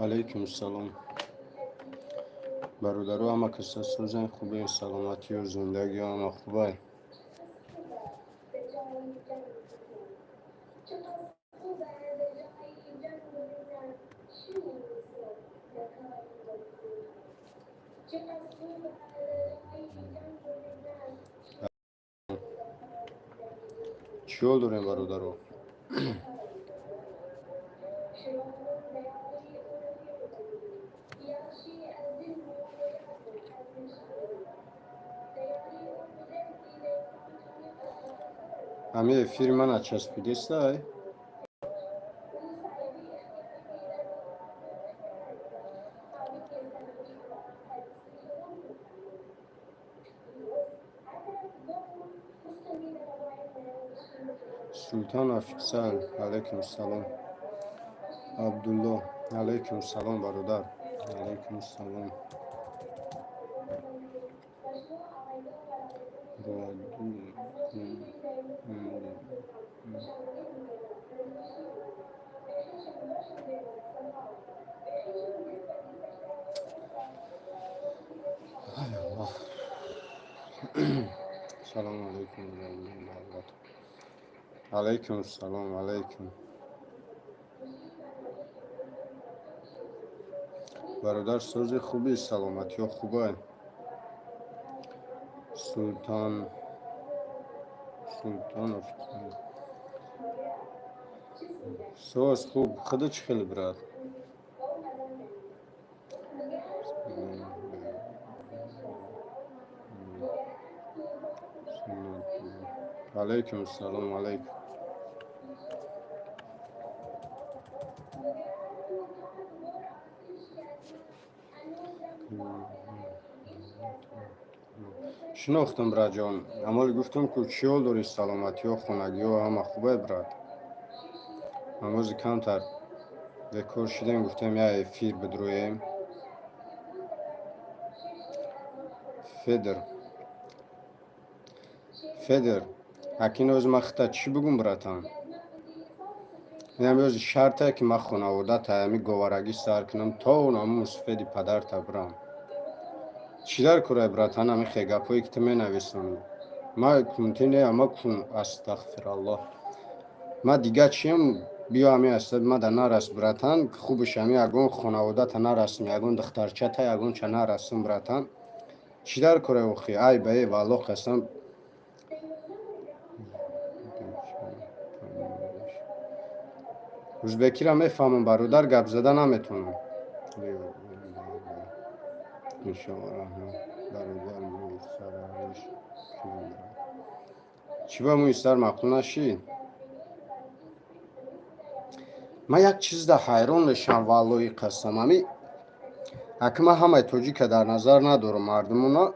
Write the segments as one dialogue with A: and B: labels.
A: Алайкум салом, бародару, ҳама каса сӯзен, хубе, саломатию зиндагиё ҳама хубай? Чӣ ҳол дорем, бародаро? Ҳами эфири ман начаспидестай? Султон Афзал, алайкум салом. Абдулло, алайкум салом, бародар, алайкум салом. Ай Аллоҳ, салому алайкум. Алайкум салом, алайкум, бародар, сӯзи, хуби, саломатиё хубай? Султон Султонов, соз, хуб, худо чӣ хеле, брат? Алайкум салом, алайкум. Шинохтам, братҷон. Амоли гуфтам ку, чӣ ҳол дорӣ, саломатиё, хонагиҳо ҳама хубай, брат? Намози камтар бекор шудем, гуфтем, як эфир бидроем. Федор, Федор, акин ози ман хита чӣ бугум, братан? Инам ёзи шартае, ки ман хонавода таями говарагӣ сар кунам, то онаму мусафеди падарта бирам. Чӣ дар курай, братан, ами хе гапҳое, ки ту менависонӣ? Ма кунти не, ама кун, астағфираллоҳ. Ма дига чием, биё ҳами ҳаста мада нарас, братан. Хубш ҳами ягон хонаводата нарасм, ягон духтарчата, ягон ча нарасм, братан. Чӣ дар кора охи? Ай ба е, валло қасам. Узбекиро мефаҳмам, бародар, гап зада наметавонам. Иншоалло, раҳмат, бародар. Мӯи сараш чӣ, ба мӯи сар маъқул нашид? Ман як чизда ҳайрон мешавам, валлоҳи қасам. Ами аки ман ҳамаи тоҷика дар назар надорам, мардумона.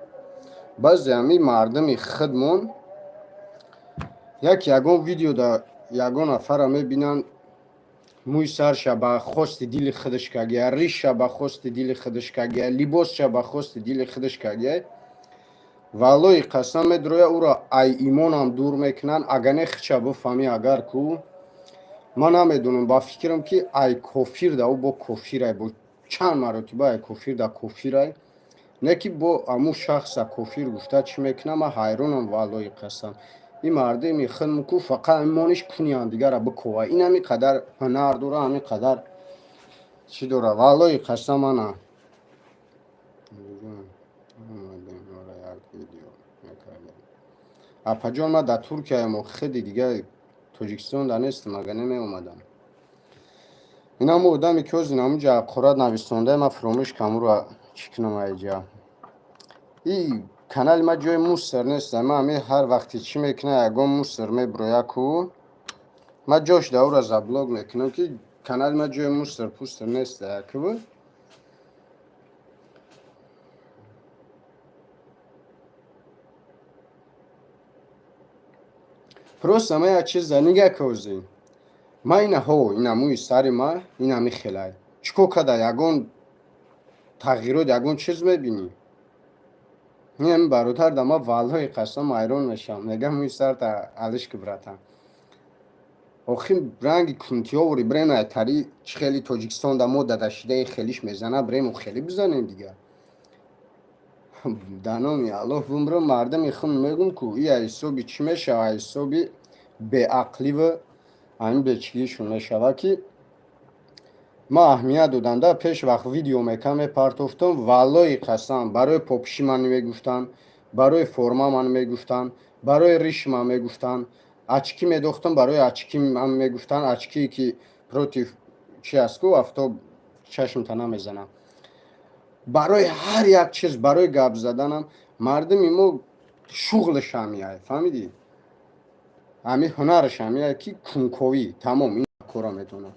A: Баъзе ами мардуми худмон як ягон видеода ягон нафара мебинанд, мӯи сарша ба хости дили худаш кагия, риша ба хости дили худаш кагия, либосша ба хости дили худаш кагия, валлоҳи қасам, медроя, ӯро ай имонам дур мекунанд. Агар не хича бифаҳмӣ, агар ку ман намедонам, ба фикрам ки ай кофир да ӯ бо кофирай, бо чанд маротиба ай кофир да кофирай. Не ки бо аму шахса кофир гуфта чӣ мекунам, ман ҳайронам, валлоҳи қасам. Ин мардуми худм ку фақат имониш куни ҳамдигарра бикова. Ин ҳами қадар ҳунар дора, ҳами қадар чӣ дора, валлоҳи қасам. Ана апаҷон, ман дар Туркияем, хиди дига Тоҷикистон да нестам, ага намеомадам. Инам одаме ки ҳозир намуҷа ҳақорат нависонда, ман фуромӯш камуро чӣ кунам. Айҷа и канали ман ҷои мусор нест. Ман ҳами ҳар вақте чӣ мекунам, ягон мусор мебироя ку, ман ҷош да ӯра заблок мекунам, ки канали ман ҷои мусор пустр нест. Якб просто ман як чиза нига козӣ, ман ина ҳо, ина мӯи сари ма, ина михелай. Чӣ кор када? Ягон тағйирот, ягон чиз мебинӣ? Ин бародар да ма, валлоҳи қасам, ҳайрон мешавам. Мегам, мӯи сарта алиш ки, братан. Охи ранги кунтиёвори брем айтари чӣ хели Тоҷикистон да мо дадашидаи хелиш мезана, брему хеле бизанем дигар. Да номи Аллоҳ бумрам, мардами хун мегум ку и ҳисоби чӣ мешава? Ҳисоби беақливу ҳамин бечигишон мешава, ки ман аҳамият додам. Да пеш вақт видео мекам мепартофтам, валлоҳи қасам, барои попиши ман мегуфтанд, барои форма ман мегуфтанд, барои риши ман мегуфтанд, очки медохтам, барои очки ман мегуфтанд, очкие ки против чи аст ку, афтоб чашмта намезанад. Барои ҳар як чиз, барои гап заданам. Мардуми мо шуғлаш ҳамияй, фаҳмидӣ? Ҳами ҳунараш ҳамияй, ки кунковӣ, тамом, ин кора метавонад.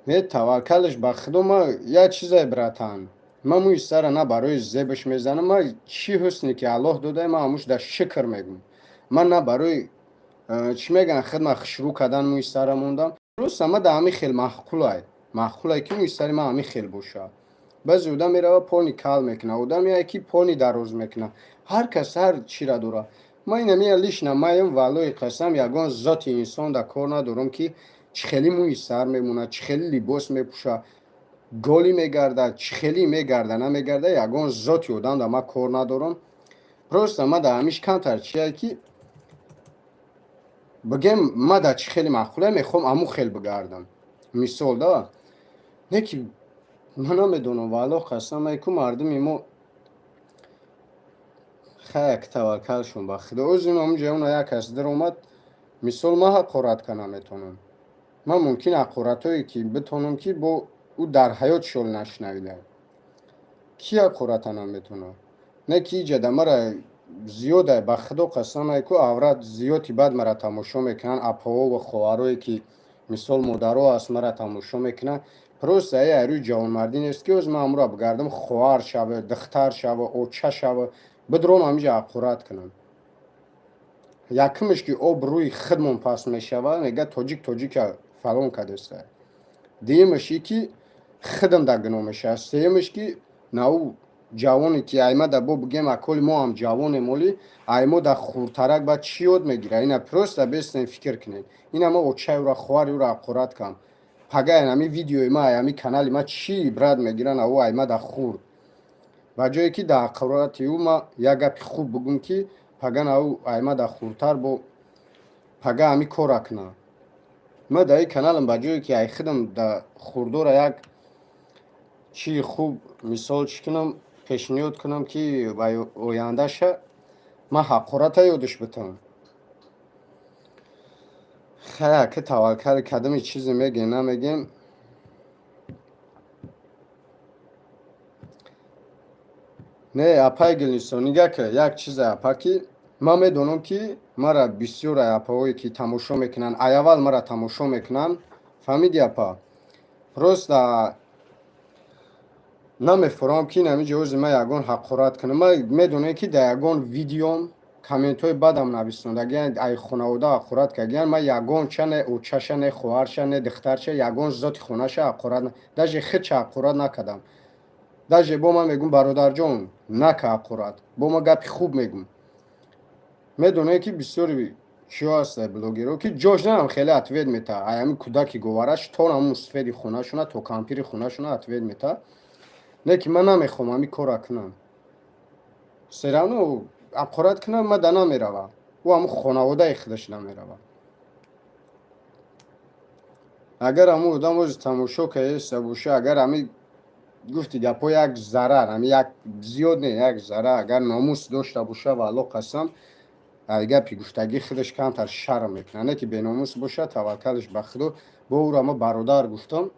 A: Не, таваккалш ба Худо. Ма як чизе, братан, ман мӯи сара на барои зебаш мезанам. Ма чӣ ҳусне ки Аллоҳ додае, ман ҳамуш да шукр мегӯм. Ман на барои чӣ мегӯянд, хидма хушрӯ кардан мӯи сара мондам. Просто ма да ҳамин хел маъқулай, маъқулай ки мӯи сари ман ҳамин хел бошад. Баъзе одам мерава, пони кал мекунад, одаме ки пони дароз мекунад. Ҳар кас ҳар чира дорад. Ман инамия лично маем, валлоҳи қасам, ягон зоти инсон да кор надорам, ки чӣ хели мӯи сар мемонад, чӣ хели либос мепӯшад, голӣ мегардад, чӣ хели мегарда, намегарда, ягон зоти одам да ман кор надорам. Просто ма да ҳамиш камтар чие ки бигем, ма да чӣ хели маъқуле, мехоҳам аму хел бигардам, мисол да. Не ки ман намедонам, валлоҳ қасам, ай ку мардуми мо хаяк, таваккалшон ба Худо. Озин ҳамуҷа она як кас даромад, мисол, ман ҳақорат ка наметавонам. Ман мумкин ҳақоратҳое ки битонам, ки бо ӯ дар ҳаёт шол нашунавида. Ки ҳақората наметавонад? Не ки иҷада мара зиёда, ба Худо қасам, ай ку аврат зиёди бад мара тамошо мекунанд, апаҳо ва хоҳарое ки мисол модаро аст, мара тамошо мекунанд. Просто ай рӯи ҷавонмардӣ нест, ки оз ман ҳамуро бигардам, хоҳар шава, духтар шава, оча шава, бидром ҳамиҷа ҳақорат кунам. Якумш ки об рӯи худмон паст мешавад, мега тоҷик тоҷика фалон кадеста. Дуюмаш и ки худам да гуноҳ мешавад. Сеюмаш ки нау ҷавоне ки айма да бо бигем, аколи мо ҳам ҷавонем, оли аймо да хурдтарак ба чӣ ёд мегирад? Ина просто бестен фикр кунед. Ина ма очаи ӯра, хоҳари ӯра ҳақорат кам, пагай ами видеои ма, ами канали ма чӣ ибрат мегиранд? Ау айма да хурд. Ба ҷое ки дар ҳақорати ӯ ма як гапи хуб бугум, ки пага на ӯ айма дар хурдтар бо пага ҳами кора куна. Ма дар ин каналам, ба ҷое ки ай худам да хурдора як чии хуб, мисол, чӣ кунам, пешниҳод кунам, ки ба ояндаша, ман ҳақората ёдаш битам. Хая ки таваккали кадами чизе мегем, намегем. Не, апай Гулнисо, нигаҳ ка, як чизе, апа, ки ман медонам, ки мара бисёр апаҳое ки тамошо мекунанд, айаввал мара тамошо мекунанд, фаҳмиди, апа? Просто намефурам, ки инами ҷози ман ягон ҳақорат кунам. Ман медонем, ки дар ягон видеом комментҳои бадам нависондагиян, ай хонавода ҳақорат кардагиян. Ман ягонча, не очаша, не хоҳарша, не духтарша, ягон зоти хонаша ҳақорат, даже худша ҳақорат накардам. Даже бо ман мегӯм: «Бародарҷон, нака ҳақорат». Бо ман гапи хуб мегӯм. Медонем, ки бисёри чиё ҳаста, блогерҳо, ки ҷош наам хеле ответ мета, ай ҳамин кӯдаки говараш то ҳамун сфери хонашона, то кампири хонашона ответ мета. Не ки ман намехоҳам ҳамин корра кунам. Всё равно ҳақорат кунам, ма да намерава, ӯ ҳамун хонаводаи худаш намерава. Агар ҳамун одам ози тамошо каеста боша, агар ҳамин гуфти гапҳо як зарар, ҳами як зиёд не, як зарар, агар номус дошта боша, валло қасам, ай гапи гуфтагӣ худаш камтар шарм мекунад. Не ки беномус боша, таваккалш ба Худо. Бо ӯро ма бародар гуфтам,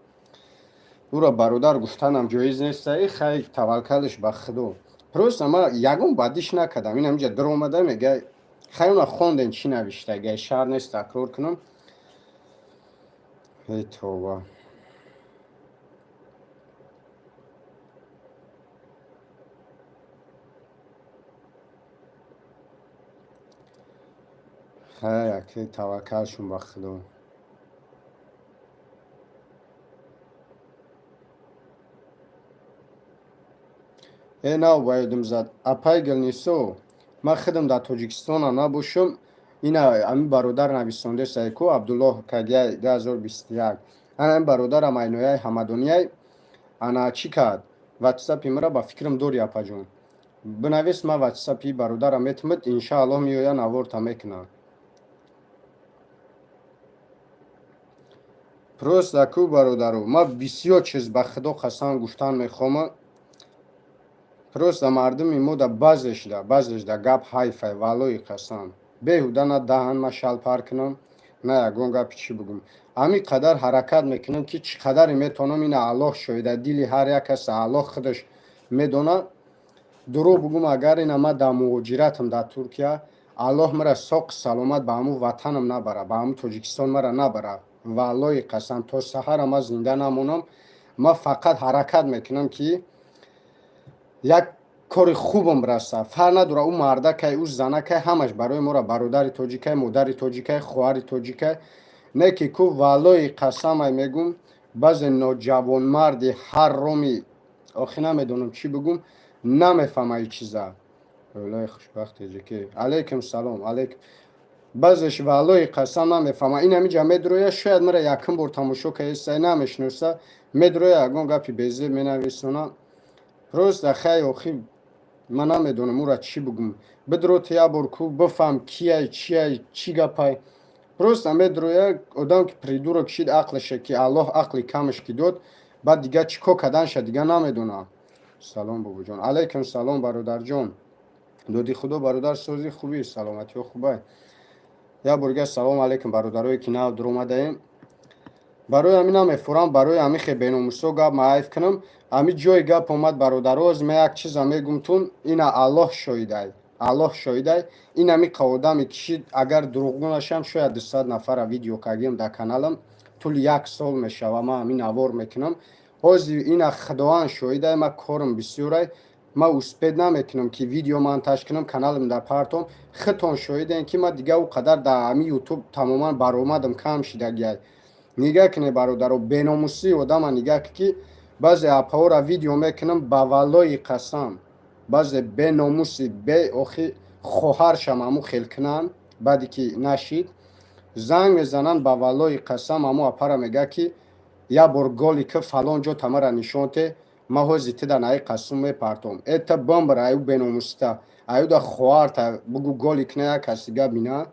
A: ӯро бародар гуфтанам ҷоиз неста. Хай, таваккалш ба Худо. Просто ма ягон бадиш накардам. Ин ҳаминҷа даромада мега, хай, уна хондем, чӣ навиштага, шаҳр нест такрор кунам. Эй тоба! Хай, аки, таваккалшон ба Худо. Э, нав ба ёдам зад, апай Гулнисо, ман худам дар Тоҷикистона набошам. Ина ҳамин бародар нависондеста ку, Абдуллоҳ кагияй 2021. Ана ҳамин бародарам айнояи ҳамадонияй. Ана чӣ кард? Ватсапи мара, ба фикрам, дори, апаҷон, бинавис, ман ватсапи бародарам метимад, иншааллоҳ меоя, наворта мекунам. Просто ку, бародару, ман бисёр чиз, ба Худо қасам, гуфтан мехоҳам. Просто мардуми мо да баъзешда гап ҳайфай, валлои қасам, беҳуда на даҳан ма шалпар кунам, на ягон гапи чӣ бугум. Ҳамин қадар ҳаракат мекунам, ки чӣ қадаре метавонам. Ина Аллоҳ шоҳида, дили ҳар як каса Аллоҳ худаш медонад. Дурӯғ бугум агар, ина ман дар муҳоҷиратам дар Туркия, Аллоҳ мара соқ саломат ба ҳамун ватанам набара, ба ҳамун Тоҷикистон мара набара, валлои қасам, то саҳара ман зинда намонам. Ман фақат ҳаракат мекунам, ки як кори хубам раса. Фарқ надора, ӯ мардакай, ӯ занакай, ҳамаш барои мора бародари тоҷикай, модари тоҷикай, хоҳари тоҷикай. Не ки ку, валлои қасамай мегум, баъзе ноҷавонмарди ҳарроми, охи намедонам чӣ бигум, намефаҳма ин чиза. Олаи хушбахт тоҷикӣ, алайкум салом, алайкум. Баъзеш, валлои қасам, намефаҳма. Ин ҳамиҷа медроя, шояд мара якум бор тамошо каеста, намешиноса, медроя, ягон гапи безеб менависона. Просто хай, охи, ман намедонам ӯра чӣ бигум. Бидро ту як бор ку, бифаҳм кияй, чияй, чӣ гапай. Просто медроя одам, ки придурок шид, ақлаша ки Аллоҳ ақли камаш ки дод, баъд дига чӣ кор карданша дига намедонам. Салом, бобоҷон. Алайкум салом, бародарҷон. Доди Худо, бародар, сози, хубӣ, саломатиҳо хубай? Як бор дига салом алайкум, бародарое ки нав дуромадаем. Барои ҳамин намефурам, барои ҳамин хе беномусо гап ма айф кунам. Ҳамин ҷои гап омад, бародаро, оз ма як чиза мегумтун. Ина Аллоҳ шоҳидай, Аллоҳ шоҳидай, ин ҳамин одаме кишид. Агар дурӯғгӯ нашам, шояд 200 нафара видео кардем дар каналам. Тӯли як сол мешава ман ҳамин навор мекунам. Ҳозир ина Худованд шоҳидай, ман корам бисёрай, ман успеть намекунам, ки видео монтаж кунам, каналам дар партом. Худтон шоҳидем, ки ман дига ӯ қадар дар ҳамин Ютуб тамоман баромадам кам шидагиай. Нигаҳ кунед, бародаро, беномусии одама нигаҳ, ки баъзе апаҳоро видео мекунам, ба валлои қасам, баъзе беномуси бе охи хоҳаршам ҳаму хел кунанд. Баъде ки нашид, занг мезананд, ба валлои қасам, ҳаму апара мега, ки як бор голи ки фалон ҷо тамара нишон те. Ма ҳози тида наи қасум мепартом, это бомбар. Аю беномусита, аюда хоҳарта бугу, голи кна, як каси га бина.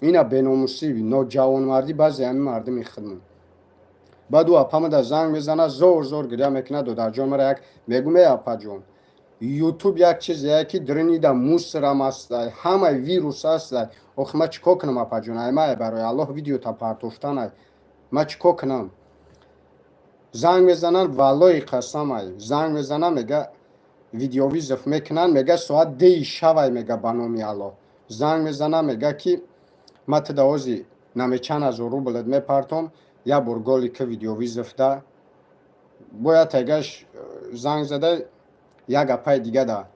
A: Ина беномусӣ, ноҷавонмардӣ баъзе ҳамин мардуми хидмат. Баъд ӯ апамада занг мезана, зор зор гиря мекунад: «Додарҷон, мара як». Мегум: «Э, апаҷон, Ютуб як чизе, ки дрнида мусорам астай, ҳамаи вирус астай. Охи, ма чӣ кор кунам, апаҷон? Ай, барои Аллоҳ видеота партофтанай, ма чӣ кор кунам?» Занг мезананд, валлои қасамай, занг мезананд, мега, видеовызов мекунанд, мега, соат 2-и шавай, мега, ба номи Аллоҳ занг мезанам, мега, ки ма тида ози намечанд ҳазор рублет мепартом, як бор голи ки видеовызов да. Бояд тагаш занг зада, як апаи дига да,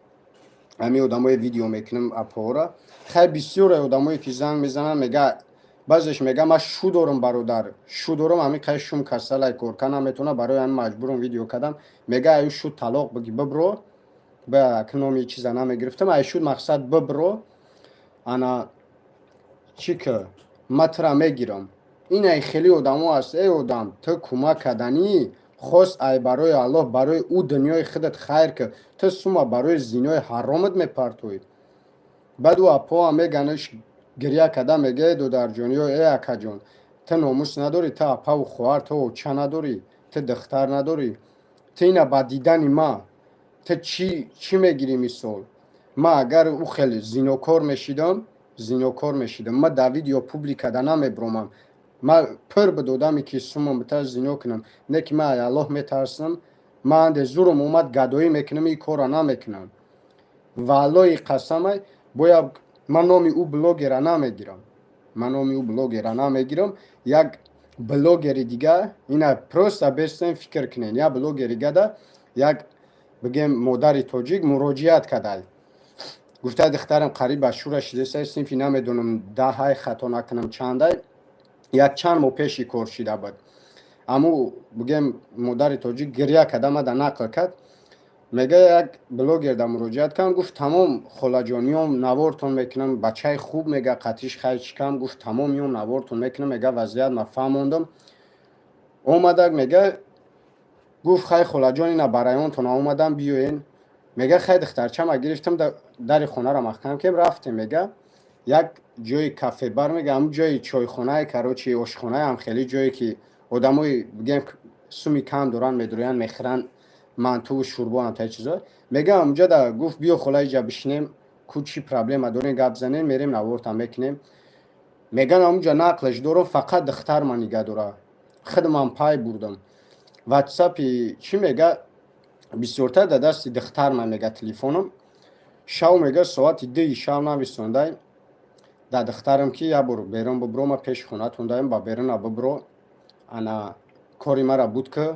A: ҳамин одамое видео мекунам, апора. Хай, бисёре одамое ки занг мезананд, мега, баъзеш мега: «Ман шу дорам, бародар, шу дорам, ҳамин қай шум касалай, корка наметавона, барои ҳамин маҷбурам видео кардам». Мега: «Аю шу талоқ биги, бибро ба номи чиза намегирифтам, ай шу мақсад бибро, ана чӣ ки ма тура мегирам». Ин ай хеле одамо аст. Эй одам, ту кӯмак карданӣ хос, ай барои Аллоҳ, барои ӯ дунёи худат хайр ки ту сума барои зинои ҳаромат мепартоӣ. Баъд ӯ апоа меганаш, гиря карда мега: «Э, додарҷон, ё э, акаҷон, ту номус надорӣ? Ту апаву хоҳар, ту оча надорӣ? Ту духтар надорӣ? Ту ина ба дидани ма ту чӣ мегирӣ? Мисол, ма агар ӯ хеле зинокор мешидам, зинокор мешидам, ма дар видео публика да намебромам. Ма пир буд одаме ки сумам бита зино кунам. Не ки ма ай Аллоҳ метарсам, ма анде зурум омад, гадоӣ мекунам, ин корро намекунам». Валлои қасамай, бояд ман номи ӯ блогера намегирам, ман номи ӯ блогера намегирам. Як блогери дига, ина просто бестен фикр кунен, як блогери гада як, бигем, модари тоҷик муроҷиат кардай, гуфта: «Духтарам қариб ба шура шидеса, синфи намедонам 10-ай, хато накунам, чандай». Як чанд моҳ пеши кор шида буд. Аму, бигем, модари тоҷик гиря карда мада нақл кард, мега: «Як блогер да муроҷиат кардам, гуфт: тамом, холаҷон, миём, навортон мекунам, бачаи хуб, мега, қатиш хай чикам, гуфт: тамом, миём, навортон мекунам». Мега, вазъият ма фаҳмондам. Омадак, мега, гуфт: «Хай, холаҷон, ина ба районтон омадам, биёен». Мега, хай, духтарчама гирифтам, дари хонаро маҳкам кардем, рафтем. Мега, як ҷои кафебар, мега, ҳамун ҷои чойхонае, короче, ошхонаам, хеле ҷое ки одамои, бигем, суми кам доранд, медурӯянд, мехӯранд мантуву шӯрбо, ҳамтаи чизо. Мега, ҳамунҷа да гуфт: «Биё, хола, иҷа бишинем, ку чӣ проблема дорем, гап занем, мерем, навортам мекунем». Меган, ҳамунҷа нақлаш дорам, фақат духтарма нигаҳ дора, худман пай бурдам, ватсапи чӣ, мега, бисёртар дар дасти духтарма. Мега, телефоном шав, мега, соати 2-и шав нависондай дар духтарам, ки як бор берун бубро, ма пеши хонатон даем, ба беруна бубро, ана кори мара буд ки.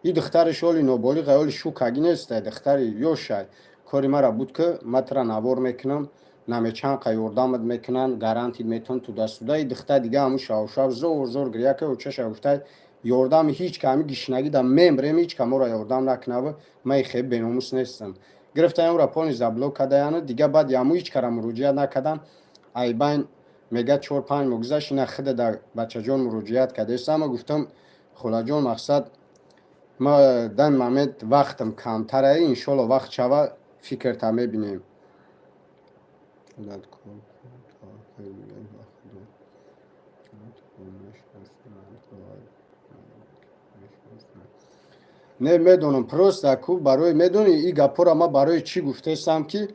A: И духтариш оли ноболиға, оли шукагӣ нестай, духтари ёшай. «Кори мара буд ки, ма тура навор мекунам, намечанқа ёрдамат мекунанд, гарантит метавон туда-сюда». И духтар дига ҳамун шавшав зор зор гиря ка, очаша гуфтай: «Ёрдами ҳеҷ ка, ҳами гишнагӣ да мемрем, ҳеҷ ка моро ёрдам накунав, ман хеле беномус нестам». Гирифтаям, ӯра полный заблок кардаяну дига баъд яму ҳеҷ кара муроҷиат накардам. Айбайн, мега, 4-5 моҳ гузашт, ина худа да бачаҷон муроҷиат кардесама. Гуфтам: «Холаҷон, мақсад, ма дан момент вақтам камтара, иншолло, вақт шава, фикрта мебинем». Худат кор кун, таваккал ба Худо. Мешиносанд, мешиносанд. Не медонам, просто ку барои медонӣ, и гапҳоро ма барои чӣ гуфтаистам, ки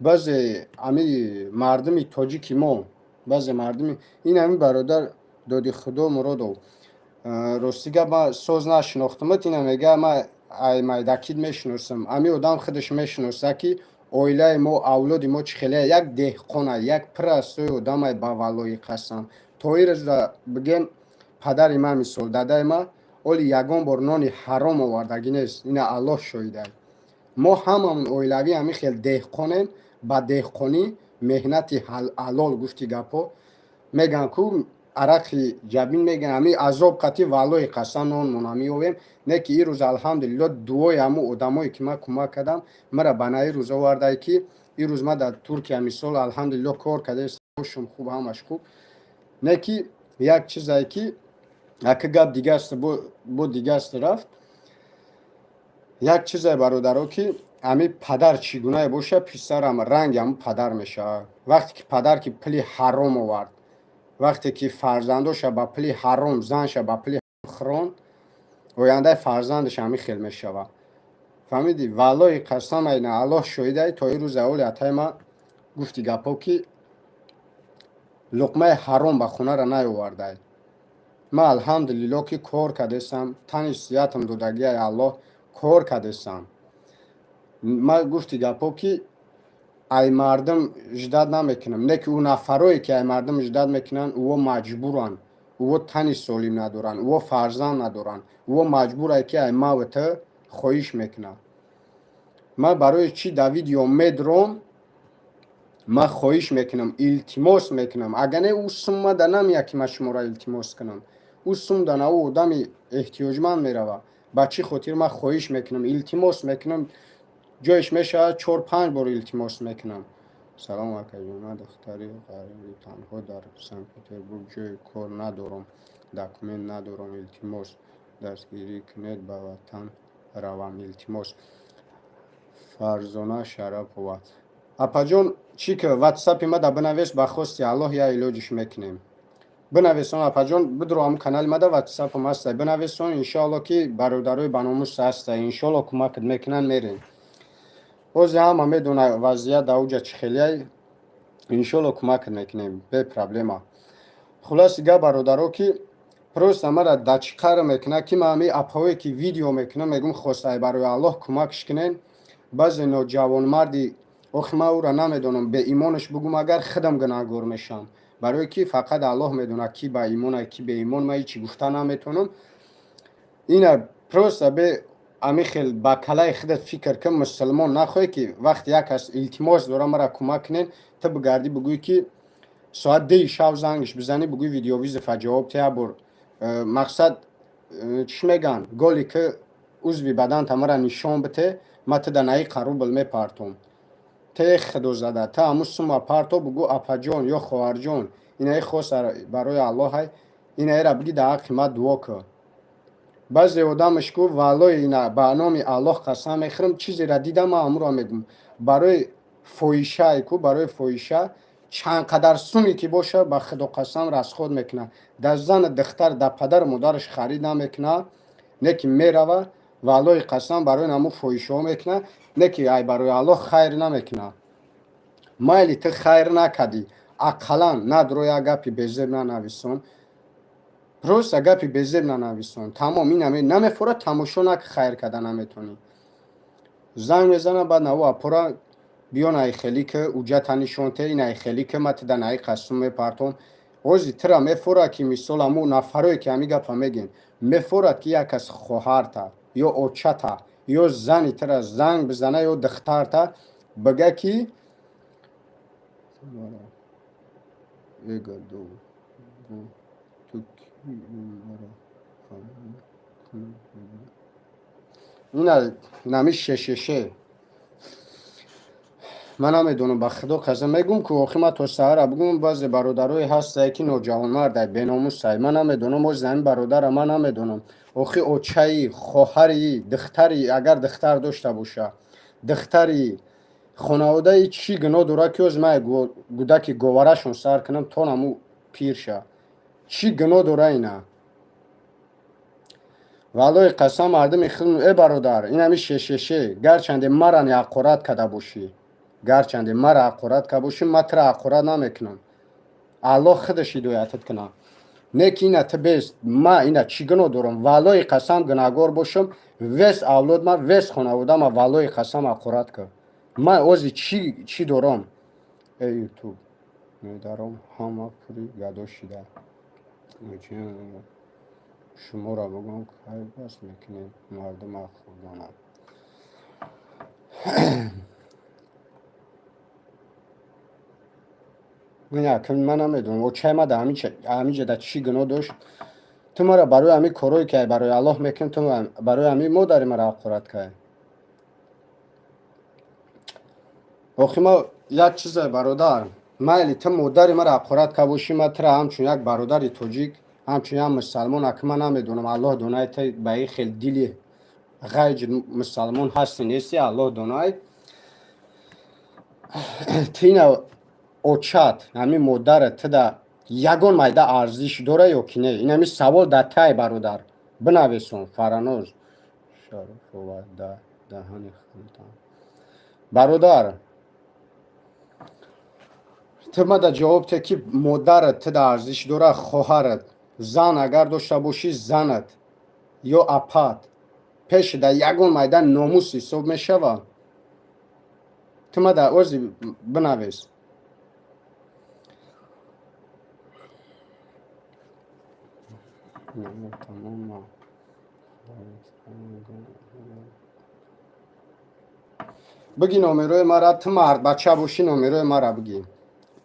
A: баъзе ами мардуми тоҷики мо, баъзе мардуми ин ҳамин бародар Доди Худо Муродов, рости гап, ма соз нашинохтамат. Ина мега: «Ма ай майдакид мешиносам». Ами одам худаш мешиноса, ки оилаи мо, авлоди мо чӣ хеле, як деҳқона, як простой одамай. Ба валлои қасам, то ирӯза, бигем, падари ма, мисол, дадаи ма оли ягон бор нони ҳаром овардагӣ нест. Ина Аллоҳ шоҳидай. Мо ҳамамон оилавӣ ҳамин хел деҳқонем, ба деҳқонӣ, меҳнати ҳалол, гуфти гапҳо меган ку, арақи ҷабин меган, ҳами азоб қатӣ, валлои қасам, нонмона меёвем. Не ки ирӯз, алҳамдулилло, дуои ҳамун одамое ки ман кӯмак кардам, мара ба наи рӯз овардай, ки ирӯз ман дар Туркия, мисол, алҳамдулилло, кор кардашум, хуб, ҳамаш хуб. Не ки як чизае ки ака гап дигаст, бо дигаст рафт. Як чизе, бародаро, ки ами падар чӣ гунае боша, писарам ранги ҳамн падар мешавад. Вақте ки падар ки пули ҳаром овард, вақте ки фарзандоша ба пули ҳаром, занша ба пули хӯронд, ояндаи фарзандаш ҳамин хел мешавад. Фаҳмидӣ? Валлоҳи қасам, айна Аллоҳ шоҳидай, то ин рӯз аввали атай ма гуфти гапҳо, ки луқмаи ҳаром ба хонара наёвардай. Ма, алҳамдулилло, ки кор кардесам, тани сиҳатам додагиай Аллоҳ, кор кардесам. Ма гуфти гапҳо, ки ай мардум ждать намекунам. Не ки ӯ нафарое ки ай мардум ждать мекунанд, ӯо маҷбуранд, ӯо тани солим надоранд, ӯо фарзанд надоранд, ӯо маҷбурае, ки ай маву ту хоҳиш мекунад. Ман барои чӣ дар видео медром? Ман хоҳиш мекунам, илтимос мекунам. Агар не, ӯ сумма да намеяд, ки ман шуморо илтимос кунам. Ӯ сум да на, ӯ одами эҳтиёҷманд мерава. Ба чӣ хотир ман хоҳиш мекунам, илтимос мекунам? Ҷоеш мешавад, чор панҷ бор илтимос мекунам. Салом, акаҷон, ман духтари ғариби танҳо дар Санкт Петербург, ҷои кор надорам, документ надорам. Илтимос, дастгирӣ кунед, ба ватан равам, илтимос. Фарзона Шарапова, апаҷон, чӣ ки ватсапи ма да бинавес, ба хости Аллоҳ я илоҷиш мекунем. Бинавесон, апаҷон, бидро, ҳамн канали ма да ватсапам ҳаста, бинавесон. Иншоалло, ки бародарои баномус ҳаста, иншоалло, кӯмакат мекунанд, мерем. Ҳозир ҳама медона вазъият дар уҷа чӣ хелияй. Иншоалло, кӯмакат мекунем, бе проблема. Хулоси гап, бародаро, ки просто мара дачиқара мекунад, ки ман ҳами апаое ки видео мекунам, мегӯм, хостай барои Аллоҳ кӯмакш кунен. Баъзе ноҷавонмарди, охи, ман ӯра намедонам, беимонаш бугум, агар худам гунаҳгор мешавам, барое ки фақат Аллоҳ медонад, ки ба имона, ки беимон. Ман ҳечи гуфта наметавонам. Ина просто бе ами хел ба калаи худат фикр кун. Мусулмон нахоҳе, ки вақте як кас илтимос дора, мара кӯмак кунен, ту бигардӣ, бигӯӣ, ки соат 2-и шав зангш бизанӣ, бигӯӣ, видеовызов а ҷавоб те, бор мақсад чӣ мегӯянд, голи ки узви баданта мара нишон бите, ма ту да наи рубл мепартом. Те худозада, ту ҳамун сума парто, бугӯ, апаҷон ё хоҳарҷон, инаи хоса барои Аллоҳай, инаера биги, дар ҳаққи ма дуо кун. Баъзе одамаш гуфт, валлои, ина ба номи Аллоҳ қасам мехӯрам, чизеро дидам, ман ҳамуро мегӯм. Барои фоҳишае ку, барои фоҳиша чанд қадар суме ки боша, ба худо қасам, расход мекунад. Дар зану духтар, дар падару модараш харид намекунад, не ки мерава, валлои қасам, барои ҳамун фоҳишаҳо мекунад, не ки ай барои Аллоҳ хайр намекунад. Майли, ту хайр накардӣ, ақаллан надро як гапи безеб нанависон, просто гапи безеб нанависон, тамом. Ин намефора, тамошо нак, хайр карда наметонӣ. Занг мезана, баъд наву апора биён, ай хелӣ ки уҷата нишон те, ин ай хелӣ ки ма тида наи қасум мепартом. Ози тира мефорад, ки мисол ҳамун нафарое ки ҳамин гапа мегӯем, мефорад, ки як кас хоҳарта ё очата ё зани тира занг бизана ё духтарта бига, ки эга ду ту ки маро кунӣ. Ина нами шешеше, ман намедонам, ба худо қасам мегӯм, ки охи ман то саҳара бигӯм. Баъзе бародарое ҳастае, ки ноҷавонмардай, беномусай. Ман намедонам, ози ҳамин бародара ман намедонам. Охи, очаи, хоҳари, духтари, агар духтар дошта боша, духтари хонаводаи чӣ гуноҳ дорад, ки ози ман гудаки говарашон сар кунам, то наму пир ша? Чӣ гуноҳ дора ина? Валлои қасам, мардуми худ. Э бародар, ин ҳами шешеше, гарчанде мара ҳақорат карда бошӣ, гарчанде мара ҳақорат карда бошӣ, ман тура ҳақорат намекунам, Аллоҳ худаш ҳидоятат кунад. Не ки ина ту бес, ма ина чӣ гуноҳ дорам? Валлои қасам, гунаҳгор бошам, вес авлод ма, вес хонавода ма, валлои қасам, ҳақорат кар. Ман ози чӣ дорам? Э Ютуб медаром, ҳама пури гадо шида. Шуморо бигӯм, кай бас мекунем, мардума хӯрдонанд. Ман намедонам, очаи ма дар ҳамин ҷа дар чӣ гуноҳ дошт? Ту мара барои ҳамин корое ки барои Аллоҳ мекунӣ, ту барои ҳамин модари мара ҳақорат кардӣ. Охи, ма як чизе, бародар, майли, ту модари мара ҳақорат карда бошӣ, ман тура ҳамчун як бародари тоҷик, ҳамчун як мусалмон, аки ман намедонам, Аллоҳ донад, ту ба ин хел дили Ғайҷ мусалмон ҳасти нести, Аллоҳ донай. Тина очат, ҳамин модарат тида ягон майда арзиш дора ё ки не? Ин ҳамин савол дар тай, бародар, бинависон. Фараноз Шарофова, да даҳани худатон. Бародар, ту мада ҷавоб те, ки модарат тида арзиш дора, хоҳарат, зан агар дошта бошӣ, занат ё апат пеши да ягон майда номус ҳисоб мешава? Ту мада ози бинавис. Тамом, биги номерои мара. Ту мардбача бошӣ, номерои мара биги.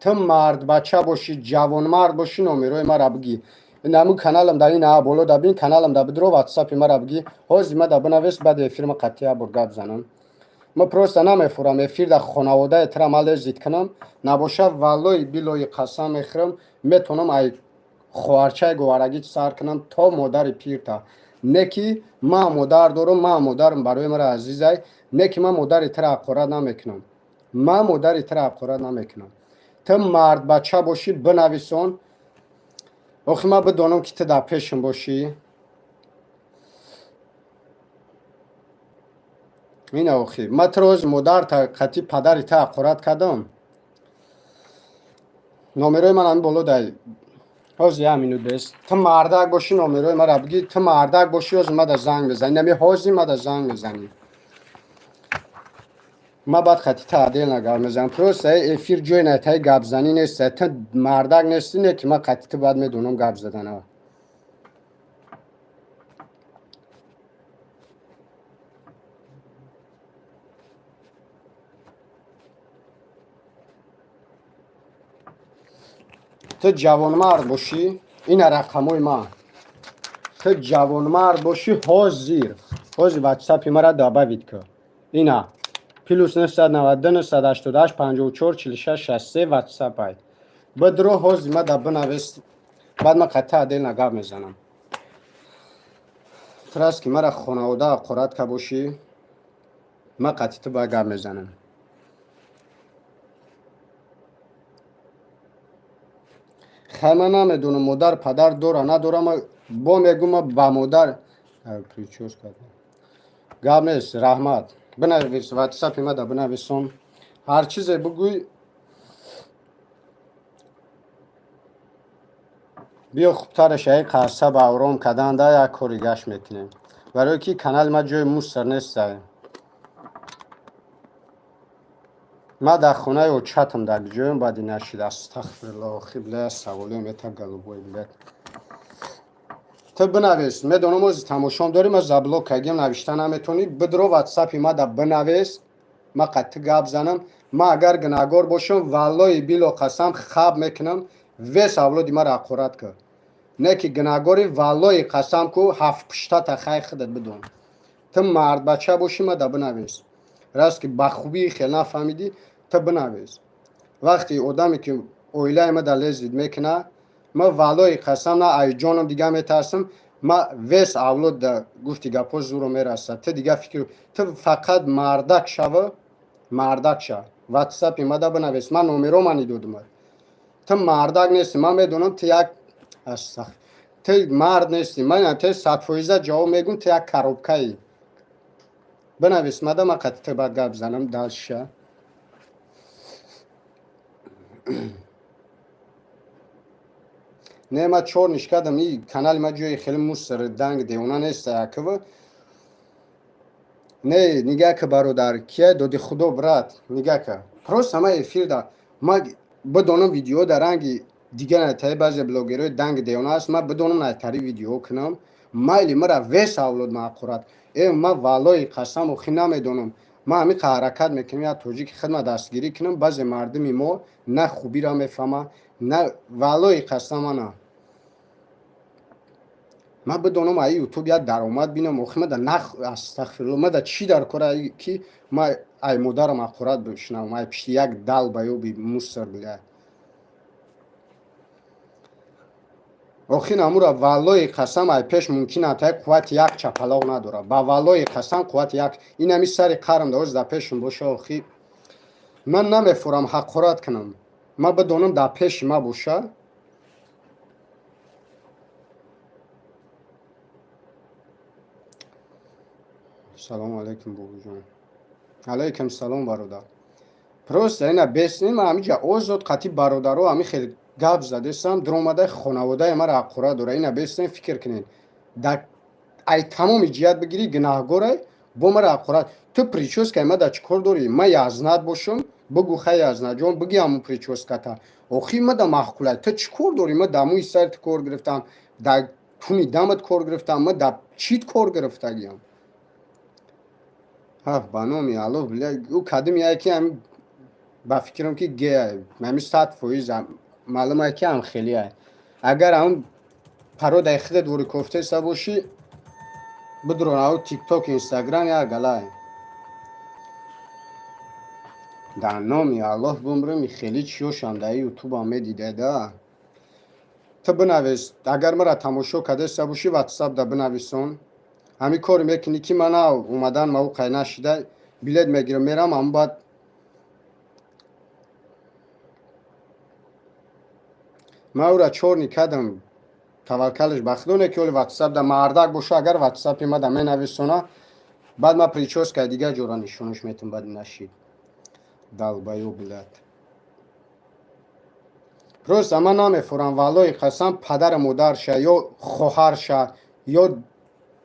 A: Ту мардбача бошӣ, ҷавонмард бошӣ, номерои мара биги. Наму каналам дар ин боло да бин, каналам да бидро, ватсапи мара биги. Ҳозир ма да бинавис, баъди эфир ма қатъия бур гап занам. Ма просто намефурам эфир да хонаводаи тра ма лезить кунам. Набоша, валлои билои қасам мехӯрам, метонам ай хоҳарчаи гуварагӣ сар кунам то модари пирта. Не ки ма модар дорам, ма модарам барои мара азизай, не ки ман модари тра ҳақорат намекунам. Ман модари тра ҳақорат намекунам. Ту мардбача бошӣ, бинависон. Охи ман бидонам, ки ту дар пешам бошӣ. Ина охи ман туро ози модарта қатъи падари та ҳақорат кардам. Номерои ман ҳамин боло дай. Ҳозир як минут бес. Ту мардак бошӣ, номерои мара биги. Ту мардак бошӣ, ҳозир мада занг мезанӣ. Нами ҳозир мада занг мезанӣ. Ма баъд хати та отдельно гап мезанам. Просто эфир ҷои найтаи гапзанӣ нест. Ту мардак нестӣ, не ки ман қати ту баъд медонам гап задана. Ту ҷавонмард бошӣ, ина рақамои ман. Ту ҷавонмард бошӣ, ҳозир ҳозир ватсапи мара добавить кун. Ина +992 988 54 46 63 ватсапай. Бидро, ҳозир ма да бинавис, баъд ма қатъи отдельно гап мезанам. Траст ки мара хонавода ҳақорат ка бошӣ, ма қатъи ту бояд гап мезанам. Хай, ман намедонам, модар падар дора надора. Ма бо мегӯм, ма ба модар причёска гап нест. Раҳмат, бинавис, ватсапи ма да бинависон, ҳар чизе бигӯй. Биё, хубтараш аи қарса ба ором кардан да як кори гашт мекунем, барое ки канали ма ҷои мусор нестай. Ма дар хонаи очатам дар ҷоем баъди нашид. Астағфирулло, охи, бля, саволиам это голубой, блядь. Ту бинавис, медонам, ози тамошом дорӣ, ма заблок кардем, навишта наметонӣ. Бидро, ватсапи ма да бинавис, ма қатъи гап занам. Ма агар гунаҳгор бошам, валлои било қасам, хаб мекунам, вес авлоди маро ҳақорат кар. Не ки гунаҳгори, валлои қасам ку ҳафтпуштата, хай худат бидон. Ту мардбача бошӣ, ма да бинавис. Раст ки ба хубии хел нафаҳмидӣ, ту бинавис. Вақте одаме ки оилаи ма да лезить мекуна, ма валлои қасам, на ай ҷоном дига метарсам, ма вес авлод да гуфти гапҳо зуро мерасад. Ту дига фикр, ту фақат мардак шава, мардак ша, ватсапи ма да бинавис. Ман номеро мани додумад. Ту мардак нести, ман медонам, ту як астағфир, ту мард нести. Ман ту 100% ҷавоб мегӯм, ту як коробкаи. Бинавис мада, ма қатъи ту баъд гап занам дальше. Не, ма чор ниш кардам. И канали ма ҷои хеле мусор данг девона нест яква. Не, нигаҳ ка, бародар, кия доди худо, брат, нигаҳ ка. Просто ма эфир да ма бидонам, видео дар ранги дигар найтари баъзе блогерҳои данг девона аст, ма бидонам, найтари видео кунам. Майли, мара вес авлод маъқурат. Э, ма валлои қасам, охи, намедонам. Ма ҳамин ҳаракат мекунам, як тоҷики хидмат дастгирӣ кунам. Баъзе мардуми мо на хубиро мефаҳма, на, валлои қасам, ана ман бидонам, аи ютуб як даромад бинам. Охи, мада нах, астағфирулло, мада чӣ дар кора, ки ма ай модарам ҳақорат бишнавам, ай пишти як долбоёби мусор, бля. Охин амура валлои қасам, ай пеш мумкин атай қуввати як чапалоқ надорад. Ба валлои қасам, қуввати як ин ами сари қарм да дар пешум боша. Охи, ман намефурам ҳақорат кунам, ман бидонам, дар пеши ма боша. Салому алайкум, бобуҷон. Алайкум салом, бародар. Просто ина беснем, ҳамиҷа озод қати бародаро ҳами хел гап задесам, дуромадаи хонаводаи мара ҳақорат дора. Ина беснем, фикр кунед, дар ай тамоми ҷиҳат бигирӣ, гунаҳгорай, бо мара ҳақорат. Ту причёскаи ма дар чӣ кор дорӣ? Ма язнат бошам, бугу, хай, язнаҷон, буги ҳамун причёската. Охи, ма да маъқулай, ту чӣ кор дорӣ? Ма дар мӯи сарит кор гирифтам, дар туни дамат кор гирифтам, ма дар чит кор гирифтагиам? Ҳаф, ба номи Аллоҳ, бля, ӯ кадим яке ҳами ба фикрам ки геай, ҳами 100% маълум ай ки ҳам хелиай. Агар ҳамн пародаи худат вори кофтеса бошӣ, бидурон ав Тикток, Инстаграм як галай. Дар номи Аллоҳ, бумрим, хеле чиёшам дар Ютубам медидеда. Ту бинавис, агар мара тамошо кардеса бошӣ, Ватсап да бинависон. Ҳамин коре мекунӣ, ки мана омадан ма ӯ қай нашида, билет мегирам, мерам. Ҳамн баъд ман ӯра чорни кардам. Таваккалш ба Худо, не ки оли Ватсап да мардак боша, агар Ватсапи ма да менависона, баъд ма причёскаи дигар ҷора нишонаш метам. Баъд нашид, долбоёб, блядь. Просто ман намефурам, валлои қасам, падару модарша ё хоҳарша ё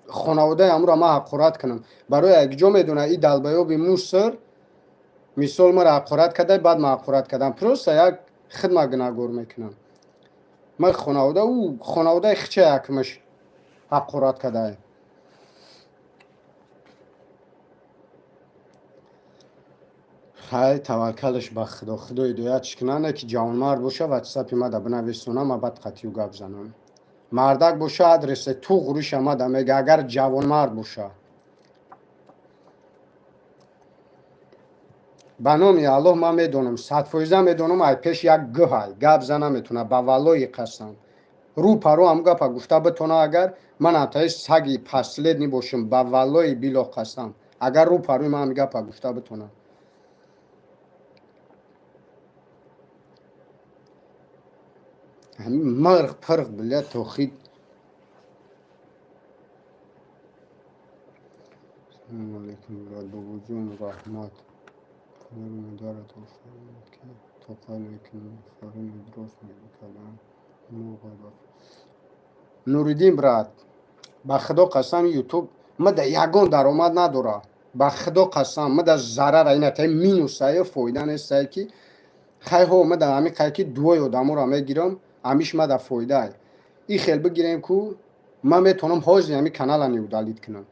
A: хонаводаи ҳамуро ман ҳақорат кунам. Барои якҷо медона, и долбоёби мусор, мисол, маро ҳақорат карда, баъд ман ҳақорат кардам. Просто як хидма гунаҳгор мекунам. Ман хонавода, ӯ хонаводаи хича якмаш ҳақорат кардае. Хай, таваккалш ба Худо, Худо ҳидоятш кунад. Не ки ҷавонмард боша, Ватсапи мада бинависона, ма баъд қатъию гап занам. Мардак боша, адресе туғриша мада мега, агар ҷавонмард боша. Ба номи Аллоҳ, ман медонам, 100% медонам, ай пеш як гӯҳай гап зан наметона. Ба валлои қасам, рӯ паро ҳам гапа гуфта битона. Агар ман ҳамтаи саги последний бошам, ба валлои билоҳ қасам, агар рӯ парои ман ҳами гапа гуфта битонам. Ҳамин мирғ пирғ, блядь, тохид. Салому алайкум, брат. Бобоҷон, раҳмат. Падару модарат офаринад, ки тоқат мекунӣ. Офарин, дуруст мекардам. Нуриддин, брат, ба Худо қасам, Ютуб мада ягон даромад надора. Ба Худо қасам, мада зарара, ина та минусае, фоида нестае. Ки хайҳо, мада ҳами қай ки дуои одаморо мегирам, ҳамиш мада фоидае. И хел бигирем ку, ман метавонам ҳозир ҳами канала не удалить кунам.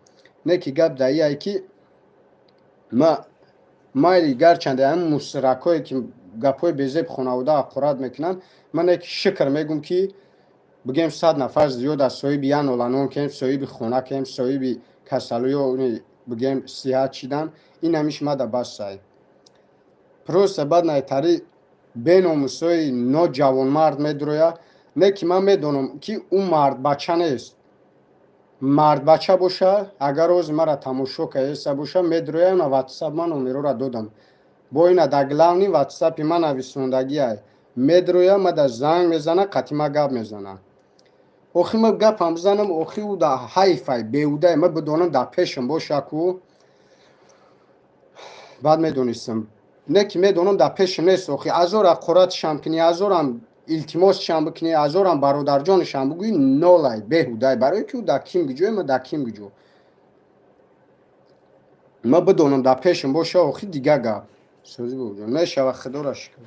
A: Не ки гап дар ие ки ма майли, гарчанде ҳами мусракҳое ки гапҳои безеб хонавода ҳақорат мекунанд, ман не ки шукр мегӯм, ки бигем 100 нафар зиёд аз соҳиби як ноланон кем, соҳиби хона кем, соҳиби касалиё, бигем, сиҳат шидан. Ин ҳамиш мада басай. Просто баъд найтари беномусои ноҷавонмард медуроя. Не ки ман медонам, ки ӯ мардбача нест. Мардбача боша, агар ози мара тамошо кардеса боша, медуроя на Ватсап. Ман номерора додам бо ина, дар главный Ватсапи ман нависондагиай. Медуроя, мада занг мезана, қатима гап мезана. Охи, ма гапам бизанам, охи, ӯ да ҳайфай, беҳудай. Ма бидонам, дар пешам боша ку, баъд медонистам. Не ки медонам, дар пешам нест. Охи, азор ҳақоратшам кунӣ, азорам илтимосшам бикунӣ, азорам бародарҷонашам бигӯӣ, нолай, беҳудай. Барое ки ӯ дар ким гиҷое, ма дар ким гиҷо. Ма бидонам, дар пешам боша, охи, дига гап. Сӯзи бобоҷон мешава, Худоро шукр.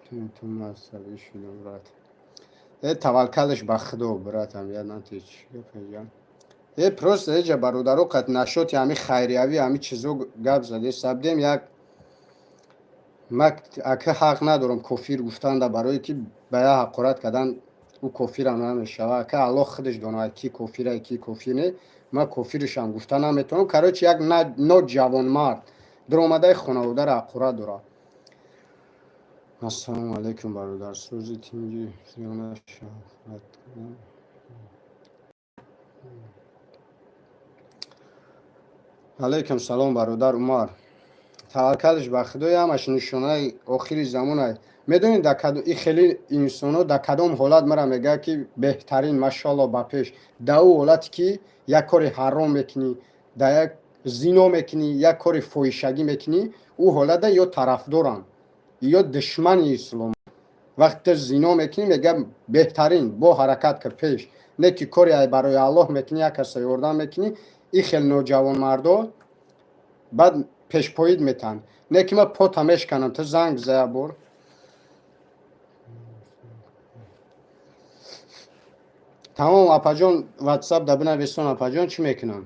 A: Ту асабӣ шудам, брат. Э, таваккалш ба Худо, братам, э, просто эҷа бародаро қат нашоти ҳами хайриявӣ, ҳами чизо гап заде сабдем. Як ма ака ҳақ надорам кофир гуфтанда, барое ки ба як ҳақорат кардан ӯ кофирам намешава. Ака, Аллоҳ худаш донад, ки кофира, ки кофир не. Ма кофирашам гуфта наметавонам. Короче, як ноҷавонмард дуромадаи хонаводаро ҳақорат дорад. Ассалому алайкум, бародар, сӯзи тинҷи зиёна шафат. Алайкум салом, бародар Умар. Таваккалш ба Худои, ҳамаш нишонаи охири замонай. Медонед, дар и хеле инсонҳо дар кадом ҳолат мара мегӯяд, ки беҳтарин, машоалло, ба пеш? Дар ӯ ҳолате, ки як кори ҳаром мекунӣ, дар як зино мекунӣ, як кори фоҳишагӣ мекунӣ, ӯ ҳолата ё тарафдоранд, ё душмани ислом. Вақте зино мекунӣ, мегӯяд, беҳтарин, бо ҳаракат кар пеш. Не ки кори ай барои Аллоҳ мекунӣ, як каса ёрдам мекунӣ, и хел ноҷавонмардо баъд пешпоид метаҳанд. Не ки ма пота мешканам, ту занг зая бор. Тамом, апаҷон, ватсап да бинависон, апаҷон, чӣ мекунам?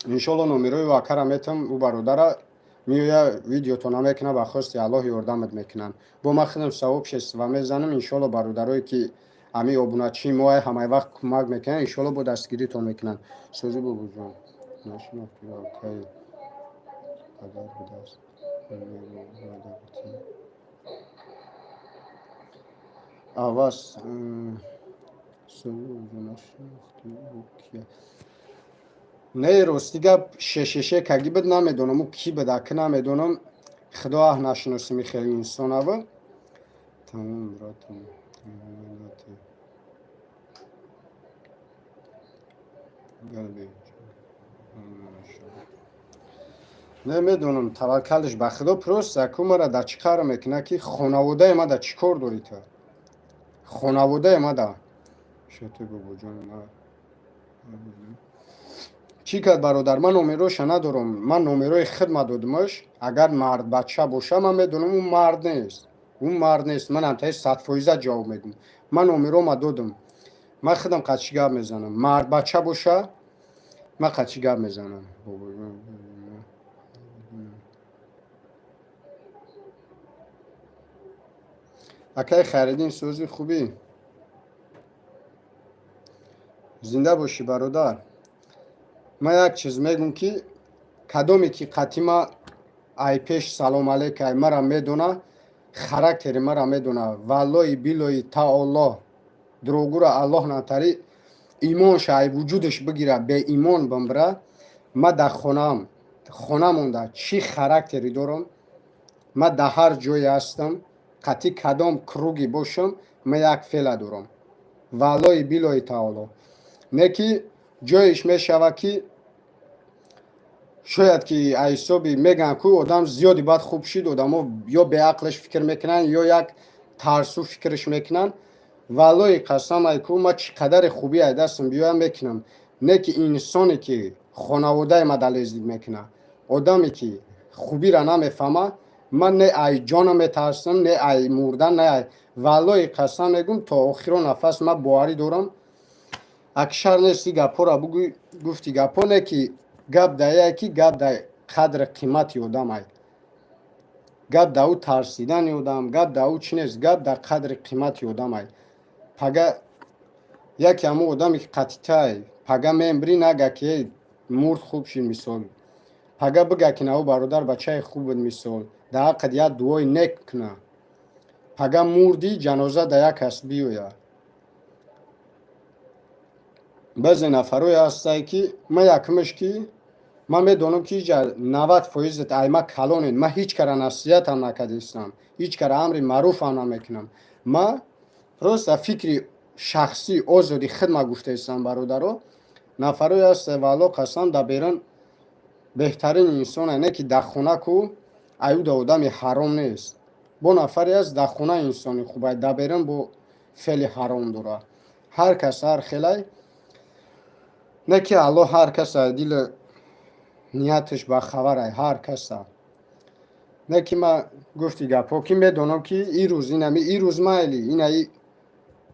A: Иншолло, номерои акара метам, ӯ бародара меоя, видеотона мекуна, ба хости Аллоҳ ёрдамат мекунанд. Бо ма худам сообщество мезанам, иншолло, бародарое ки ҳамин обуначии мо ҳамаи вақт кӯмак мекунанд, иншолло, бо дастгиритон мекунанд. Сӯзи бобоҷон, нашинохти акаи падар будааст. Аваз не, рости гап, шешеше каги буд, намедонам, ӯ кӣ буд, аки намедонам, худо аҳ нашиносими хеле инсонава. Тамом, братам. Не медонам, таваккалш ба Худо, просто аку мара дар чӣ қар мекуна, ки хонаводаи ма да чӣ кор дорӣ ту? Хонаводаи ма да шоти бобоҷон чӣ кард, бародар? Ман номероша надорам, ман номерои хидма додимаш. Агар мардбача боша, ман медонам, ӯ мард нест, ӯ мард нест. Ман ҳамтаи 100% ҷавоб медиҳам. Ман номерома додам, ман худам қачи гап мезанам. Мардбача боша, ман қачи гап мезанам. Акаи Хайриддин, сӯзи хубӣ, зинда бошӣ, бародар. Ман як чиз мегӯм, ки кадоме ки қатима ай пеш салом алейкай мара медона, характери мара медона, валлои билои таолло, дурӯғгӯра Аллоҳ натари имонша ай вуҷудаш бигира, беимон бимбира. Ма дар хонаам, хона монда, чӣ характери дорам, ма дар ҳар ҷое ҳастам, қатъи кадом круги бошам, ма як феъла дорам, валлои билои таоло. Не ки ҷоеш мешавад, ки шояд ки ҳисоби мегӯянд ку одам зиёди баъд хуб шид, одамо ё беақлаш фикр мекунанд, ё як тарсу фикраш мекунанд. Валлои қасам, ай ку ма чӣ қадаре хубӣ ай дастам биёям, мекунам. Не ки инсоне ки хонаводаи ма далездид мекунад, одаме ки хубиро намефаҳма, ман не ай ҷонам метарсам, не ай мурдан, не ай, валлои қасам мегӯм, то охиро нафас ман боварӣ дорам. Акшар нести гапҳоро бугӯй, гуфти гапҳо, не ки гап даяе ки гап да қадри қимати одам ай, гап да ӯ тарсидани одам, гап да ӯ чӣ нест, гап дар қадри қимати одам ай. Пага яке ҳамон одаме ки қатитай пага мембри, нага ки мурд, хуб шид, мисол, пага бига ки нао бародар бачаи хуб буд, мисол, дар ҳаққат як дуои нек куна. Пага мурдӣ, ҷаноза да як кас биёя. Баъзе нафарое ҳастае, ки ман якумаш, ки ман медонам, ки иҷа 90 фоизат айма калонед, ман ҳеҷ кара насиҳатам накардистам, ҳеҷ кара амри маъруфам намекунам. Ман просто фикри шахсӣ озоди хидма гуфтаистам, бародаро. Нафарое ҳастае, валло қасам, дар берун беҳтарин инсоне, не ки дар хона ку аюда одами ҳаром нест. Бо нафаре аст, дар хона инсони хубай, дар берун бо феъли ҳаром дорад. Ҳар кас ҳар хелай, не ки Аллоҳ ҳар каса дили нияташ бахабарай, ҳар каса. Не ки ман гуфти гапҳо, ки медонам, ки ирӯз инами ирӯз майли, инаи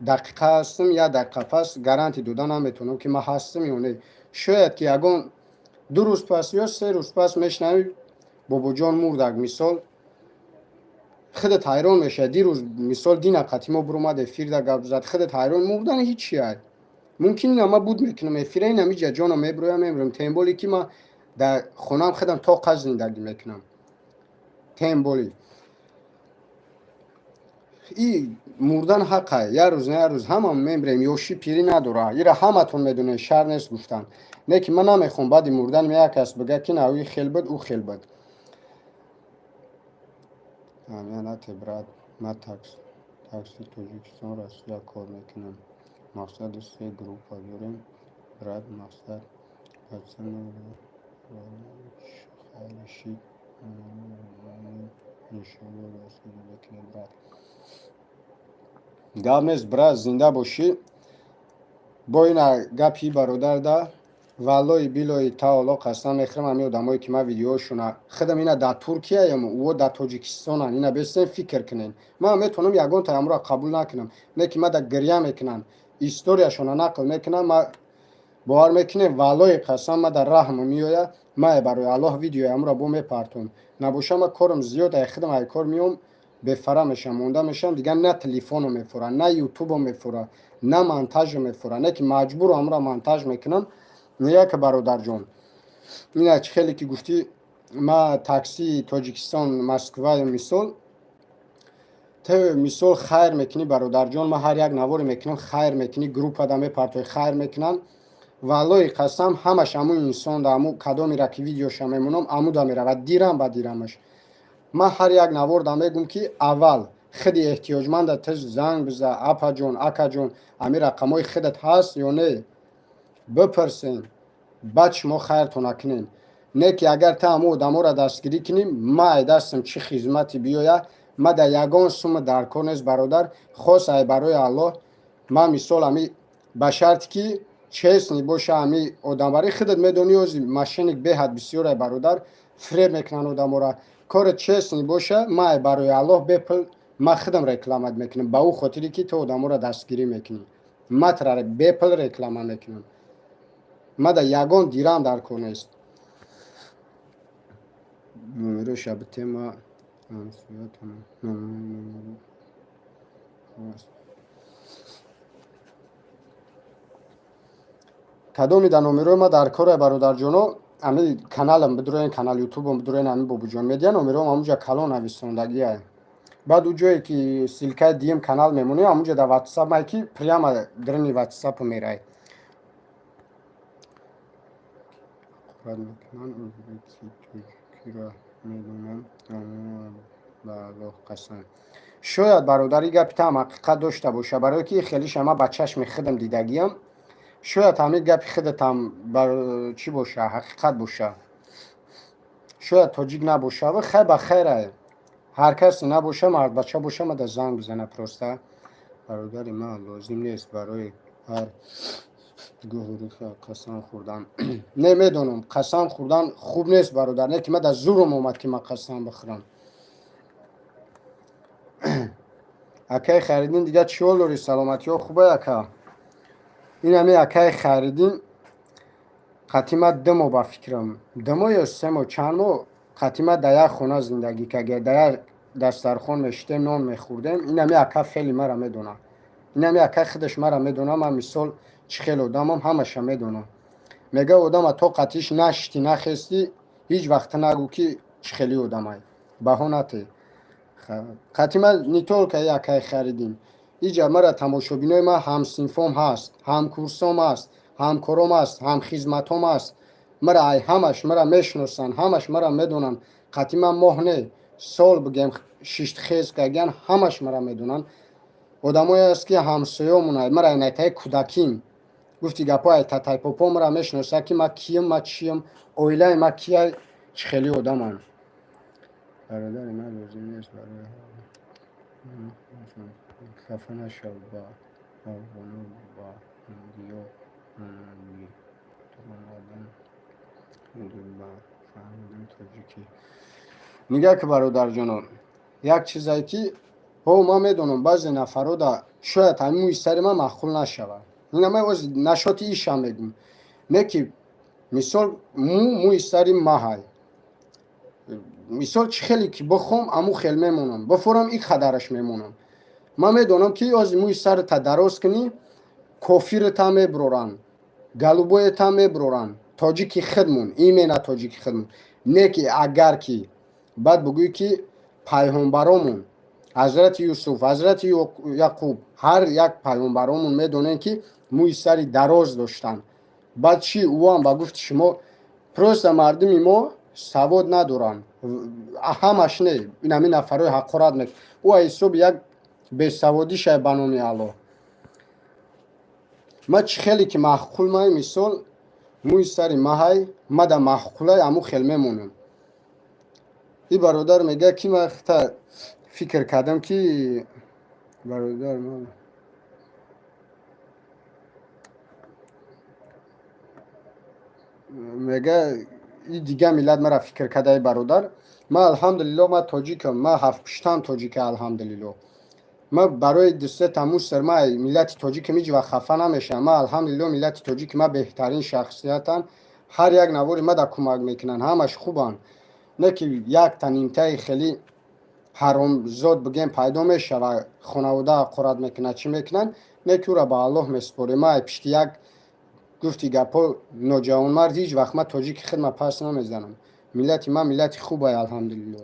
A: дақиқа ҳастам, як дақиқа пас гарантӣ дода наметавонам, ки ман ҳастам ё не. Шояд ки ягон 2 рӯз пас ё 3 рӯз пас мешунавӣ, бобоҷон мурдак, мисол, худат ҳайрон мешавӣ. Дирӯз, мисол, дина қатъи мо биромад, эфирда гап зад, худат ҳайрон. Мурдани ҳичи ай мумкин ина ман буд мекунам эфира, ина миҷа ҷоно мебироям, мемирам. Тем более ки ман дар хонаам худам тоқа зиндагӣ мекунам, тем более. И мурдан ҳаққа, як рӯз на як рӯз ҳама мемирем, ёшӣ пирӣ надора. Ира ҳаматон медонед, шар нест гуфтан. Не ки ман намехоҳам баъди мурдан як кас бига, ки на ӯи хел буд, ӯ хел буд. Нате, брат, ма такси Тоҷикистон, Россия кор мекунам. Мақсади се группа дорем, брат, мақсад хайри шид, иншоалло, дастгирӣ мекунем, брат. Гап нест, брат, зинда бошӣ. Бо ина гапи бародар да, валлои билои таоло қасам мехӯрам, ҳамин одамое ки ман видеошуна худам ина дар Туркияям, ӯо дар Тоҷикистонанд, ина бестен фикр кунен. Ман метавонам ягон амро қабул накунам, не ки ма да гиря мекунам, историяшона нақл мекунам. Ма бовар мекунем, валлои қасам, ма дар раҳм меояд. Ма барои Аллоҳ видеои амро бо мепартом. Набоша, ма корам зиёд, ай худам ай кор меом, бефара мешавам, монда мешавам, дигар на телефоно мефура, на ютубо мефура, на монтажо мефура, не ки маҷбуру амро монтаж мекунам. Яке, бародарҷон, ина чӣ хеле ки гуфтӣ, ма таксии Тоҷикистон, Москва, мисол, ту мисол хайр мекунӣ, бародарҷон. Ма ҳар як наворе мекунам, хайр мекунӣ, группада мепартои, хайр мекунам. Валлои қасам, ҳамаш аму инсон да, аму кадомера ки видеоша мемонам, амуда меравад, дирам ба дирамаш. Ман ҳар як наворда мегӯм, ки аввал худи эҳтиёҷманда ту занг биза: «Апаҷон, акаҷон, ами рақамҳои худат ҳаст ё не?» Бипурсен, баъд шумо хайртона кунен. Не ки агар ту ҳамун одаморо дастгирӣ кунӣ, ма ай дастам чӣ хизмате биёя, ма дар ягон сумма дар кор нест, бародар. Хос ай барои Аллоҳ, ман мисол ами ба шарте ки честный боша ами одам. Барои худат медонӣ, ози мошенник беҳад бисёр, ай бародар, фиреб мекунанд одаморо. Кори честный боша, ма ай барои Аллоҳ бепул ма худам рекламат мекунам. Ба ӯ хотире ки ту одаморо дастгирӣ мекунӣ, ма тура бепул реклама мекунам. Ма да ягон дирам дар кор нест. Номероша битема. Кадоми да номерои ма дар кора, бародарҷоно? Ами каналам бидуроен, канал Ютубам бидуроен, ами Бобуҷон Медиа, номероам ҳамуҷа калон нависондагия. Баъд ӯ ҷое ки ссылкаи дием канал мемонӣ, ҳамуҷа дар Ватсап май ки прямо дрини Ватсапу мерай. Ҳақорат мекунанд, ӯзбеки тоҷикиро медонам, ба Аллоҳ қасам. Шояд, бародари, гапи таам ҳақиқат дошта боша, барое ки хелиша ма ба чашми худам дидагиям. Шояд ҳамин гапи худатам чӣ боша, ҳақиқат боша. Шояд тоҷик набоша. Хай, ба хайрай, ҳар касе набоша, мардбача боша, ма да занг бизана просто. Бародари ман, лозим нест барои ҳар гӯҳуруха қасам хӯрдан. Не, медонам, қасам хӯрдан хуб нест, бародар, не ки ма да зурум омад, ки ман қасам бихӯрам. Акаи Хайриддин, дигар чӣ ҳол дорӣ? Саломатиҳо хубай, ака? Ин ҳами акаи Хайриддин қатима 2 моҳ, ба фикрам, 2 моҳ ё 3 моҳ, чанд моҳ қатима дар як хона зиндагӣ кард, дар як дастархон мешитем, нон мехӯрдем. Ин ҳами ака фели мара медонад, ин ҳами ака худаш мара медонад. Ман мисол чӣ хел одамам, ҳамаша медонам. Мега, одама то қатиш нашитӣ, нахестӣ, ҳеҷ вақт нагӯ, ки чӣ хели одамай, баҳо нате. Қатима не только акаи Хайриддин, иҷа мара тамошобинои ман, ҳамсинфом ҳаст, ҳамкурсом ҳаст, ҳамкором ҳаст, ҳамхизматом ҳаст. Мара ай ҳамаш мара мешиносанд, ҳамаш мара медонанд. Қатима моҳ не, сол бигем, шиштхез кагиян, ҳамаш мара медонанд. Одамое аст, ки ҳамсоёмона, мара инайтаи кӯдаким, гуфти гапҳо, ай татайпопо мара мешиносад, ки ма кием, ма чием, оилаи ма кия, чӣ хели одамам. Бародари ман, лозим нест барои хафа нашав, ба афғоно, ба ҳиндиё монандӣ омадан ба фаҳмидам тоҷикӣ. Нигаҳ ки, бародарҷоно, як чизе ки ҳо ман медонам, баъзе нафаро да шояд ҳамин мӯи сари ман маъқул нашавад. Ина ман оз нашоти ишам мегӯм, не ки мисол мӯ мӯи сари маҳай. Мисол, чӣ хеле ки бихом, аму хел мемонам, бифурам, и қадараш мемонам. Ман медонам, ки ози мӯи сарата дароз кунӣ, кофирата мебуроранд, голубоята мебуроранд, тоҷики хидмун, именно тоҷики хидмун. Не ки агар ки баъд бигӯӣ, ки пайғомбаромон Ҳазрати Юсуф, ҳазрати Яқуб, ҳар як паёмбаромон медонем, ки мӯи сари дароз доштанд. Баъд чӣ, ӯам ба гуфти шумо, просто мардуми мо савод надоранд, ҳамаш не, инами нафарҳои ҳақорат мек, ӯ ҳисоби як бесаводишай. Ба номи Аллоҳ, ма чӣ хеле ки маъқул май, мисол, мӯи сари маҳай, ма да маъқулай, аму хел мемонам. И бародар мегӯяд, ки ма хта фикр кардам, ки бародар мега, и дига миллат мара фикр кардаи. Бародар, ма, алҳамдулилло, ма тоҷикам, ма ҳафтпуштам тоҷика, алҳамдулилло. Ма барои дусета мусор ма миллати тоҷикам ҳеҷ вақт хафа намешавам. Ма, алҳамдулилло, миллати тоҷики ма беҳтарин шахсиятанд, ҳар як навори ма да кӯмак мекунанд, ҳамаш хубанд. Не ки якта нимтаи хеле ҳаромзод, бигем, пайдо мешава, хонавода ҳақорат мекунад, чӣ мекунанд, не ки ӯра ба Аллоҳ месупорем. Ма пишти як гуфти гапҳо ноҷавонмард ҳеҷ вақт ма тоҷики хидма пас намезанам. Миллати ман миллати хубай, алҳамдулилло.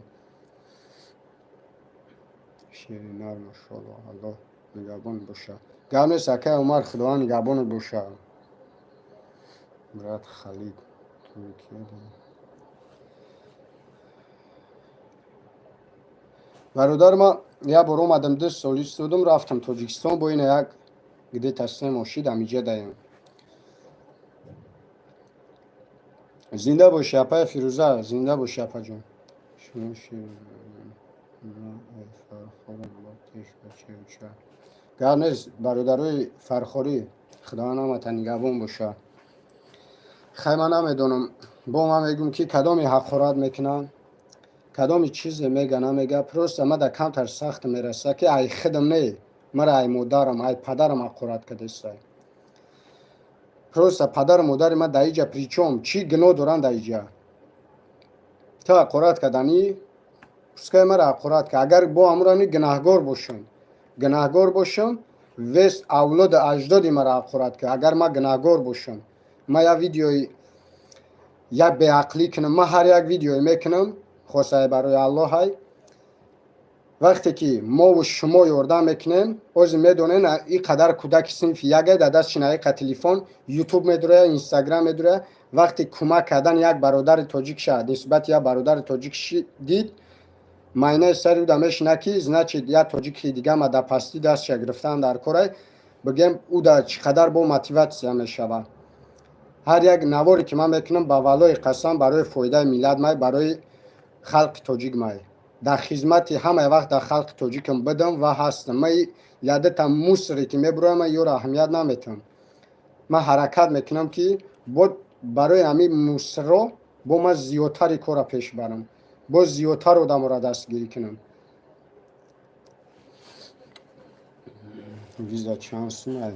A: Шери нар, машоалло, Аллоҳ нигаҳбон боша. Гап нест, акай Умар, Худованд нигаҳбонат боша. Брат Халид, Туркия. Бародар, ма як бор омадам, 2 сол истодам, рафтам Тоҷикистон, бо ина як где-то 3 моҳ шид, амиҷа даем. Зинда боши, апаи Фирӯза, зинда боши, апаҷон. Шумо Фархорам. Гап нест, бародарои фархорӣ, Худованд ҳамата нигаҳбон боша. Хай, ман намедонам, бо ман мегӯм, ки кадоме ҳақорат мекунам, кадоми чизе мега, намега, просто ма да камтар сахт мераса, ки ай хидм не, мара ай модарам, ай падарам ҳақорат кардестай. Просто падару модари ма да иҷа причём, чӣ гуноҳ доранд да иҷа? Ту ҳақорат карданӣ, пускай мара ҳақорат кар, агар бо амурани гунаҳгор бошам, гунаҳгор бошам, весь авлоду аҷдоди мара ҳақорат кар. Агар ман гунаҳгор бошам, ма як видеои як беақлӣ кунам, ман ҳар як видеое мекунам, хосае барои Аллоҳай. Вақте ки мову шумо ёрдам мекунем, ози медонен, и қадар кӯдаки синфи яке дар дастши наиқа телефон, Ютуб медуроя, Инстаграм медуроя. Вақте кӯмак кардан як бародари тоҷик ша нисбати як бародари тоҷик дид, майнаи сари ӯ да мешина, ки значит як тоҷики дига ма дар пастӣ дастша гирифтан дар корай, бигем, ӯ да чӣ қадар бо мотиватсия мешавад. Ҳар як наворе ки ман мекунам, ба валлои қасам, барои фоидаи миллат май, барои халқи тоҷик май, дар хизмати ҳамаи вақт дар халқи тоҷикам будам ва ҳастам. Ман ядата мусоре ки мебуроям, ман ёро аҳамият наметиҳам. Ман ҳаракат мекунам, ки бо барои ҳамин мусорро бо ман зиёдтари корро пеш барам, боз зиёдтар одаморо дастгирӣ кунам. Виза чанд сумай?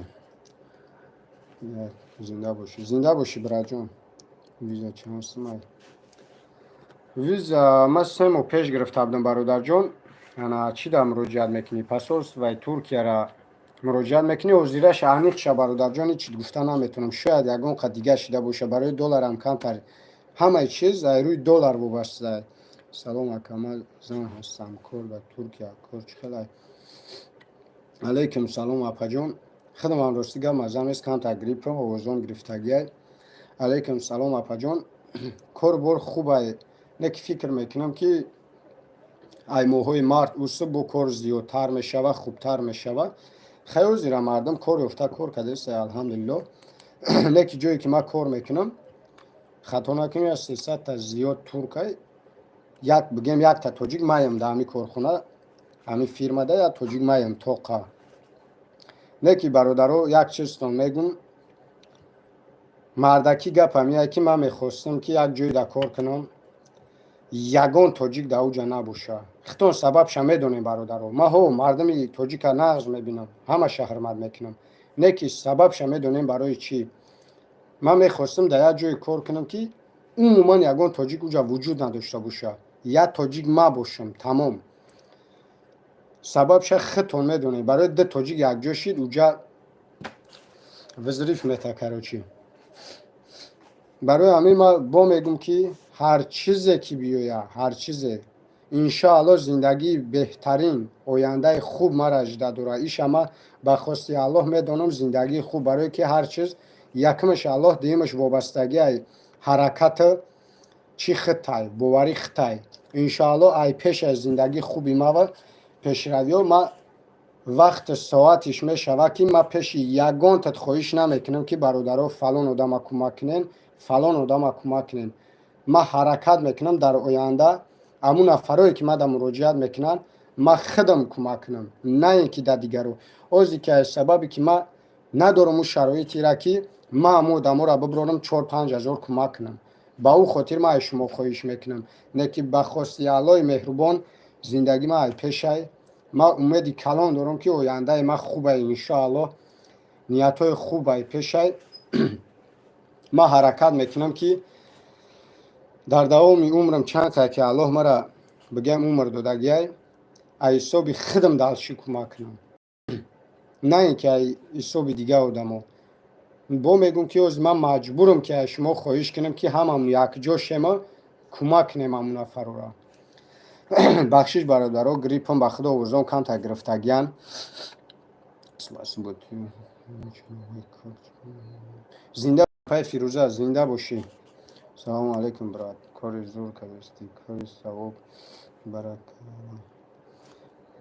A: Зинда бошӣ, зинда бошӣ, братҷон. Виза чанд сумай? Виза ман 3 моҳ пеш гирифта будам, бародарҷон. Ана чӣ да муроҷиат мекунӣ? Посольствои Туркияра муроҷиат мекунӣ. Ҳозираша аниқша, бародарҷон, ҳеч гуфта наметавонам, шояд ягон қад дигар шида боша. Барои долларам камтар, ҳамаи чиз аз рӯи доллар вобаста. Салом, ака, ман зан ҳастам, кор ба Туркия, кор чӣ хелай? Алайкум салом, апаҷон. Худамам, рости гап, маззам нест, камтар гриппам, овозон гирифтагиай. Алайкум салом, апаҷон. Кор бор хубай, не ки фикр мекунам, ки ай моҳҳои март усу бо кор зиёдтар мешава, хубтар мешава. Хайр, зира мардум кор ёфта, кор кардеста, алҳамдулилло. Не ки ҷое ки ман кор мекунам, хато накунем, я 300-та зиёд туркай, як, бигем, якта тоҷик маем дар ҳамин корхона, ҳамин фирмада як тоҷик маем тоқа. Не ки, бародаро, як чизтон мегум, мардакӣ гапам ия, ки ман мехостам, ки як ҷое да кор кунам, ягон тоҷик дар уҷа набоша. Хитон сабабша медонем, бародаро. Ман ҳо мардуми тоҷика нағз мебинам, ҳамаша ҳурмат мекунам, не ки сабабша медонем барои чӣ. Ман мехостам дар як ҷое кор кунам, ки умуман ягон тоҷик уҷа вуҷуд надошта боша, як тоҷик мабошам, тамом. Сабабша хитон медонем. Барои ду тоҷик якҷо шид, уҷа взрыв мета, короче. Барои ҳамин ман бо мегӯм, ки ҳар чизе ки биёя, ҳар чизе Иншоалло, зиндагии беҳтарин, ояндаи хуб мара жда дора. Иша ма ба хости Аллоҳ медонам, зиндагии хуб, барое ки ҳар чиз якумаш Аллоҳ, дуюмаш вобастагӣ ай ҳаракату чӣ хитай, боварӣ хитай. Иншоалло, ай пеш аз зиндагии хуби мава пешравиҳо ма вақти соатиш мешавад, ки ма пеши ягонтат хоҳиш намекунам, ки бародаро, фалон одама кӯмак кунен, фалон одама кӯмак кунен. Ма ҳаракат мекунам, дар оянда ҳамун нафарое ки мада муроҷиат мекунанд, ма худам кӯмак кунам, на ин ки да дигаро. Озе ки аз сабабе ки ма надорам ӯ шароитера, ки ма ҳамун одаморо биброрам, 4-5 ҳазор кӯмак кунам, ба ӯ хотир ма аз шумо хоҳиш мекунам. Не ки ба хости Аллоҳи меҳрубон зиндагӣ ма ай пешай. Ма умеди калон дорам, ки ояндаи ма хубай, иншоаллоҳ, ниятҳои хуб ай пешай. Ма ҳаракат мекунам, ки дар давоми умрам, чанд қадр ки Аллоҳ мара, бигӯям, умр додагиай, аз ҳисоби худам дальше кӯмак кунам, на ин ки аз ҳисоби дигар одамо. Бо мегӯм, ки ҳозир ман маҷбурам, ки аз шумо хоҳиш кунам, ки ҳамамон якҷо шема, кӯмак кунем ҳамун нафарора. Бахшиш, бародаро, гриппам, ба худо, овозон камтар гирифтагиян. Спасибо. Зинда пай Фирӯза, зинда бошӣ. Салому алайкум, брат, кори зур кардастӣ, кори савоб, барака.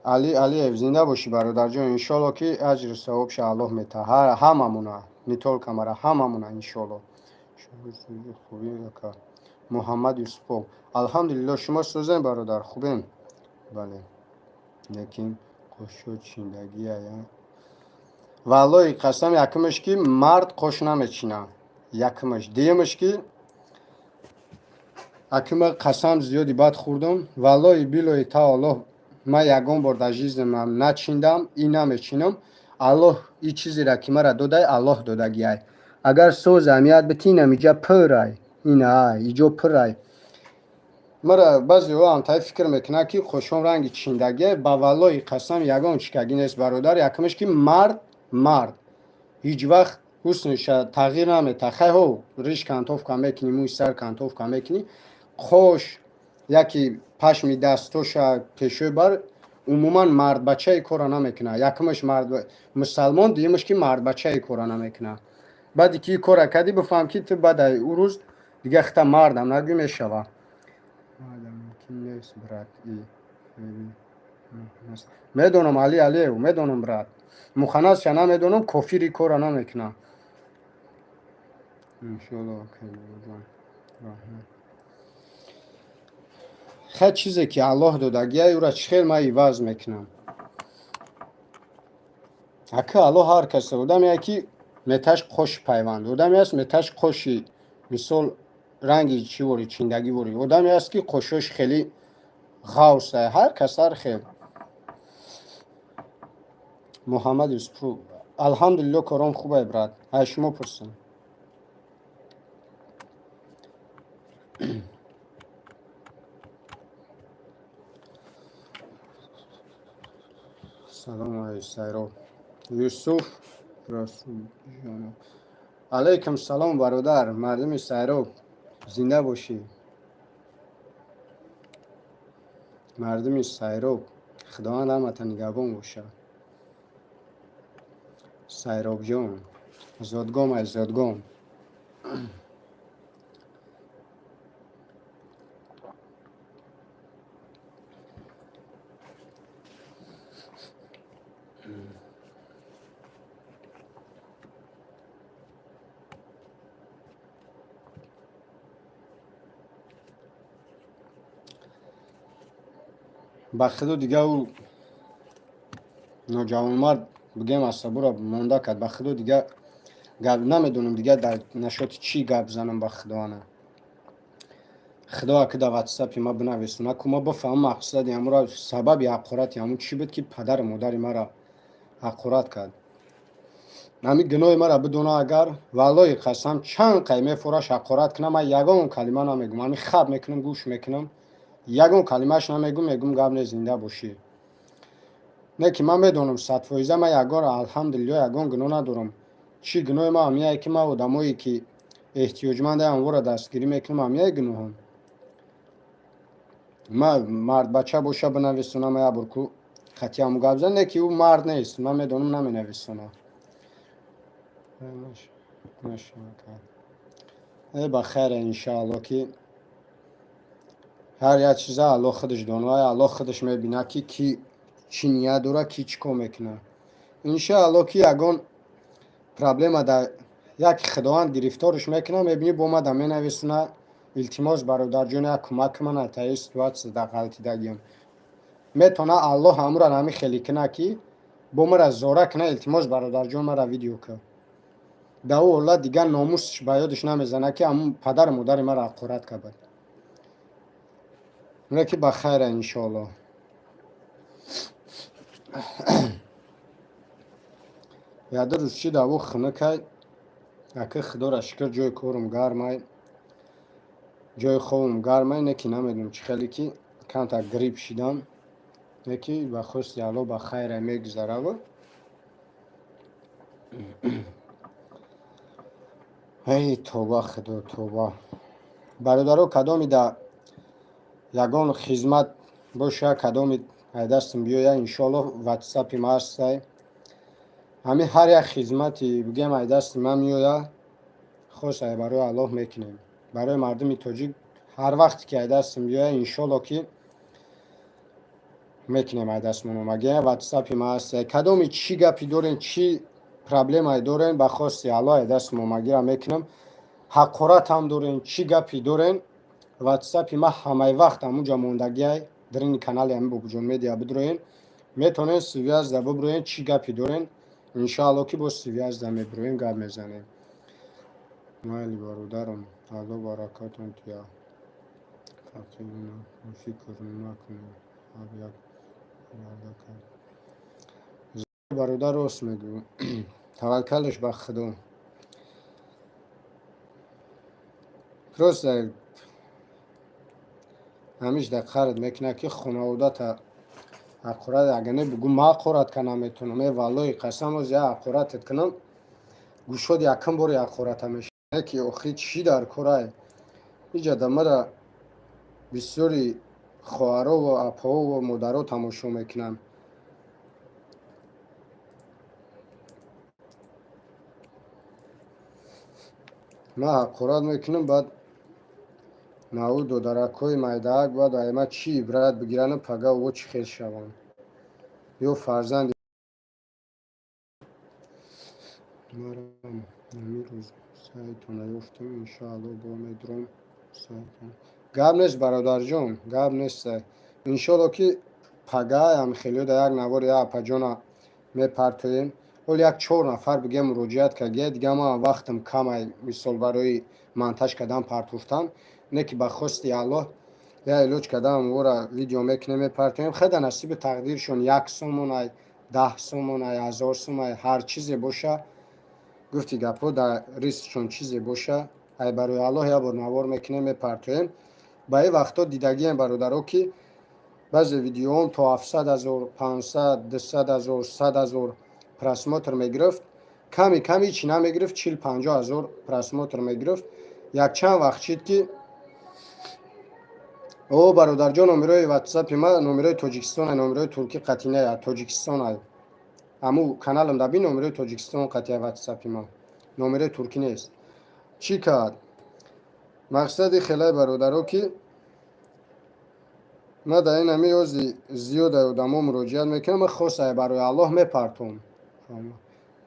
A: Али Алиев, зинда бошӣ, бародарҷон. Иншолло, ки аҷру савобша Аллоҳ метаҳад ҳамамона, не только мара, ҳамамона, иншолло. Хубӣ, ака? Муҳаммад Юсупов, алҳамдулилло, шумо сӯзем, бародар, хубем, бале. Лекин қошо чиндагиая, валлоҳи қасам. Якумаш, ки мард қош намечина, якумаш. Дуюмаш, ки акима қасам зиёди бад хӯрдам, валлоҳи билоҳи таоло, ман ягон бор дар жизни ман начиндам и намечинам. Аллоҳ и чизеро ки мара додай, Аллоҳ додагиай. Агар соз аҳамият бити, инам иҷа пурай, ина иҷо пурай. Мара баъзеҳо ҳамтаи фикр мекунанд, ки қошон ранги чиндагиай. Ба валлоҳи қасам, ягон чикагӣ нест, бародар. Якумаш, ки мард ҳеҷ вақт ҳусниша тағйир наметаҳад. Хай, ҳо, риш кантовка мекунӣ, мӯи сар кантовка мекунӣ, қош яки пашми дастоша пешои бар. Умуман мардбачаи кора намекунад. Якумаш, мард мусалмон, дуюмаш, ки мардбачаи кора намекунад. Баъде ки кора кардӣ, бифаҳм, ки ту баъд ӯ рӯз дига хита мардам нагӯ мешава. Мумкин нест, брат. Медонам, Али Алиев, медонам, брат. Муханасша намедонам, кофири кора намекунад, иншолло. Раҳмат. Хай, чизе ки Аллоҳ додагиай, ӯра чӣ хел ман иваз мекунам, ака? Аллоҳ ҳар касе одаме, ки меташ қоши пайванд, одаме аст, меташ қоши, мисол, ранги чӣ вори, чиндагӣ вори, одаме аст, ки қошош хеле ғавса. Ҳар кас ҳар хел. Муҳаммад Юсупов, алҳамдулилло, кором хубай, брат, ай шумо пурсем. Салому алейкум, Сайроб. Юсуф Расулҷонов, алайкум салом, бародар. Мардуми Сайроб, зинда бошӣ. Мардуми Сайроб, Худованд ҳамата нигаҳбон бошад. Сайробҷон, зодгом ай зодгом. Ба худо, дига ӯ ноҷавонмард, бигем, асабуро монда кард. Ба худо, дига гап намедонам, дига дар нашоти чӣ гап занам. Ба худоана, худо, аки дар ватсапи ма бинависона, ку ма бифаҳмам мақсади ҳамура, сабаби ҳақорати ҳамун чӣ буд, ки падару модари мара ҳақорат кард. Ҳамин гуноҳи мара бидона. Агар, валлоҳи қасам, чанд қай мефораш ҳақорат кунам, ман ягон калима намегӯм. Ҳамин хаб мекунам, гӯш мекунам, ягон калимааш намегӯм. Мегӯм, гап не, зинда бошӣ. Не ки ман медонам 100%, ман ягон, алҳамдулилло, ягон гуноҳ надорам. Чӣ гуноҳи ман? Ҳамияе ки ман одамое ки эҳтиёҷмандаям, онҳоро дастгирӣ мекунам, ҳамияе гуноҳам. Ма мардбача боша, бинависонам, я бор ку қатъиаму гап зан, не ки ӯ мард нест, ман медонам, наменависонам. Э, ба хайр, иншаалло, ки ҳар як чиза Аллоҳ худаш доно, Аллоҳ худаш мебинад, ки ки чӣ ният дорад, ки чӣ кор мекунад. Иншаалло, ки ягон проблема да як Худованд гирифторш мекунад, мебинӣ, бо ма да менависона: «Илтимос, бародарҷон, як кӯмак мана, та ин ситуация да ғалтидагиам». Метавона Аллоҳ ҳамура нами хеле кунад, ки бо мара зора кунад: «Илтимос, бародарҷон, мара видео кун». Да ӯ ҳолат дигар номусш ба ёдаш намезанад, ки ҳамун падару модари маро ҳақорат кард. Не ки ба хайра, иншоалло. Яду рӯз чи даво хунукай ака, Худоро шукр, ҷои корум гармай, ҷои хобум гармай, не ки намедонам чӣ хеле ки камтар грипп шидам, не ки ба хости Алло ба хайра мегузараву. Эй, тоба, Худо, тоба. Бародаро, кадоми да ягон хизмат боша, кадоми дастам биёя, иншоалло, ватсапи ма ҳастай. Ҳамин ҳар як хизмати бигем ай дасти ман меоя, хос ай барои Аллоҳ мекунем. Барои мардуми тоҷик ҳар вақте ки ай дастам биёя, иншоалло, ки мекунем ай дастмон омагия. Ватсапи ма ҳастай. Кадоми чӣ гапи дорем, чӣ проблемае дорем, ба хости Аллоҳ ай дастам омагира мекунам. Ҳақорат ҳам дорем, чӣ гапи дорем, ватсапи ма ҳамаи вақт ҳамунҷа мондагиай. Дарини канали ҳами Бобуҷон Медиа бидроен, метавонед связь да биброен, чӣ гапи дорен, иншоалло, ки бо связь да мебироем, гап мезанем. Майли, бародарам, Алло баракатон тия. Фикр накунем, як бародар рост мегӯ, таваккалш ба Худо. Просто ҳамиш да қард мекунад, ки хонаводата ҳақорат. Агар не, бугӯ, ма ҳақорат ка наметавонам. Э, валлоҳи қасам, оз я ҳақоратат кунам, гӯшод якум бори ҳақората мешавад, ки охи чӣ дар корай иҷа да мара бисёри хоҳарову апаову модаро тамошо мекунанд. Ман ҳақорат мекунам, баъд наву додаракҳои майдаак баъд ай ма чӣ ибрат бигирану пага во чӣ хел шаванд ё фарзанди марам. Ҳамин рӯз сайтона ёфтем, иншоалло, бо медром сайтон. Гап нест, бародарҷон, гап нест. Иншоалло, ки пага ам хелиё да як навори я апаҷона мепартоем. Ҳоло як чор нафар бигем муроҷиат кардия, дига ман вақтам камай, мисол, барои монтаж кардан, партофтан. Не ки ба хости Аллоҳ я илоҷ кардам, ора видео мекунем, мепартоем. Хеда насиби тақдиршон 1 сомонай, 10 сомонай, 1000 сомай, ҳар чизе боша, гуфти гапҳо дар ризқшон чизе боша, ай барои Аллоҳ як бор навор мекунем, мепартоем. Ба ин вақтҳо дидагием, бародаро, ки баъзе видеоҳом то 700 000, 500, 200 000, 100 000 просмотр мегирифт, ками ками чӣ намегирифт, 40-50 ҳазор просмотр мегирифт. Якчанд вақт шид, ки о, бародарҷон, номерои ватсапи ма номерои Тоҷикистон, номерои Туркӣ қатъи Тоҷикистон. Ҳаму каналам даби номерои Тоҷикистон қатъи ватсапи ма номерои туркӣ нест. Чӣ кард? Мақсади хелай, бародаро, ки ма дар ин ҳами ози зиёд одамо муроҷиат мекунам. Ман хосай барои Аллоҳ мепартом,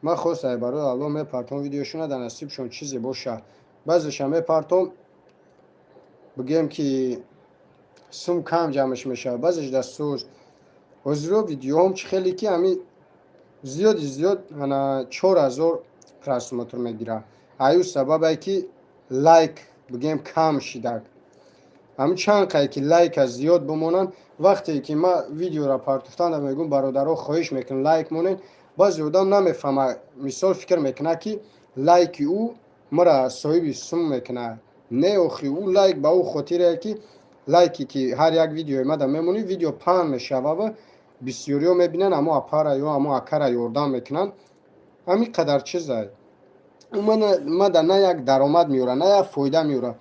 A: ман хосай барои Аллоҳ мепартом видеошона, дар насибшон чизе боша. Баъзеша мепартом, бигӯем, ки сум кам ҷамъш мешавад, баъзеш дар сӯз. Ҳозиро видеоҳом чӣ хеле ки ҳами зиёди зиёд ана 4000 просмотр мегирад. Аю сабабе ки лайк, бигӯем, кам шидак. Ҳамин чанд қае ки лайка зиёд бимонанд. Вақте ки ман видеоро партофтанда мегӯм: «Бародаро, хоҳиш мекунам, лайк монед», баъзе одам намефаҳмад, мисол, фикр мекунад, ки лайки ӯ мара соҳиби сум мекунад. Не, охи, ӯ лайк ба ӯ хотире ки лайке ки ҳар як видеои мада мемонӣ, видео паҳн мешавава, бисёриҳо мебинанд, ҳамо апара ё ҳамо акара ёрдам мекунанд. Ҳамин қадар чизай мада на як даромад меёрад, на як фоида меёрад.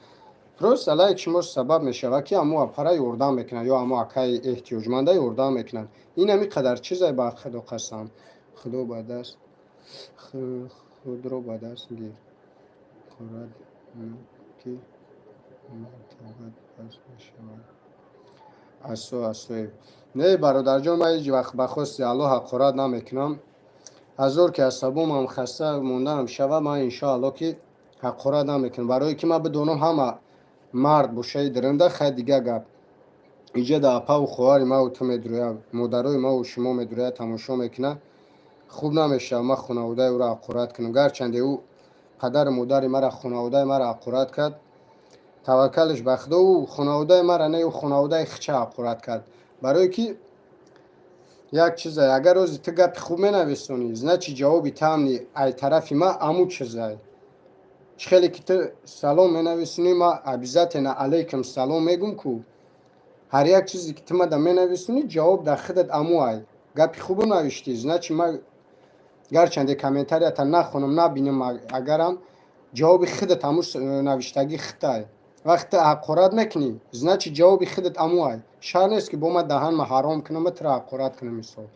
A: Просто лайк шумо сабаб мешавад, ки ҳамо апара ёрдам мекунад ё ҳамо акаи эҳтиёҷманда ёрдам мекунад. Ин ҳами қадар чизе, ба Худо қасам. Худо ба даст, худро ба даст гир. Қурат ки мартабат паст мешавад. Асо асоеб. Не, бародарҷон, ман ҳеҷ вақт ба хости Аллоҳ ҳақорат намекунам. Ҳазор ки асабомам хаста монданам шава, ман иншоалло ки ҳақорат намекунам. Барое ки ман бидонам, ҳама мард бошаи диринда, хай, дига гап. Иҷа да апаву хоҳари маву ту медурӯя, модарои маву шумо медурӯя, тамошо мекуна. Хуб намешава ман хонаводаи ӯро ҳақорат кунам. Гарчанде ӯ падару модари мара, хонаводаи мара ҳақорат кард, таваккалш ба Худо, ӯ хонаводаи мара не, ӯ хонаводаи хича ҳақорат кард. Барое ки як чизай, агар рози ту гапи хуб менависонӣ, значит, ҷавоби таамни ай тарафи ма аму чизай. Чӣ хеле ки ту салом менависонӣ, ма обязательно алейкум салом мегум ку. Ҳар як чизе ки ту мада менависонӣ, ҷавоб дар худат аму ай. Гапи хубо навиштӣ, значит, ма гарчанде комментарията нахонам, набинам, агарам ҷавоби худат аму навиштагӣ хитай. Вақте ҳақорат мекунӣ, значит, ҷавоби худат аму ай. Шарт нест, ки бо ма даҳанма ҳаром кунам, туро ҳақорат кунам. Мисол,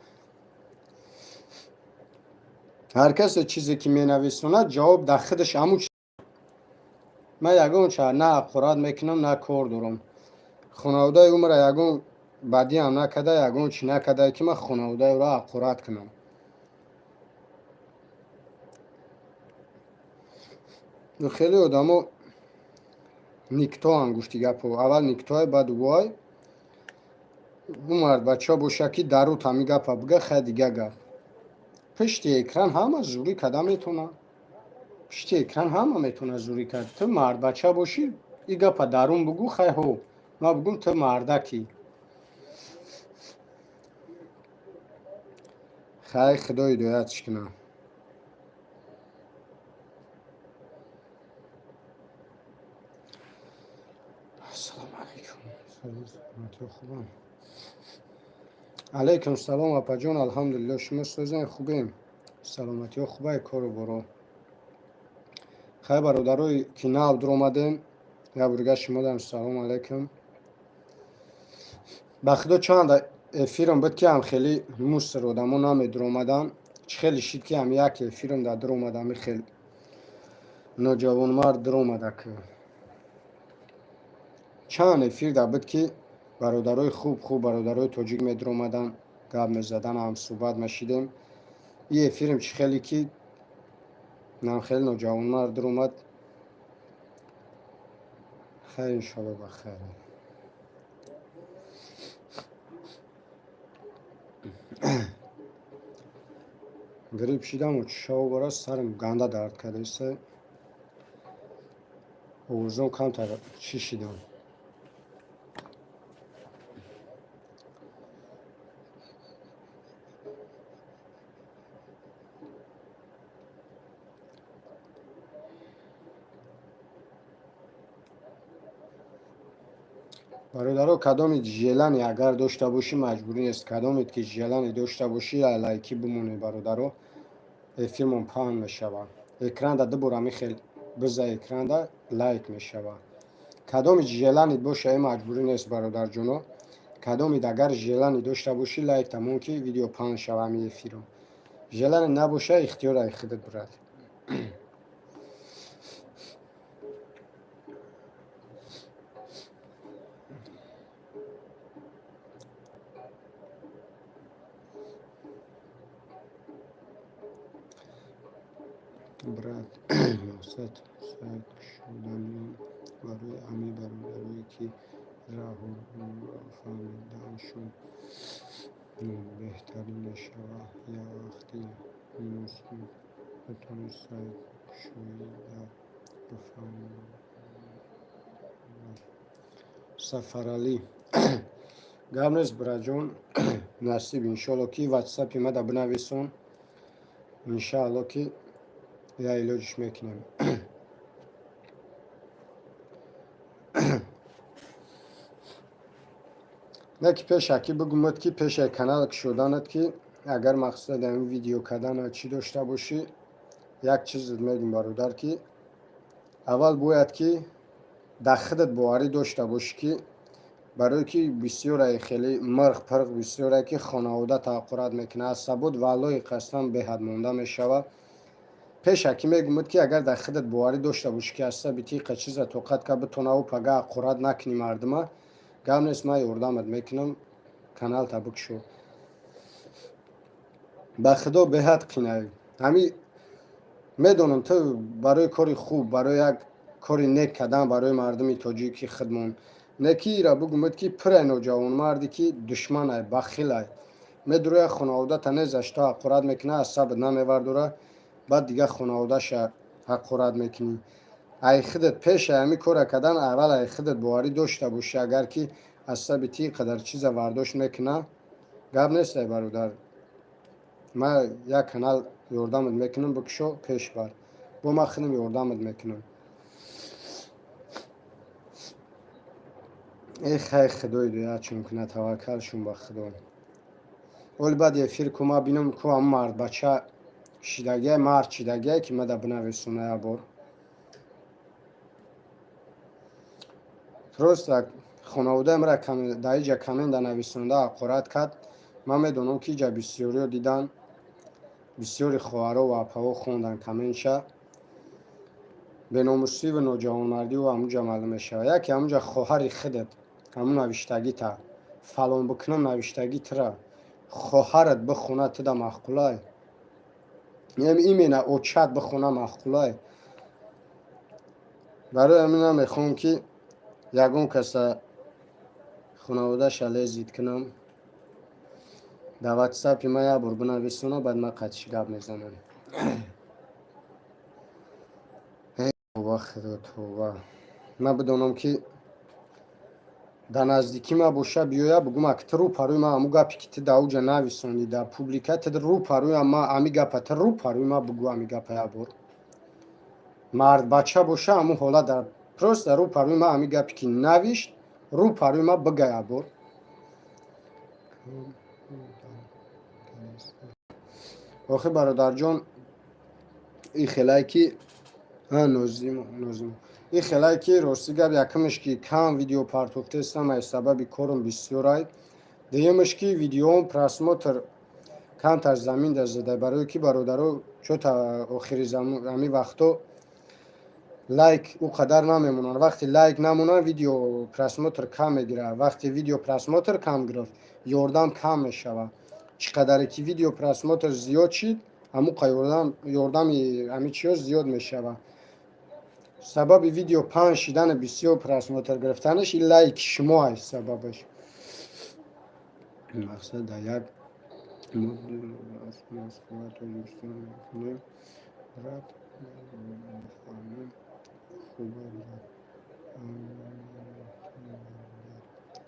A: ҳар касе чизе ки менависонад, ҷавоб дар худаш аму. Ман ягон ча на ҳақорат мекунам, на кор дорам. Хонаводаи ӯ мара ягон бадиам накарда, ягон чӣ накарда, ки ман хонаводаи ӯро ҳақорат кунам. Хеле одамо никтоам, гуфти гапо, аввал никтоай, баъд вой. Ӯ мардбача боша, ки дарут ҳами гапа бига, хай, дига гап. Пишти экран ҳама зурӣ карда метавонад, пишти экран ҳама метавонад зурӣ кард. Ту мардбача бошӣ, и гапа дарун бугӯ, хай, ҳо, ман бугум, ту мардакӣ. Хай, Худо ҳидоятш кунад. Ассалому алайкум, хубам. Алайкум салом, апаҷон, алҳамдулилло, шумо созен, хубем, саломатиҳо хубай, кору боро. Хай, бародарое ки нав дуромадем, як бурга шумодам салому алайкум. Ба Худо, чанд эфирам буд, ки ҳам хеле мусор одамо намедуромаданд. Чӣ хеле шид, ки ҳам як эфирам да дуромадам, хел ноҷавонмард дуромада ки. Чанд эфир да буд, ки бародарои хуб хуб, бародарои тоҷик медуромаданд, гап мезадан, ҳамсӯҳбат мешидем. И эфирам чӣ хеле ки нам хеле ноҷавонмард дуромад. Хайр, иншоалло, ба хайр. Грипп шидаму чишаво бара, сарам ганда дард кардаиста, овозон камтар чӣ шидам. Бародаро, кадомед желание агар дошта бошӣ, маҷбурӣ нест, кадомед ки желание дошта бошӣ, лайки бимонед, бародаро, эфирмон паҳн мешавад. Экранда ду бор ҳами хел биза, экранда лайк мешавад. Кадоми желание боша, э, маҷбурӣ нест, бародарҷоно, кадомед агар желание дошта бошӣ, лайк тамом, ки видео паҳн шава ҳами эфиром. Желание набоша, ихтиёр ай худат, брат. Брат, мақсад сайт кушоданиам барои ҳамаи бародарое, ки раҳро фаҳмидааншон беҳтарин мешавад. Як вақти муносиб метавонед сайт кушоида бифаҳмонед. Сафаралӣ, гап нест, братҷон, насиб, иншоалло, ки ватсапи мада бинависон, иншаалло, ки я илоҷиш мекунем. Не ки пешакӣ бигумад, ки пешаи канал кушоданат, ки агар мақсад ҳамин видео кардана чӣ дошта бошӣ, як чизет мегум, бародар, ки аввал бояд ки Дар худат боварӣ дошта бошӣ, ки барое ки бисёрае хеле мирғ пирғ, бисёрае ки хонавода таҳаққурат мекунад, аз сабуд валлоҳи қасам беҳад монда мешавад. Пешакӣ мегӯмуд, ки агар дар худат боварӣ дошта бошӣ, ки аз саби тиқа чиза тоқат ка битонаву пага ҳаққурат накунӣ мардума, гап нест, ман ёрдамат мекунам, каналта бикушо. Ба худо беҳад қинай. Ҳами медонам, ту барои кори хуб, барои як кори нек кардан барои мардуми тоҷики худмон. Неки ира бугумед, ки пирай ноҷавонмарде, ки душманай, бахилай, медуроя, хонаводата незаш то ҳаққурат мекунад, аз сабт намевардора, баъд дигар хонаводаша ҳаққурат мекунӣ. Ай худат пеши ҳами кора кардан аввал ай худат боварӣ дошта бошӣ. Агар ки аз саби ти қадар чиза вардошт мекуна, гап нест, ай бародар, ман як канал ёрдамат мекунам, бикушо, пеш бар, бо ман худам ёрдамат мекунам. Эх, ай худои дуячон кунад, таваккалшон ба худо. Оли баъди эфир ку ма бинам, ку ҳамн мардбача шидагиай, мард шидагиай, ки мада бинависона як бор. Просто хонаводаи мара дар иҷа коммента нависонда ҳақорат кард. Ман медонам, ки иҷа бисёриё дидан, бисёри хоҳаро ва апаҳо хондан комментша. Беномусиву ноҷавонмардиу ҳамунҷа маълум мешавад. Яке ҳамунҷа хоҳари худат ҳамун навиштагита фалон бикунам, навиштагӣ тира хоҳарат бихона, туда маъқулай? Именно очат бихона, маъқулай? Барои ҳамин намехоҳам, ки ягон каса хонаводаша лезить кунам. Дар ватсапи ман як бор бинависона, баъд ман қатиши гап мезанам. Товба, худо, товба. Ман бидонам, ки дар наздикӣ ма боша, биёя, бугум, ак ту рӯ парӯи ман ҳамун гапе, ки ту дар уҷа нависондӣ дар публика, ту рӯ парӯи ма ҳами гапа, ту рӯ парӯи ма бугӯ ҳами гапа як бор. Мардбача боша, ҳамун ҳолат дар просто рӯ парӯи ма ҳами гапе, ки навишт, рӯ парӯи ма бига як бор. Охи, бародарҷон, и хелае ки нозимо, нозимо, и хелае ки рости гап, якумш, ки кам видео партофтестам, аз сабаби корум бисёрай. Дуюмш, ки видеоом просмотр камтар замин да зада, барое ки бародаро чота охири ҳами вақто лайк ӯ қадар намемонанд. Вақте лайк намонанд, видео просмотр кам мегирад. Вақте видео просмотр кам гирифт, ёрдам кам мешавад. Чӣ қадаре ки видео просмотр зиёд шид, ҳамуқа ёрдами ҳами чиё зиёд мешавад. Сабаби видео паҳн шидани, бисёр просмотр гирифтанаш ин лайки шумо аст сабабаш. Мақсад дар як Москва, Тоҷикистон мекунем, брат, хуба, брат,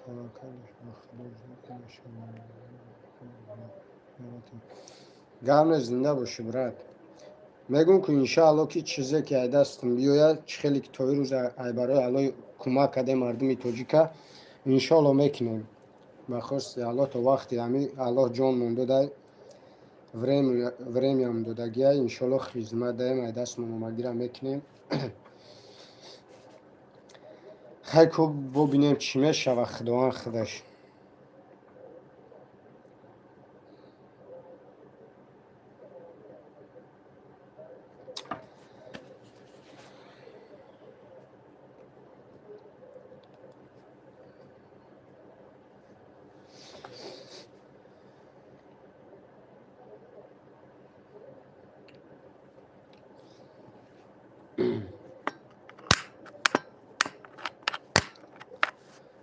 A: таваккалаш ба худо мешавад. Гап нест, зинда бошӣ, брат. Мегӯм, ки иншаалло, ки чизе ки ай дастам биёяд, чӣ хеле ки то ирӯз ай барои Алло кӯмак кардем мардуми тоҷика, иншоалло мекунем. Ба хости Аллоҳ, то вақти ҳами Аллоҳ ҷон мондодай, времям додагиай, иншоалло хизмат даем, ай дастмон омадгира мекунем. Хай, ку бубинем, чӣ мешава, худованд худаш.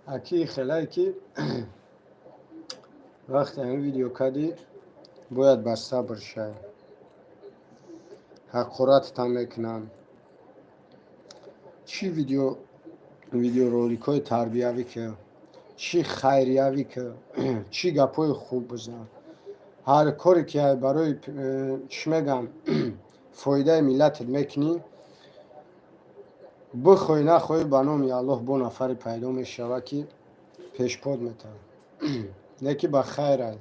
A: Аки хелае ки вақте ҳамин видео кардӣ, бояд ба сабр шавӣ. Ҳақоратта мекунанд. Чӣ видео, видеороликҳои тарбиявӣ ки, чӣ хайриявӣ ки, чӣ гапҳои хуб бизан, ҳар коре ки барои чӣ мегӯям, фоидаи миллатат мекунӣ, бихоҳӣ нахоҳӣ, ба номи Аллоҳ бо нафаре пайдо мешавад, ки пешпод метавад, не ки ба хайрай.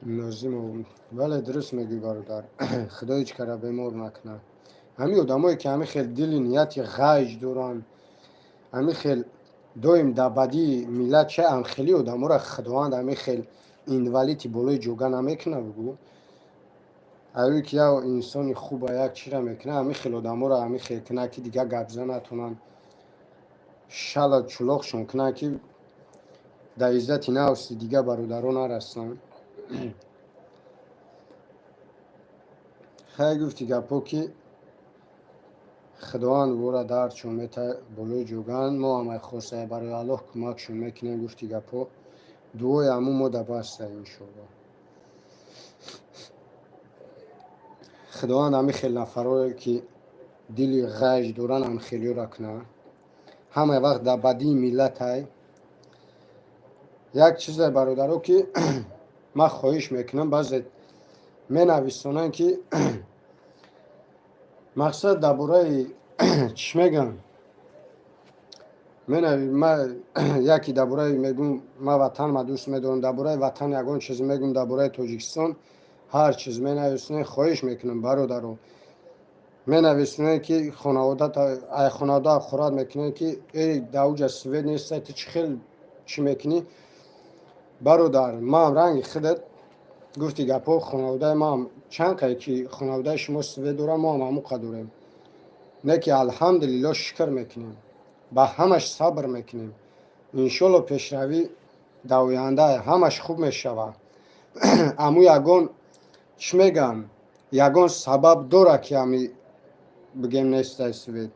A: Нозимов, бале, дуруст мегӯӣ, бародар. Худо ҳеҷ кара бемор накунад. Ҳамин одамое ки ҳамин хел дили нияти ғайж доранд, ҳамин хел доим дар бадии миллат ча, ҳамхели одаморо Худованд ҳамин хел инвалиди болои ҷога намекунад, бугӯ. Аюе ки як инсони хуба, як чира мекунад, ҳамин хел одаморо ҳамин хел кунад, ки дигар гапза натонанд, шала чулоқшон кунад, ки дар иззати нафси дигар бародаро нарасанд. Хай, гуфти гапҳо, ки Худованд ӯро дардшон мета, болои ҷоган. Мо ҳамай хостая барои Аллоҳ кӯмакшон мекунем. Гуфти гапҳо, дуои ҳамун мо да баста, иншоалло. Худованд ҳамин хел нафарое ки дили ғайж доранд, ҳамхелиёра кунад. Ҳама вақт дар бадии миллатай. Як чизе, бародаро, ки ман хоҳиш мекунам: баъзе менависонанд, ки мақсад дар бораи чӣ мегӯям, яке дар бораи мегӯм, ман ватанма дӯст медорам, дар бораи ватан ягон чиз мегӯм, дар бораи Тоҷикистон ҳар чиз менависонед. Хоҳиш мекунам, бародаро, менависонед, ки ай хонавода ҳақорат мекунед, ки эй, дар уҷа свет неста, ту чӣ хел чӣ мекунӣ? Бародар, ман ранги худат, гуфти гапҳо, хонаводаи ман чанд қае ки хонаводаи шумо свет дорам, мо ҳам ҳамон дорем. Не ки, алҳамдулилло, шукр мекунем, ба ҳамаш сабр мекунем. Иншолло, пешравӣ дар оянда, ҳамаш хуб мешавад. Аму ягон чӣ мегӯям, ягон сабаб дорад, ки ҳами бигем нестай свет.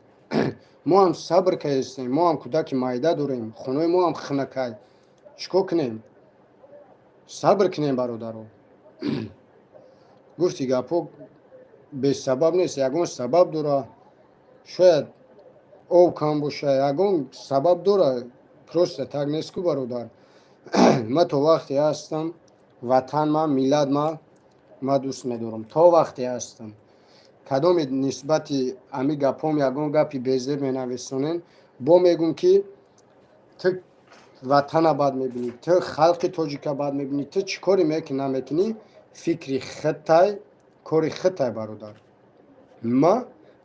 A: Мо ҳам сабр кардастем, мо ҳам кӯдаки майда дорем, хонаи мо ҳам хунакай, чӣ кор кунем? Сабр кунем, бародаро. Гуфти гапҳо, бесабаб нест, ягон сабаб дорад. Шояд об кам боша, ягон сабаб дорад, просто так нест ку, бародар. Ман то вақте ҳастам, ватан ман, миллат ман, ман дӯст медорам. То вақте ҳастам, кадоме нисбати ҳами гапҳом ягон гапи безеб менависонен, бо мегӯм, ки ту ватана бад мебинӣ, ту халқи тоҷика бад мебинӣ, ту чӣ коре мекунӣ, намекунӣ, фикри худтай, кори худтай, бародар. Ма